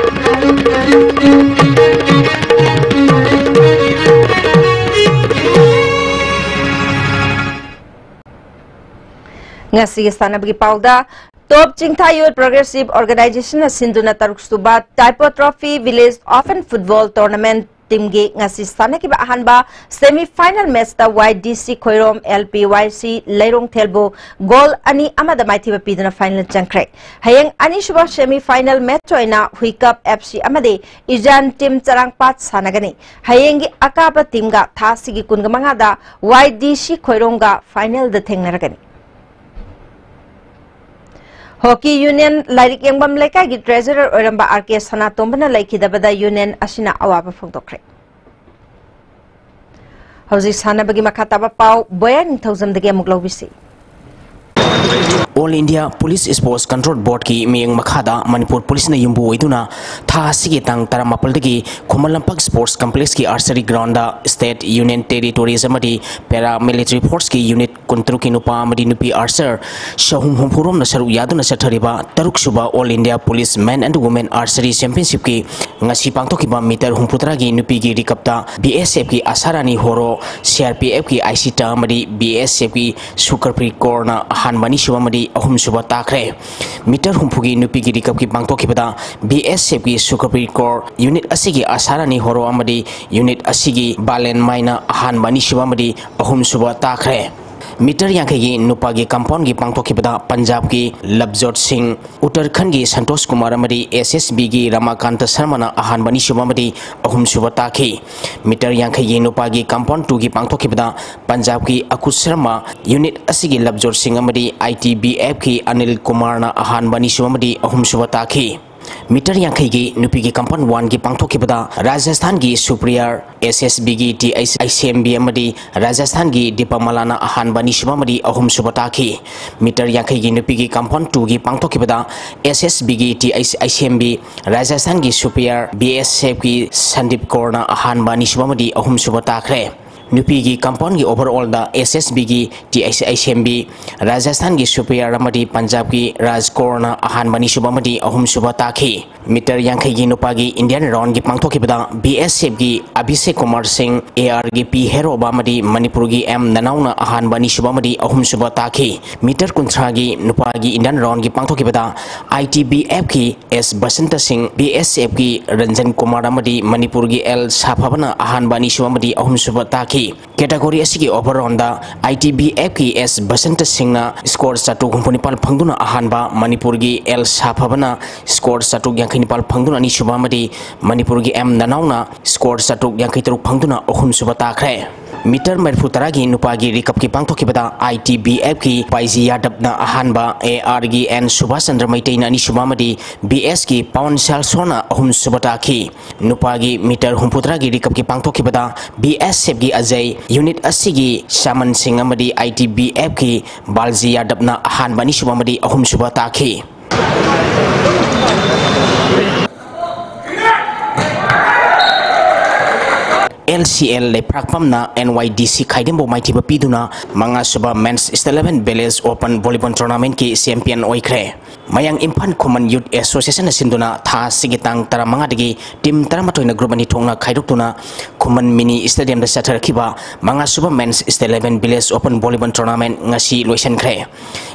ꯉꯁꯤꯒꯤ ꯁꯥꯟꯅꯕꯒꯤ ꯄꯥꯎꯗ, Top Chingtha Youth Progressive Organization ꯅ ꯁꯤꯟꯗꯨꯅ ꯇꯔꯨꯛ ꯁꯨꯕ Typo Trophy Village Open Football Tournament team ꯒꯤ ꯉꯁꯤ ꯁꯥꯟꯅꯈꯤꯕ ꯑꯍꯥꯟꯕ semi final match ꯇ Y D C Khoirom L P Y C ꯂꯩꯔꯣꯡꯊꯦꯜꯕꯨ goal ꯑꯅꯤ ꯑꯃꯗ ꯃꯥꯏꯊꯤꯕ ꯄꯤꯗꯨꯅ final ꯆꯪꯈ꯭ꯔꯦ꯫ ꯍꯌꯦꯡ ꯑꯅꯤꯁꯨꯕ semi final match ꯑꯣꯏꯅ ꯍꯨꯏꯀꯞ F C ꯑꯃꯗꯤ ꯏꯖꯥꯟ team ꯆꯔꯥꯡꯄꯥꯠ ꯁꯥꯟꯅꯒꯅꯤ꯫ ꯍꯌꯦꯡꯒꯤ ꯑꯀꯥꯕ team ꯒ ꯊꯥ ꯑꯁꯤꯒꯤ ꯀꯨꯟꯃꯉꯥꯗ Y D C ꯈꯣꯏꯔꯣꯝꯒ final ꯗ ꯊꯦꯡꯅꯔꯒꯅꯤ꯫ Hockey Union ꯂꯥꯏꯔꯤꯛ ꯌꯦꯡꯐꯝ ꯂꯩꯀꯥꯏꯒꯤ treasurer ꯑꯣꯏꯔꯝꯕ R K ꯁꯅꯥꯇꯣꯝꯕꯅ ꯂꯩꯈꯤꯗꯕꯗ union ꯑꯁꯤꯅ ꯑꯋꯥꯕ ꯐꯣꯡꯗꯣꯛꯈ꯭ꯔꯦ꯫ ꯍꯧꯖꯤꯛ ꯁꯥꯟꯅꯕꯒꯤ ꯃꯈꯥ ꯇꯥꯕ ꯄꯥꯎ ꯕꯣꯌꯥ ꯅꯤꯡꯊꯧꯖꯝꯗꯒꯤ ꯑꯃꯨꯛ ꯂꯧꯕꯤꯁꯤ꯫ All India Police Sports Control Board ꯀꯤ ꯃꯤꯠꯌꯦꯡ ꯃꯈꯥꯗ ꯃꯅꯤꯄꯨꯔ police ꯅ ꯌꯨꯝꯕꯨ ꯑꯣꯏꯗꯨꯅ ꯊꯥ ꯑꯁꯤꯒꯤ ꯇꯥꯡ ꯇꯔꯥꯃꯥꯄꯜꯗꯒꯤ ꯈꯨꯃꯟ ꯂꯝꯄꯥꯛ Sports Complex ꯀꯤ archery ground ꯗ state, union territories ꯑꯃꯗꯤ paramilitary force ꯀꯤ unit ꯀꯨꯟꯇꯔꯨꯛꯀꯤ ꯅꯨꯄꯥ ꯑꯃꯗꯤ ꯅꯨꯄꯤ archer ꯆꯍꯨꯝ ꯍꯨꯝꯐꯨꯔꯣꯝꯅ ꯁꯔꯨꯛ ꯌꯥꯗꯨꯅ ꯆꯠꯊꯔꯤꯕ ꯇꯔꯨꯛ ꯁꯨꯕ All India Police Men and Women Archery Championship ꯀꯤ ꯉꯁꯤ ꯄꯥꯡꯊꯣꯛꯈꯤꯕ meter ꯍꯨꯝꯐꯨꯇꯔꯥꯒꯤ ꯅꯨꯄꯤꯒꯤ recurve ꯇ B S F ꯀꯤ ꯑꯁꯥꯔꯥꯅꯤ ꯍꯣꯔꯣ, C R P F ꯀꯤ ꯑꯥꯏꯁꯤꯇꯥ ꯑꯃꯗꯤ B S F ꯀꯤ ꯁꯨꯀꯔꯄ꯭ꯔꯤꯠ ꯀꯣꯔꯅ ꯑꯍꯥꯟꯕ, ꯑꯅꯤꯁꯨꯕ ꯑꯃꯗꯤ ꯑꯍꯨꯝꯁꯨꯕ ꯇꯥꯈ꯭ꯔꯦ꯫ Meter ꯍꯨꯝꯐꯨꯒꯤ ꯅꯨꯄꯤꯒꯤ recurve ꯀꯤ ꯄꯥꯡꯊꯣꯛꯈꯤꯕꯗ B S F ꯀꯤ ꯁꯨꯀꯔꯄ꯭ꯔꯤꯠ ꯀꯣꯔ unit ꯑꯁꯤꯒꯤ ꯑꯁꯥꯔꯥꯅꯤ ꯍꯣꯔꯣ ꯑꯃꯗꯤ unit ꯑꯁꯤꯒꯤ ꯕꯥꯂꯦꯟ ꯃꯥꯏꯅ ꯑꯍꯥꯟꯕ, ꯑꯅꯤꯁꯨꯕ ꯑꯃꯗꯤ ꯑꯍꯨꯝꯁꯨꯕ ꯇꯥꯈ꯭ꯔꯦ꯫ Meter ꯌꯥꯡꯈꯩꯒꯤ ꯅꯨꯄꯥꯒꯤ compound ꯒꯤ ꯄꯥꯡꯊꯣꯛꯈꯤꯕꯗ ꯄꯟꯖꯥꯕꯀꯤ ꯂꯕꯖꯣꯠ ꯁꯤꯡ, ꯎꯠꯇꯔꯈꯟꯒꯤ ꯁꯟꯇꯣꯁ ꯀꯨꯃꯥꯔ ꯑꯃꯗꯤ S S B ꯒꯤ ꯔꯃꯥꯀꯥꯟꯇ ꯁꯔꯃꯅ ꯑꯍꯥꯟꯕ, ꯑꯅꯤꯁꯨꯕ ꯑꯃꯗꯤ ꯑꯍꯨꯝꯁꯨꯕ ꯇꯥꯈꯤ꯫ Meter ꯌꯥꯡꯈꯩꯒꯤ ꯅꯨꯄꯥꯒꯤ compound two ꯒꯤ ꯄꯥꯡꯊꯣꯛꯈꯤꯕꯗ ꯄꯟꯖꯥꯕꯀꯤ ꯑꯀꯨꯁ ꯁꯔꯃ, unit ꯑꯁꯤꯒꯤ ꯂꯕꯖꯣꯠ ꯁꯤꯡ ꯑꯃꯗꯤ I T B F ꯀꯤ ꯑꯅꯤꯜ ꯀꯨꯃꯥꯔꯅ ꯑꯍꯥꯟꯕ, ꯑꯅꯤꯁꯨꯕ ꯑꯃꯗꯤ ꯑꯍꯨꯝꯁꯨꯕ ꯇꯥꯈꯤ꯫ Meter ꯌꯥꯡꯈꯩꯒꯤ ꯅꯨꯄꯤꯒꯤ compound one ꯒꯤ ꯄꯥꯡꯊꯣꯛꯈꯤꯕꯗ ꯔꯥꯖꯁꯊꯥꯟꯒꯤ ꯁꯨꯄ꯭ꯔꯤꯌꯥꯔ, S S B ꯒꯤ T I C I C M B ꯑꯃꯗꯤ ꯔꯥꯖꯁꯊꯥꯟꯒꯤ ꯗꯤꯄꯥꯃꯥꯂꯥꯅ ꯑꯍꯥꯟꯕ, ꯑꯅꯤꯁꯨꯕ ꯑꯃꯗꯤ ꯑꯍꯨꯝꯁꯨꯕ ꯇꯥꯈꯤ꯫ Meter ꯌꯥꯡꯈꯩꯒꯤ ꯅꯨꯄꯤꯒꯤ compound two ꯒꯤ ꯄꯥꯡꯊꯣꯛꯈꯤꯕꯗ S S B ꯒꯤ T I C I C M B, ꯔꯥꯖꯁꯊꯥꯟꯒꯤ ꯁꯨꯄ꯭ꯔꯤꯌꯥꯔ, B S F ꯀꯤ ꯁꯟꯗꯤꯞ ꯀꯣꯔꯅ ꯑꯍꯥꯟꯕ, ꯑꯅꯤꯁꯨꯕ ꯑꯃꯗꯤ ꯑꯍꯨꯝꯁꯨꯕ ꯇꯥꯈ꯭ꯔꯦ꯫ ꯅꯨꯄꯤꯒꯤ compoundꯒꯤ overallꯗ S S Bꯒꯤ T H I ꯁꯦꯝꯕꯤ, ꯔꯥꯖꯁꯊꯥꯟꯒꯤ ꯁꯨꯄ꯭ꯔꯤꯌꯥ ꯑꯃꯗꯤ ꯄꯟꯖꯥꯕꯀꯤ ꯔꯥꯖꯀꯣꯔꯅ ꯑꯍꯥꯟꯕ, ꯑꯅꯤꯁꯨꯕ ꯑꯃꯗꯤ ꯑꯍꯨꯝꯁꯨꯕ ꯇꯥꯈꯤ꯫ ꯃꯤꯇꯔ ꯌꯥꯡꯈꯩꯒꯤ ꯅꯨꯄꯥꯒꯤ Indian roundꯒꯤ ꯄꯥꯡꯊꯣꯛꯈꯤꯕꯗ B S Fꯀꯤ Abhishek Kumar ꯁꯤꯡ, ARꯒꯤ P ꯍꯦꯔꯣꯕ ꯑꯃꯗꯤ ꯃꯅꯤꯄꯨꯔꯒꯤ M ꯅꯅꯥꯎꯅ ꯑꯍꯥꯟꯕ, ꯑꯅꯤꯁꯨꯕ ꯑꯃꯗꯤ ꯑꯍꯨꯝꯁꯨꯕ ꯇꯥꯈꯤ꯫ ꯃꯤꯇꯔ ꯀꯨꯟꯊ꯭ꯔꯥꯒꯤ ꯅꯨꯄꯥꯒꯤ Indian roundꯒꯤ ꯄꯥꯡꯊꯣꯛꯈꯤꯕꯗ ITBFꯀꯤ S ꯕꯁꯟꯇ ꯁꯤꯡ, BSFꯀꯤ ꯔꯟꯖꯟ ꯀꯨꯃꯥꯔ ꯑꯃꯗꯤ ꯃꯅꯤꯄꯨꯔꯒꯤ L ꯁꯥꯐꯕꯅ ꯑꯍꯥꯟꯕ, ꯑꯅꯤꯁꯨꯕ ꯑꯃꯗꯤ ꯑꯍꯨꯝꯁꯨꯕ ꯇꯥꯈꯤ꯫ Category ꯑꯁꯤꯒꯤ overroundꯗ ITBFꯀꯤ S ꯕꯁꯟꯇ ꯁꯤꯡꯅ score ꯆꯥꯇ꯭ꯔꯨꯛ ꯍꯨꯝꯐꯨ ꯅꯤꯄꯥꯜ ꯐꯪꯗꯨꯅ ꯑꯍꯥꯟꯕ, ꯃꯅꯤꯄꯨꯔꯒꯤ L ꯁꯥꯐꯕꯅ score ꯆꯥꯇ꯭ꯔꯨꯛ ꯌꯥꯡꯈꯩ ꯅꯤꯄꯥꯜ ꯐꯪꯗꯨꯅ ꯑꯅꯤꯁꯨꯕ ꯑꯃꯗꯤ ꯃꯅꯤꯄꯨꯔꯒꯤ M ꯅꯅꯥꯎꯅ score ꯆꯥꯇ꯭ꯔꯨꯛ ꯌꯥꯡꯈꯩ ꯇꯔꯨꯛ ꯐꯪꯗꯨꯅ ꯑꯍꯨꯝꯁꯨꯕ ꯇꯥꯈ꯭ꯔꯦ꯫ ꯃꯤꯇꯔ ꯃꯔꯤꯐꯨ ꯇꯔꯥꯒꯤ ꯅꯨꯄꯥꯒꯤ ꯔꯤꯀꯞꯀꯤ ꯄꯥꯡꯊꯣꯛꯈꯤꯕꯗ ITBFꯀꯤ ꯄꯥꯏꯖꯤ ꯌꯥꯗꯕꯅ ꯑꯍꯥꯟꯕ, ARꯒꯤ N ꯁꯨꯕꯥꯁ ꯆꯟꯗ꯭ꯔ ꯃꯩꯇꯩꯅ ꯑꯅꯤꯁꯨꯕ ꯑꯃꯗꯤ BSꯀꯤ ꯄꯋꯟ ꯁꯦꯜꯁꯣꯅ ꯑꯍꯨꯝꯁꯨꯕ ꯇꯥꯈꯤ꯫ ꯅꯨꯄꯥꯒꯤ ꯃꯤꯇꯔ ꯍꯨꯝꯐꯨꯇꯔꯥꯒꯤ ꯔꯤꯀꯞꯀꯤ ꯄꯥꯡꯊꯣꯛꯈꯤꯕꯗ BSFꯀꯤ ꯑꯖꯩ, unit ꯑꯁꯤꯒꯤ ꯁꯥꯃꯟ ꯁꯤꯡ ꯑꯃꯗꯤ ITBFꯀꯤ ꯕꯥꯜꯖꯤ ꯌꯥꯗꯕꯅ ꯑꯍꯥꯟꯕ, ꯑꯅꯤꯁꯨꯕ ꯑꯃꯗꯤ ꯑꯍꯨꯝꯁꯨꯕ ꯇꯥꯈꯤ꯫ LCL ꯂꯩꯄ꯭ꯔꯥꯛꯄꯝꯅ NYDC ꯈꯥꯏꯗꯦꯝꯕꯨ ꯃꯥꯏꯊꯤꯕ ꯄꯤꯗꯨꯅ ꯃꯉꯥꯁꯨꯕ Men's State Level Village Open Volleyball Tournamentꯀꯤ champion ꯑꯣꯏꯈ꯭ꯔꯦ꯫ ꯃꯌꯥꯡ ꯏꯝꯐꯥꯜ ꯈꯨꯃꯟ Youth Associationꯅ ꯁꯤꯟꯗꯨꯅ ꯊꯥ ꯑꯁꯤꯒꯤ ꯇꯥꯡ ꯇꯔꯥꯃꯉꯥꯗꯒꯤ team ꯇꯔꯥꯃꯥꯊꯣꯏꯅ group ꯑꯅꯤ ꯊꯣꯛꯅ ꯈꯥꯏꯗꯣꯛꯇꯨꯅ ꯈꯨꯃꯟ mini stadiumꯗ ꯆꯠꯊꯔꯛꯈꯤꯕ ꯃꯉꯥꯁꯨꯕ Men's State Level Village Open Volleyball Tournament ꯉꯁꯤ ꯂꯣꯏꯁꯤꯟꯈ꯭ꯔꯦ꯫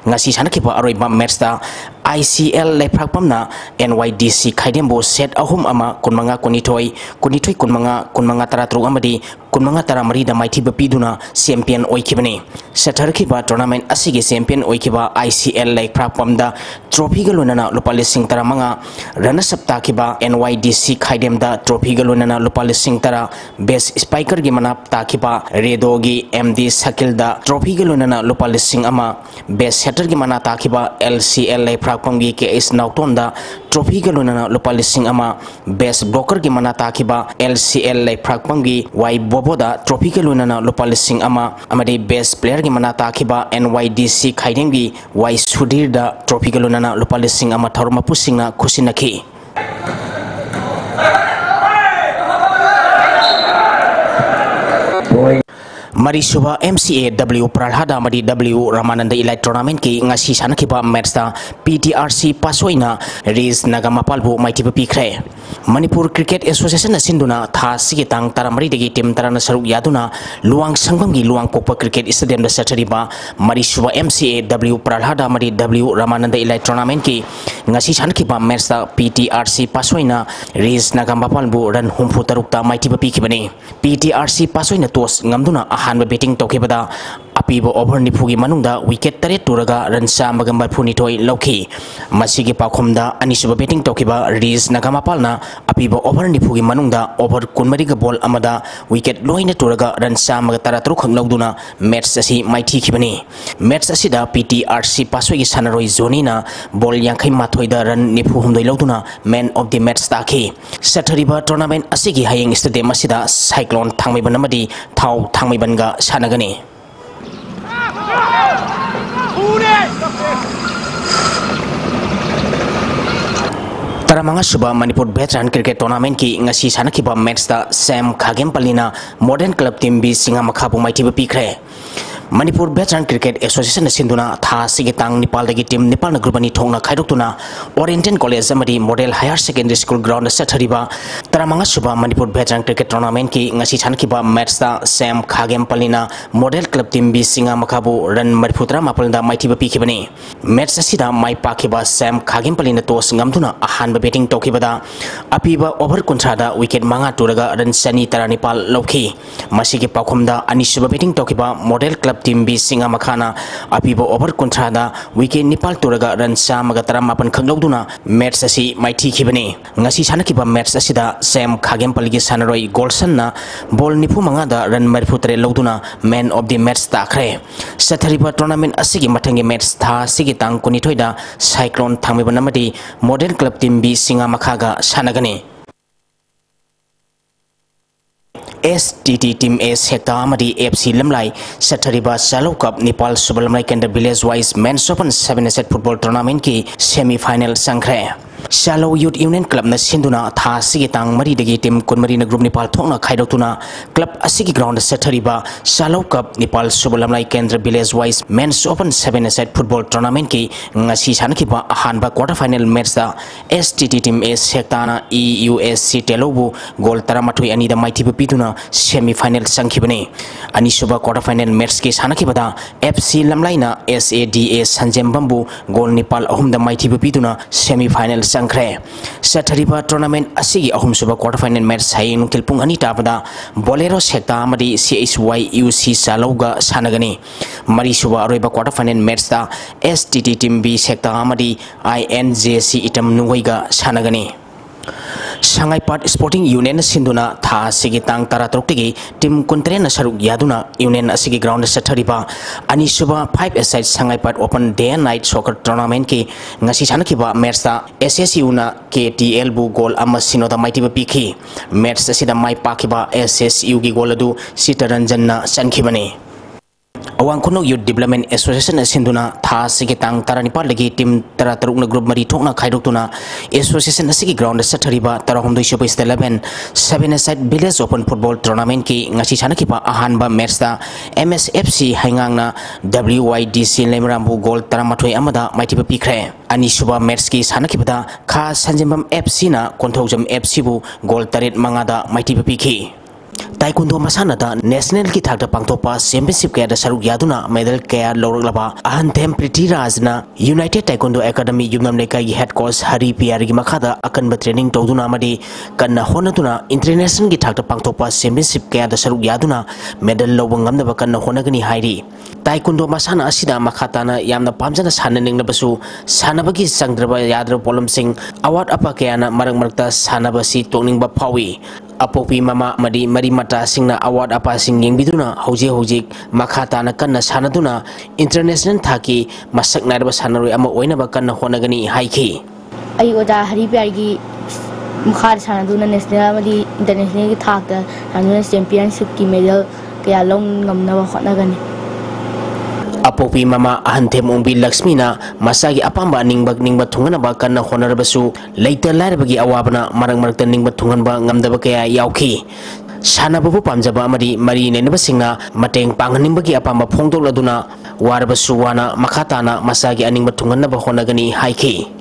ꯉꯁꯤ ꯁꯥꯟꯅꯈꯤꯕ ꯑꯔꯣꯏꯕ matchꯇ ICL ꯂꯩꯄ꯭ꯔꯥꯛꯄꯝꯅ NYDC ꯈꯥꯏꯗꯦꯝꯕꯨ set ꯑꯍꯨꯝ ꯑꯃ, ꯀꯨꯟꯃꯉꯥ ꯀꯨꯟꯅꯤꯊꯣꯏ, ꯀꯨꯟꯅꯤꯊꯣꯏ ꯀꯨꯟꯃꯉꯥ, ꯀꯨꯟꯃꯉꯥ ꯇꯔꯥꯇꯔꯨꯛ ꯑꯃꯗꯤ ꯀꯨꯟꯃꯉꯥ ꯇꯔꯥꯃꯔꯤꯗ ꯃꯥꯏꯊꯤꯕ ꯄꯤꯗꯨꯅ champion ꯑꯣꯏꯈꯤꯕꯅꯤ꯫ ꯆꯠꯊꯔꯛꯈꯤꯕ tournament ꯑꯁꯤꯒꯤ champion ꯑꯣꯏꯈꯤꯕ ICL ꯂꯩꯄ꯭ꯔꯥꯛꯄꯝꯗ trophyꯒ ꯂꯣꯏꯅꯅ ꯂꯨꯄꯥ ꯂꯤꯁꯤꯡ ꯇꯔꯥꯃꯉꯥ, runners up ꯇꯥꯈꯤꯕ NYDC ꯈꯥꯏꯗꯦꯝꯗ trophyꯒ ꯂꯣꯏꯅꯅ ꯂꯨꯄꯥ ꯂꯤꯁꯤꯡ ꯇꯔꯥ, best strikerꯒꯤ ꯃꯅꯥ ꯇꯥꯈꯤꯕ ꯔꯦꯗꯣꯒꯤ MD ꯁꯀꯤꯜꯗ trophyꯒ ꯂꯣꯏꯅꯅ ꯂꯨꯄꯥ ꯂꯤꯁꯤꯡ ꯑꯃ, best setterꯒꯤ ꯃꯅꯥ ꯇꯥꯈꯤꯕ LCL ꯂꯩꯄ꯭ꯔꯥꯛꯄꯝꯒꯤ KS ꯅꯥꯎꯇꯣꯟꯗ trophyꯒ ꯂꯣꯏꯅꯅ ꯂꯨꯄꯥ ꯂꯤꯁꯤꯡ ꯑꯃ, best blockerꯒꯤ ꯃꯅꯥ ꯇꯥꯈꯤꯕ LCL ꯂꯩꯄ꯭ꯔꯥꯛꯄꯝꯒꯤ Y ꯕꯣꯕꯣꯗ trophyꯒ ꯂꯣꯏꯅꯅ ꯂꯨꯄꯥ ꯂꯤꯁꯤꯡ ꯑꯃ ꯑꯃꯗꯤ best playerꯒꯤ ꯃꯅꯥ ꯇꯥꯈꯤꯕ NYDC ꯈꯥꯏꯗꯦꯝꯒꯤ Y ꯁꯨꯙꯤꯔꯗ trophyꯒ ꯂꯣꯏꯅꯅ ꯂꯨꯄꯥ ꯂꯤꯁꯤꯡ ꯑꯃ ꯊꯧꯔꯝ ꯃꯄꯨꯁꯤꯡꯅ ꯈꯨꯠꯁꯤꯟꯅꯈꯤ꯫ ꯃꯔꯤꯁꯨꯕ M C A W Prahlada ꯑꯃꯗꯤ W Ramananda Elite Tournamentꯀꯤ ꯉꯁꯤ ꯁꯥꯟꯅꯈꯤꯕ matchꯇ P T R C ꯄꯥꯁꯣꯏꯅ ꯔꯤꯁ ꯅꯥꯒꯥꯃꯄꯥꯜꯕꯨ ꯃꯥꯏꯊꯤꯕ ꯄꯤꯈ꯭ꯔꯦ꯫ ꯃꯅꯤꯄꯨꯔ Cricket Associationꯅ ꯁꯤꯟꯗꯨꯅ ꯊꯥ ꯑꯁꯤꯒꯤ ꯇꯥꯡ ꯇꯔꯥꯃꯔꯤꯗꯒꯤ team ꯇꯔꯥꯅ ꯁꯔꯨꯛ ꯌꯥꯗꯨꯅ ꯂꯨꯋꯥꯡꯁꯪꯕꯝꯒꯤ ꯂꯨꯋꯥꯡꯄꯣꯛꯄ cricket stadiumꯗ ꯆꯠꯊꯔꯤꯕ ꯃꯔꯤꯁꯨꯕ M C A W Prahlada ꯑꯃꯗꯤ W Ramananda Elite Tournamentꯀꯤ ꯉꯁꯤ ꯁꯥꯟꯅꯈꯤꯕ matchꯇ P T R C ꯄꯥꯁꯣꯏꯅ ꯔꯤꯁ ꯅꯥꯒꯥꯃꯄꯥꯜꯕꯨ run ꯍꯨꯝꯐꯨ ꯇꯔꯨꯛꯇ ꯃꯥꯏꯊꯤꯕ ꯄꯤꯈꯤꯕꯅꯤ꯫ P T R C ꯄꯥꯁꯣꯏꯅ toss ꯉꯝꯗꯨꯅ ꯑꯍꯥꯟꯕ batting ꯇꯧꯈꯤꯕꯗ ꯑꯄꯤꯕ over ꯅꯤꯐꯨꯒꯤ ꯃꯅꯨꯡꯗ wicket ꯇꯔꯦꯠ ꯇꯨꯔꯒ run ꯆꯥꯝꯃꯒ ꯃꯔꯤꯐꯨꯅꯤꯊꯣꯏ ꯂꯧꯈꯤ꯫ ꯃꯁꯤꯒꯤ ꯄꯥꯎꯈꯨꯝꯗ ꯑꯅꯤꯁꯨꯕ batting ꯇꯧꯈꯤꯕ ꯔꯤꯁ ꯅꯥꯒꯥꯃꯄꯥꯜꯅ ꯑꯄꯤꯕ over ꯅꯤꯐꯨꯒꯤ ꯃꯅꯨꯡꯗ over ꯀꯨꯟꯃꯔꯤꯒ ball ꯑꯃꯗ wicket ꯂꯣꯏꯅ ꯇꯨꯔꯒ run ꯆꯥꯝꯃꯒ ꯇꯔꯥꯇꯔꯨꯛ ꯈꯛ ꯂꯧꯗꯨꯅ match ꯑꯁꯤ ꯃꯥꯏꯊꯤꯈꯤꯕꯅꯤ꯫ Match ꯑꯁꯤꯗ P T R C ꯄꯥꯁꯣꯏꯒꯤ ꯁꯥꯟꯅꯔꯣꯏ ꯖꯣꯅꯤꯅ ball ꯌꯥꯡꯈꯩ ꯃꯥꯊꯣꯏꯗ run ꯅꯤꯐꯨ ꯍꯨꯝꯗꯣꯏ ꯂꯧꯗꯨꯅ man of the match ꯇꯥꯈꯤ꯫ ꯆꯠꯊꯔꯤꯕ tournament ꯑꯁꯤꯒꯤ ꯍꯌꯦꯡ stadium ꯑꯁꯤꯗ ꯁꯥꯏꯀ꯭ꯂꯣꯟ ꯊꯥꯡꯃꯩꯕꯟ ꯑꯃꯗꯤ ꯊꯥꯎ ꯊꯥꯡꯃꯩꯕꯟꯒ ꯁꯥꯟꯅꯒꯅꯤ꯫ ꯇꯔꯥꯃꯉꯥ ꯁꯨꯕ ꯃꯅꯤꯄꯨꯔ Veteran Cricket Tournamentꯀꯤ ꯉꯁꯤ ꯁꯥꯟꯅꯈꯤꯕ matchꯇ ꯁꯦꯝ ꯈꯥꯒꯦꯝꯄꯜꯂꯤꯅ Model Club Team B ꯆꯤꯡꯉꯥ ꯃꯈꯥꯕꯨ ꯃꯥꯏꯊꯤꯕ ꯄꯤꯈ꯭ꯔꯦ꯫ ꯃꯅꯤꯄꯨꯔ Veteran Cricket Associationꯅ ꯁꯤꯟꯗꯨꯅ ꯊꯥ ꯑꯁꯤꯒꯤ ꯇꯥꯡ ꯅꯤꯄꯥꯜꯗꯒꯤ team ꯅꯤꯄꯥꯜꯅ group ꯑꯅꯤ ꯊꯣꯛꯅ ꯈꯥꯏꯗꯣꯛꯇꯨꯅ Oriental College ꯑꯃꯗꯤ Model Higher Secondary School groundꯗ ꯆꯠꯊꯔꯤꯕ ꯇꯔꯥꯃꯉꯥ ꯁꯨꯕ ꯃꯅꯤꯄꯨꯔ Veteran Cricket Tournamentꯀꯤ ꯉꯁꯤ ꯁꯥꯟꯅꯈꯤꯕ matchꯇ ꯁꯦꯝ ꯈꯥꯒꯦꯝꯄꯜꯂꯤꯅ Model Club Team B ꯆꯤꯡꯉꯥ ꯃꯈꯥꯕꯨ run ꯃꯔꯤꯐꯨ ꯇꯔꯥꯃꯥꯄꯜꯗ ꯃꯥꯏꯊꯤꯕ ꯄꯤꯈꯤꯕꯅꯤ꯫ Match ꯑꯁꯤꯗ ꯃꯥꯏ ꯄꯥꯛꯈꯤꯕ ꯁꯦꯝ ꯈꯥꯒꯦꯝꯄꯜꯂꯤꯅ toss ꯉꯝꯗꯨꯅ ꯑꯍꯥꯟꯕ batting ꯇꯧꯈꯤꯕꯗ ꯑꯄꯤꯕ over ꯀꯨꯟꯊ꯭ꯔꯥꯗ wicket ꯃꯉꯥ ꯇꯨꯔꯒ run ꯆꯅꯤ ꯇꯔꯥꯅꯤꯄꯥꯜ ꯂꯧꯈꯤ꯫ ꯃꯁꯤꯒꯤ ꯄꯥꯎꯈꯨꯝꯗ ꯑꯅꯤꯁꯨꯕ batting ꯇꯧꯈꯤꯕ Model Club Team B ꯆꯤꯡꯉꯥ ꯃꯈꯥꯅ ꯑꯄꯤꯕ over ꯀꯨꯟꯊ꯭ꯔꯥꯗ wicket ꯅꯤꯄꯥꯜ ꯇꯨꯔꯒ run ꯆꯥꯝꯃꯒ ꯇꯔꯥꯃꯥꯄꯜ ꯈꯛ ꯂꯧꯗꯨꯅ match ꯑꯁꯤ ꯃꯥꯏꯊꯤꯈꯤꯕꯅꯤ꯫ ꯉꯁꯤ ꯁꯥꯟꯅꯈꯤꯕ match ꯑꯁꯤꯗ ꯁꯦꯝ ꯈꯥꯒꯦꯝꯄꯜꯒꯤ ꯁꯥꯟꯅꯔꯣꯏ ꯒꯣꯜꯁꯟꯅ ball ꯅꯤꯐꯨ ꯃꯉꯥꯗ run ꯃꯔꯤꯐꯨ ꯇꯔꯦꯠ ꯂꯧꯗꯨꯅ man of the match ꯇꯥꯈ꯭ꯔꯦ꯫ ꯆꯠꯊꯔꯤꯕ tournament ꯑꯁꯤꯒꯤ ꯃꯊꯪꯒꯤ match ꯊꯥ ꯑꯁꯤꯒꯤ ꯇꯥꯡ ꯀꯨꯟꯅꯤꯊꯣꯏꯗ ꯁꯥꯏꯀ꯭ꯂꯣꯟ ꯊꯥꯡꯃꯩꯕꯟ ꯑꯃꯗꯤ Model Club Team B ꯆꯤꯡꯉꯥ ꯃꯈꯥꯒ ꯁꯥꯟꯅꯒꯅꯤ꯫ S T T Team A ꯁꯦꯛꯇꯥ ꯑꯃꯗꯤ F C ꯂꯝꯂꯥꯏ ꯆꯠꯊꯔꯤꯕ ꯆꯥꯂꯧ Cup ꯅꯤꯄꯥꯜ ꯁꯨꯕ ꯂꯝꯂꯥꯏ ꯀꯦꯟꯗ꯭ꯔ Village Wise Men's Open Seven Set Football Tournamentꯀꯤ semi final ꯆꯪꯈ꯭ꯔꯦ꯫ ꯁꯥꯂꯧ Youth Union Clubꯅ ꯁꯤꯟꯗꯨꯅ ꯊꯥ ꯑꯁꯤꯒꯤ ꯇꯥꯡ ꯃꯔꯤꯗꯒꯤ team ꯀꯨꯟꯃꯔꯤꯅ group ꯅꯤꯄꯥꯜ ꯊꯣꯛꯅ ꯈꯥꯏꯗꯣꯛꯇꯨꯅ club ꯑꯁꯤꯒꯤ groundꯗ ꯆꯠꯊꯔꯤꯕ ꯁꯥꯂꯧ Cup ꯅꯤꯄꯥꯜ ꯁꯨꯕ ꯂꯝꯂꯥꯏ ꯀꯦꯟꯗ꯭ꯔ Village Wise Men's Open Seven-a-side football tournamentꯀꯤ ꯉꯁꯤ ꯁꯥꯟꯅꯈꯤꯕ ꯑꯍꯥꯟꯕ quarter final matchꯇ S T T team A ꯁꯦꯛꯇꯥꯅ E U S C ꯇꯦꯂꯧꯕꯨ goal ꯇꯔꯥꯃꯥꯊꯣꯏ ꯑꯅꯤꯗ ꯃꯥꯏꯊꯤꯕ ꯄꯤꯗꯨꯅ semi final ꯆꯪꯈꯤꯕꯅꯤ꯫ ꯑꯅꯤꯁꯨꯕ quarter final matchꯀꯤ ꯁꯥꯟꯅꯈꯤꯕꯗ F C ꯂꯝꯂꯥꯏꯅ S A D A ꯁꯟꯖꯦꯝꯕꯝꯕꯨ goal ꯅꯤꯄꯥꯜ ꯑꯍꯨꯝꯗ ꯃꯥꯏꯊꯤꯕ ꯄꯤꯗꯨꯅ semi final ꯆꯪꯈ꯭ꯔꯦ꯫ ꯆꯠꯊꯔꯤꯕ tournament ꯑꯁꯤꯒꯤ ꯑꯍꯨꯝꯁꯨꯕ quarter final match ꯍꯌꯦꯡ ꯅꯨꯡꯊꯤꯜ ꯄꯨꯡ ꯑꯅꯤ ꯇꯥꯕꯗ Bolero ꯁꯦꯛꯇꯥ ꯑꯃꯗꯤ C H Y U C ꯁꯥꯂꯧꯒ ꯁꯥꯟꯅꯒꯅꯤ꯫ ꯃꯔꯤꯁꯨꯕ ꯑꯔꯣꯏꯕ quarter final matchꯇ S T T team B ꯁꯦꯛꯇꯥ ꯑꯃꯗꯤ I N J C item ꯅꯨꯡꯒꯣꯏꯒ ꯁꯥꯟꯅꯒꯅꯤ꯫ ꯁꯉꯥꯏꯄꯥꯠ Sporting Unionꯅ ꯁꯤꯟꯗꯨꯅ ꯊꯥ ꯑꯁꯤꯒꯤ ꯇꯥꯡ ꯇꯔꯥꯇꯔꯨꯛꯇꯒꯤ team ꯀꯨꯟꯇꯔꯦꯠꯅ ꯁꯔꯨꯛ ꯌꯥꯗꯨꯅ union ꯑꯁꯤꯒꯤ groundꯗ ꯆꯠꯊꯔꯤꯕ ꯑꯅꯤꯁꯨꯕ five-a-side Sangaipat Open Day and Night Soccer Tournamentꯀꯤ ꯉꯁꯤ ꯁꯥꯟꯅꯈꯤꯕ matchꯇ S S Uꯅ K T Lꯕꯨ goal ꯑꯃ ꯁꯤꯅꯣꯗ ꯃꯥꯏꯊꯤꯕ ꯄꯤꯈꯤ꯫ Match ꯑꯁꯤꯗ ꯃꯥꯏ ꯄꯥꯛꯈꯤꯕ S S Uꯒꯤ goal ꯑꯗꯨ ꯁꯤꯇꯔꯟꯖꯟꯅ ꯆꯟꯈꯤꯕꯅꯤ꯫ ꯑꯋꯥꯡ ꯈꯨꯅꯧ Youth Development Associationꯅ ꯁꯤꯟꯗꯨꯅ ꯊꯥ ꯑꯁꯤꯒꯤ ꯇꯥꯡ ꯇꯔꯥꯅꯤꯄꯥꯜꯗꯒꯤ team ꯇꯔꯥꯇꯔꯨꯛꯅ group ꯃꯔꯤ ꯊꯣꯛꯅ ꯈꯥꯏꯗꯣꯛꯇꯨꯅ association ꯑꯁꯤꯒꯤ groundꯗ ꯆꯠꯊꯔꯤꯕ ꯇꯔꯥꯍꯨꯝꯗꯣꯏꯁꯨꯕ State Eleven Seven-a-side Village Open Football Tournamentꯀꯤ ꯉꯁꯤ ꯁꯥꯟꯅꯈꯤꯕ ꯑꯍꯥꯟꯕ matchꯇ M S F C ꯍꯩꯉꯥꯡꯅ W Y D C ꯂꯩꯃꯔꯥꯝꯕꯨ goal ꯇꯔꯥꯃꯥꯊꯣꯏ ꯑꯃꯗ ꯃꯥꯏꯊꯤꯕ ꯄꯤꯈ꯭ꯔꯦ꯫ ꯑꯅꯤꯁꯨꯕ matchꯀꯤ ꯁꯥꯟꯅꯈꯤꯕꯗ ꯈꯥ ꯁꯟꯖꯦꯝꯕꯝ F Cꯅ ꯀꯣꯟꯊꯧꯖꯝ F Cꯕꯨ goal ꯇꯔꯦꯠ ꯃꯉꯥꯗ ꯃꯥꯏꯊꯤꯕ ꯄꯤꯈꯤ꯫ Taekwondo ꯃꯁꯥꯟꯅꯗ nationalꯒꯤ ꯊꯥꯛꯇ ꯄꯥꯡꯊꯣꯛꯄ championship ꯀꯌꯥꯗ ꯁꯔꯨꯛ ꯌꯥꯗꯨꯅ medal ꯀꯌꯥ ꯂꯧꯔꯛꯂꯕ ꯑꯍꯟꯊꯦꯝ ꯄ꯭ꯔꯤꯊꯤꯔꯥꯖꯅ United Taekwondo Academy ꯌꯨꯝꯅꯥꯝ ꯂꯩꯀꯥꯏꯒꯤ head coach ꯍꯔꯤ ꯄꯤꯌꯥꯔꯒꯤ ꯃꯈꯥꯗ ꯑꯀꯟꯕ training ꯇꯧꯗꯨꯅ ꯑꯃꯗꯤ ꯀꯟꯅ ꯍꯣꯠꯅꯗꯨꯅ internationalꯒꯤ ꯊꯥꯛꯇ ꯄꯥꯡꯊꯣꯛꯄ championship ꯀꯌꯥꯗ ꯁꯔꯨꯛ ꯌꯥꯗꯨꯅ medal ꯂꯧꯕ ꯉꯝꯅꯕ ꯀꯟꯅ ꯍꯣꯠꯅꯒꯅꯤ ꯍꯥꯏꯔꯤ꯫ Taekwondo ꯃꯁꯥꯟꯅ ꯑꯁꯤꯗ ꯃꯈꯥ ꯇꯥꯅ ꯌꯥꯝꯅ ꯄꯥꯝꯖꯅ ꯁꯥꯟꯅꯅꯤꯡꯂꯕꯁꯨ ꯁꯥꯟꯅꯕꯒꯤ ꯆꯪꯗ꯭ꯔꯕ ꯌꯥꯗ꯭ꯔꯕ ꯄꯣꯠꯂꯝꯁꯤꯡ, ꯑꯋꯥꯠ ꯑꯄꯥ ꯀꯌꯥꯅ ꯃꯔꯛ ꯃꯔꯛꯇ ꯁꯥꯟꯅꯕ ꯑꯁꯤ ꯇꯣꯛꯅꯤꯡꯕ ꯐꯥꯎꯏ꯫ ꯑꯄꯣꯛꯄꯤ ꯃꯃꯥ ꯑꯃꯗꯤ ꯃꯔꯤ ꯃꯇꯥꯁꯤꯡꯅ ꯑꯋꯥꯠ ꯑꯄꯥꯁꯤꯡ ꯌꯦꯡꯕꯤꯗꯨꯅ ꯍꯧꯖꯤꯛ ꯍꯧꯖꯤꯛ ꯃꯈꯥ ꯇꯥꯅ ꯀꯟꯅ ꯁꯥꯟꯅꯗꯨꯅ international ꯊꯥꯛꯀꯤ ꯃꯁꯛ ꯅꯥꯏꯔꯕ ꯁꯥꯟꯅꯔꯣꯏ ꯑꯃ ꯑꯣꯏꯅꯕ ꯀꯟꯅ ꯍꯣꯠꯅꯒꯅꯤ ꯍꯥꯏꯈꯤ꯫ ꯑꯩ ꯑꯣꯖꯥ ꯍꯔꯤ ꯄꯤꯌꯥꯔꯒꯤ ꯃꯈꯥꯗ ꯁꯥꯟꯅꯗꯨꯅ national ꯑꯃꯗꯤ internationalꯒꯤ ꯊꯥꯛꯇ ꯁꯥꯟꯅꯗꯨꯅ championshipꯀꯤ medal ꯀꯌꯥ ꯂꯧ ꯉꯝꯅꯕ ꯍꯣꯠꯅꯒꯅꯤ꯫ ꯄꯣꯛꯄꯤ ꯃꯃꯥ ꯑꯍꯟꯊꯦꯝ ꯑꯣꯡꯕꯤ ꯂꯛꯁꯃꯤꯅ ꯃꯆꯥꯒꯤ ꯑꯄꯥꯝꯕ ꯑꯅꯤꯡꯕ ꯅꯤꯡꯕ ꯊꯨꯡꯍꯟꯅꯕ ꯀꯟꯅ ꯍꯣꯠꯅꯔꯕꯁꯨ, ꯂꯩꯇ ꯂꯥꯏꯔꯕꯒꯤ ꯑꯋꯥꯕꯅ ꯃꯔꯛ ꯃꯔꯛꯇ ꯅꯤꯡꯕ ꯊꯨꯡꯍꯟꯕ ꯉꯝꯗꯕ ꯀꯌꯥ ꯌꯥꯎꯈꯤ꯫ ꯁꯥꯟꯅꯕꯕꯨ ꯄꯥꯝꯖꯕ ꯑꯃꯗꯤ ꯃꯔꯤ ꯂꯩꯅꯕꯁꯤꯡꯅ ꯃꯇꯦꯡ ꯄꯥꯡꯍꯟꯅꯤꯡꯕꯒꯤ ꯑꯄꯥꯝꯕ ꯐꯣꯡꯗꯣꯛꯂꯗꯨꯅ, ꯋꯥꯔꯕꯁꯨ ꯋꯥꯅ ꯃꯈꯥ ꯇꯥꯅ ꯃꯆꯥꯒꯤ ꯑꯅꯤꯡꯕ ꯊꯨꯡꯍꯟꯅꯕ ꯍꯣꯠꯅꯒꯅꯤ ꯍꯥꯏꯈꯤ꯫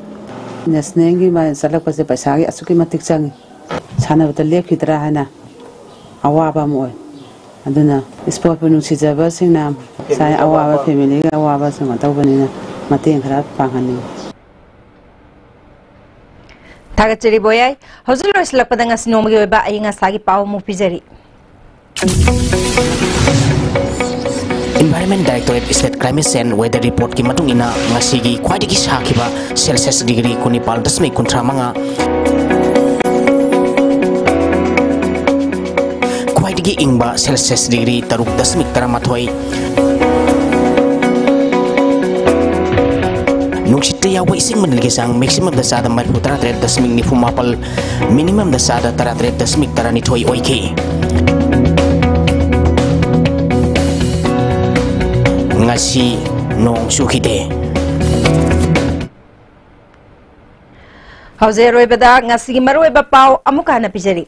ꯅꯦꯁꯅꯦꯜꯒꯤ ꯃꯥ ꯆꯠꯂꯛꯄꯁꯦ ꯄꯩꯁꯥꯒꯤ ꯑꯁꯨꯛꯀꯤ ꯃꯇꯤꯛ ꯆꯪꯉꯤ꯫ ꯁꯥꯟꯅꯕꯗ ꯂꯦꯞꯈꯤꯗ꯭ꯔꯥ ꯍꯥꯏꯅ ꯑꯋꯥꯕ ꯑꯃ ꯑꯣꯏ꯫ ꯑꯗꯨꯅ ꯏꯁꯄꯣꯔꯠꯄꯨ ꯅꯨꯡꯁꯤꯖꯕꯁꯤꯡꯅ ꯉꯁꯥꯏ ꯑꯋꯥꯕ ꯐꯦꯃꯤꯂꯤꯒꯤ ꯑꯋꯥꯕ ꯁꯨꯃꯥꯏꯅ ꯇꯧꯕꯅꯤꯅ ꯃꯇꯦꯡ ꯈꯔ ꯄꯥꯡꯍꯟꯅꯤꯡꯉꯤ꯫ ꯊꯥꯒꯠꯆꯔꯤ ꯕꯣꯌꯥꯏ꯫ ꯍꯧꯖꯤꯛ ꯂꯣꯏꯁꯤꯜꯂꯛꯄꯗ ꯉꯁꯤ ꯅꯣꯡꯃꯒꯤ ꯑꯣꯏꯕ ꯑꯏꯪ ꯑꯁꯥꯒꯤ ꯄꯥꯎ ꯑꯃꯨꯛ ꯄꯤꯖꯔꯤ꯫ Environment Directorate State Climate Change Weather Reportꯀꯤ ꯃꯇꯨꯡ ꯏꯟꯅ, ꯉꯁꯤꯒꯤ ꯈ꯭ꯋꯥꯏꯗꯒꯤ ꯁꯥꯈꯤꯕ ꯁꯦꯜꯁꯤꯌꯁ ꯗꯤꯒ꯭ꯔꯤ ꯀꯨꯟꯅꯤꯄꯥꯜ ꯗꯁꯃꯤꯛ ꯀꯨꯟꯊ꯭ꯔꯥ ꯃꯉꯥ, ꯈ꯭ꯋꯥꯏꯗꯒꯤ ꯏꯪꯕ ꯁꯦꯜꯁꯤꯌꯁ ꯗꯤꯒ꯭ꯔꯤ ꯇꯔꯨꯛ ꯗꯁꯃꯤꯛ ꯇꯔꯥꯃꯥꯊꯣꯏ, ꯅꯨꯡꯁꯤꯠꯇ ꯌꯥꯎꯕ ꯏꯁꯤꯡ ꯃꯅꯤꯜꯒꯤ ꯆꯥꯡ ꯃꯦꯛꯁꯤꯃꯝꯗ ꯆꯥꯗ ꯃꯔꯤꯐꯨ ꯇꯔꯥꯇꯔꯦꯠ ꯗꯁꯃꯤꯛ ꯅꯤꯐꯨ ꯃꯥꯄꯜ, ꯃꯤꯅꯤꯃꯝꯗ ꯆꯥꯗ ꯇꯔꯥꯇꯔꯦꯠ ꯗꯁꯃꯤꯛ ꯇꯔꯥꯅꯤꯊꯣꯏ ꯑꯣꯏꯈꯤ꯫ ꯉꯁꯤ ꯅꯣꯡ ꯆꯨꯈꯤꯗꯦ꯫ ꯍꯧꯖꯤꯛ ꯑꯔꯣꯏꯕꯗ ꯉꯁꯤꯒꯤ ꯃꯔꯨꯑꯣꯏꯕ ꯄꯥꯎ ꯑꯃꯨꯛ ꯍꯟꯅ ꯄꯤꯖꯔꯤ꯫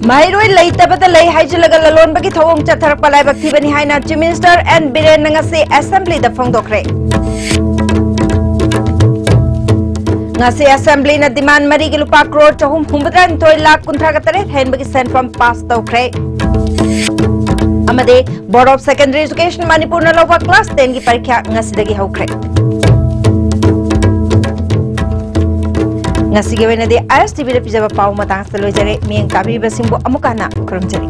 ꯃꯍꯩꯔꯣꯏ ꯂꯩꯇꯕꯗ ꯂꯩ ꯍꯥꯏꯖꯤꯜꯂꯒ ꯂꯂꯣꯟꯕꯒꯤ ꯊꯧꯑꯣꯡ ꯆꯠꯊꯔꯛꯄ ꯂꯥꯏꯕꯛ ꯊꯤꯕꯅꯤ ꯍꯥꯏꯅ Chief Minister N ꯕꯤꯔꯦꯟꯅ ꯉꯁꯤ Assemblyꯗ ꯐꯣꯡꯗꯣꯛꯈ꯭ꯔꯦ꯫ ꯉꯁꯤ Assemblyꯅ demand ꯃꯔꯤꯒꯤ ꯂꯨꯄꯥ ꯀ꯭ꯔꯣꯔ ꯆꯍꯨꯝ ꯍꯨꯝꯐꯨꯇꯔꯥꯅꯤꯊꯣꯏ ꯂꯥꯈ ꯀꯨꯟꯊ꯭ꯔꯥꯒ ꯇꯔꯦꯠ ꯍꯦꯟꯕꯒꯤ ꯁꯦꯟꯐꯝ pass ꯇꯧꯈ꯭ꯔꯦ꯫ ꯑꯃꯗꯤ Board of Secondary Education ꯃꯅꯤꯄꯨꯔꯅ ꯂꯧꯕ class tenꯒꯤ ꯄꯔꯤꯈ꯭ꯌꯥ ꯉꯁꯤꯗꯒꯤ ꯍꯧꯈ꯭ꯔꯦ꯫ ꯉꯁꯤꯒꯤ ꯑꯣꯏꯅꯗꯤ ISTVꯗ ꯄꯤꯖꯕ ꯄꯥꯎ ꯃꯇꯥꯡ ꯑꯁꯤꯗ ꯂꯣꯏꯖꯔꯦ꯫ ꯃꯤꯠꯌꯦꯡ ꯇꯥꯕꯤꯔꯤꯕꯁꯤꯡꯕꯨ ꯑꯃꯨꯛ ꯍꯟꯅ ꯈꯨꯔꯨꯝꯖꯔꯤ꯫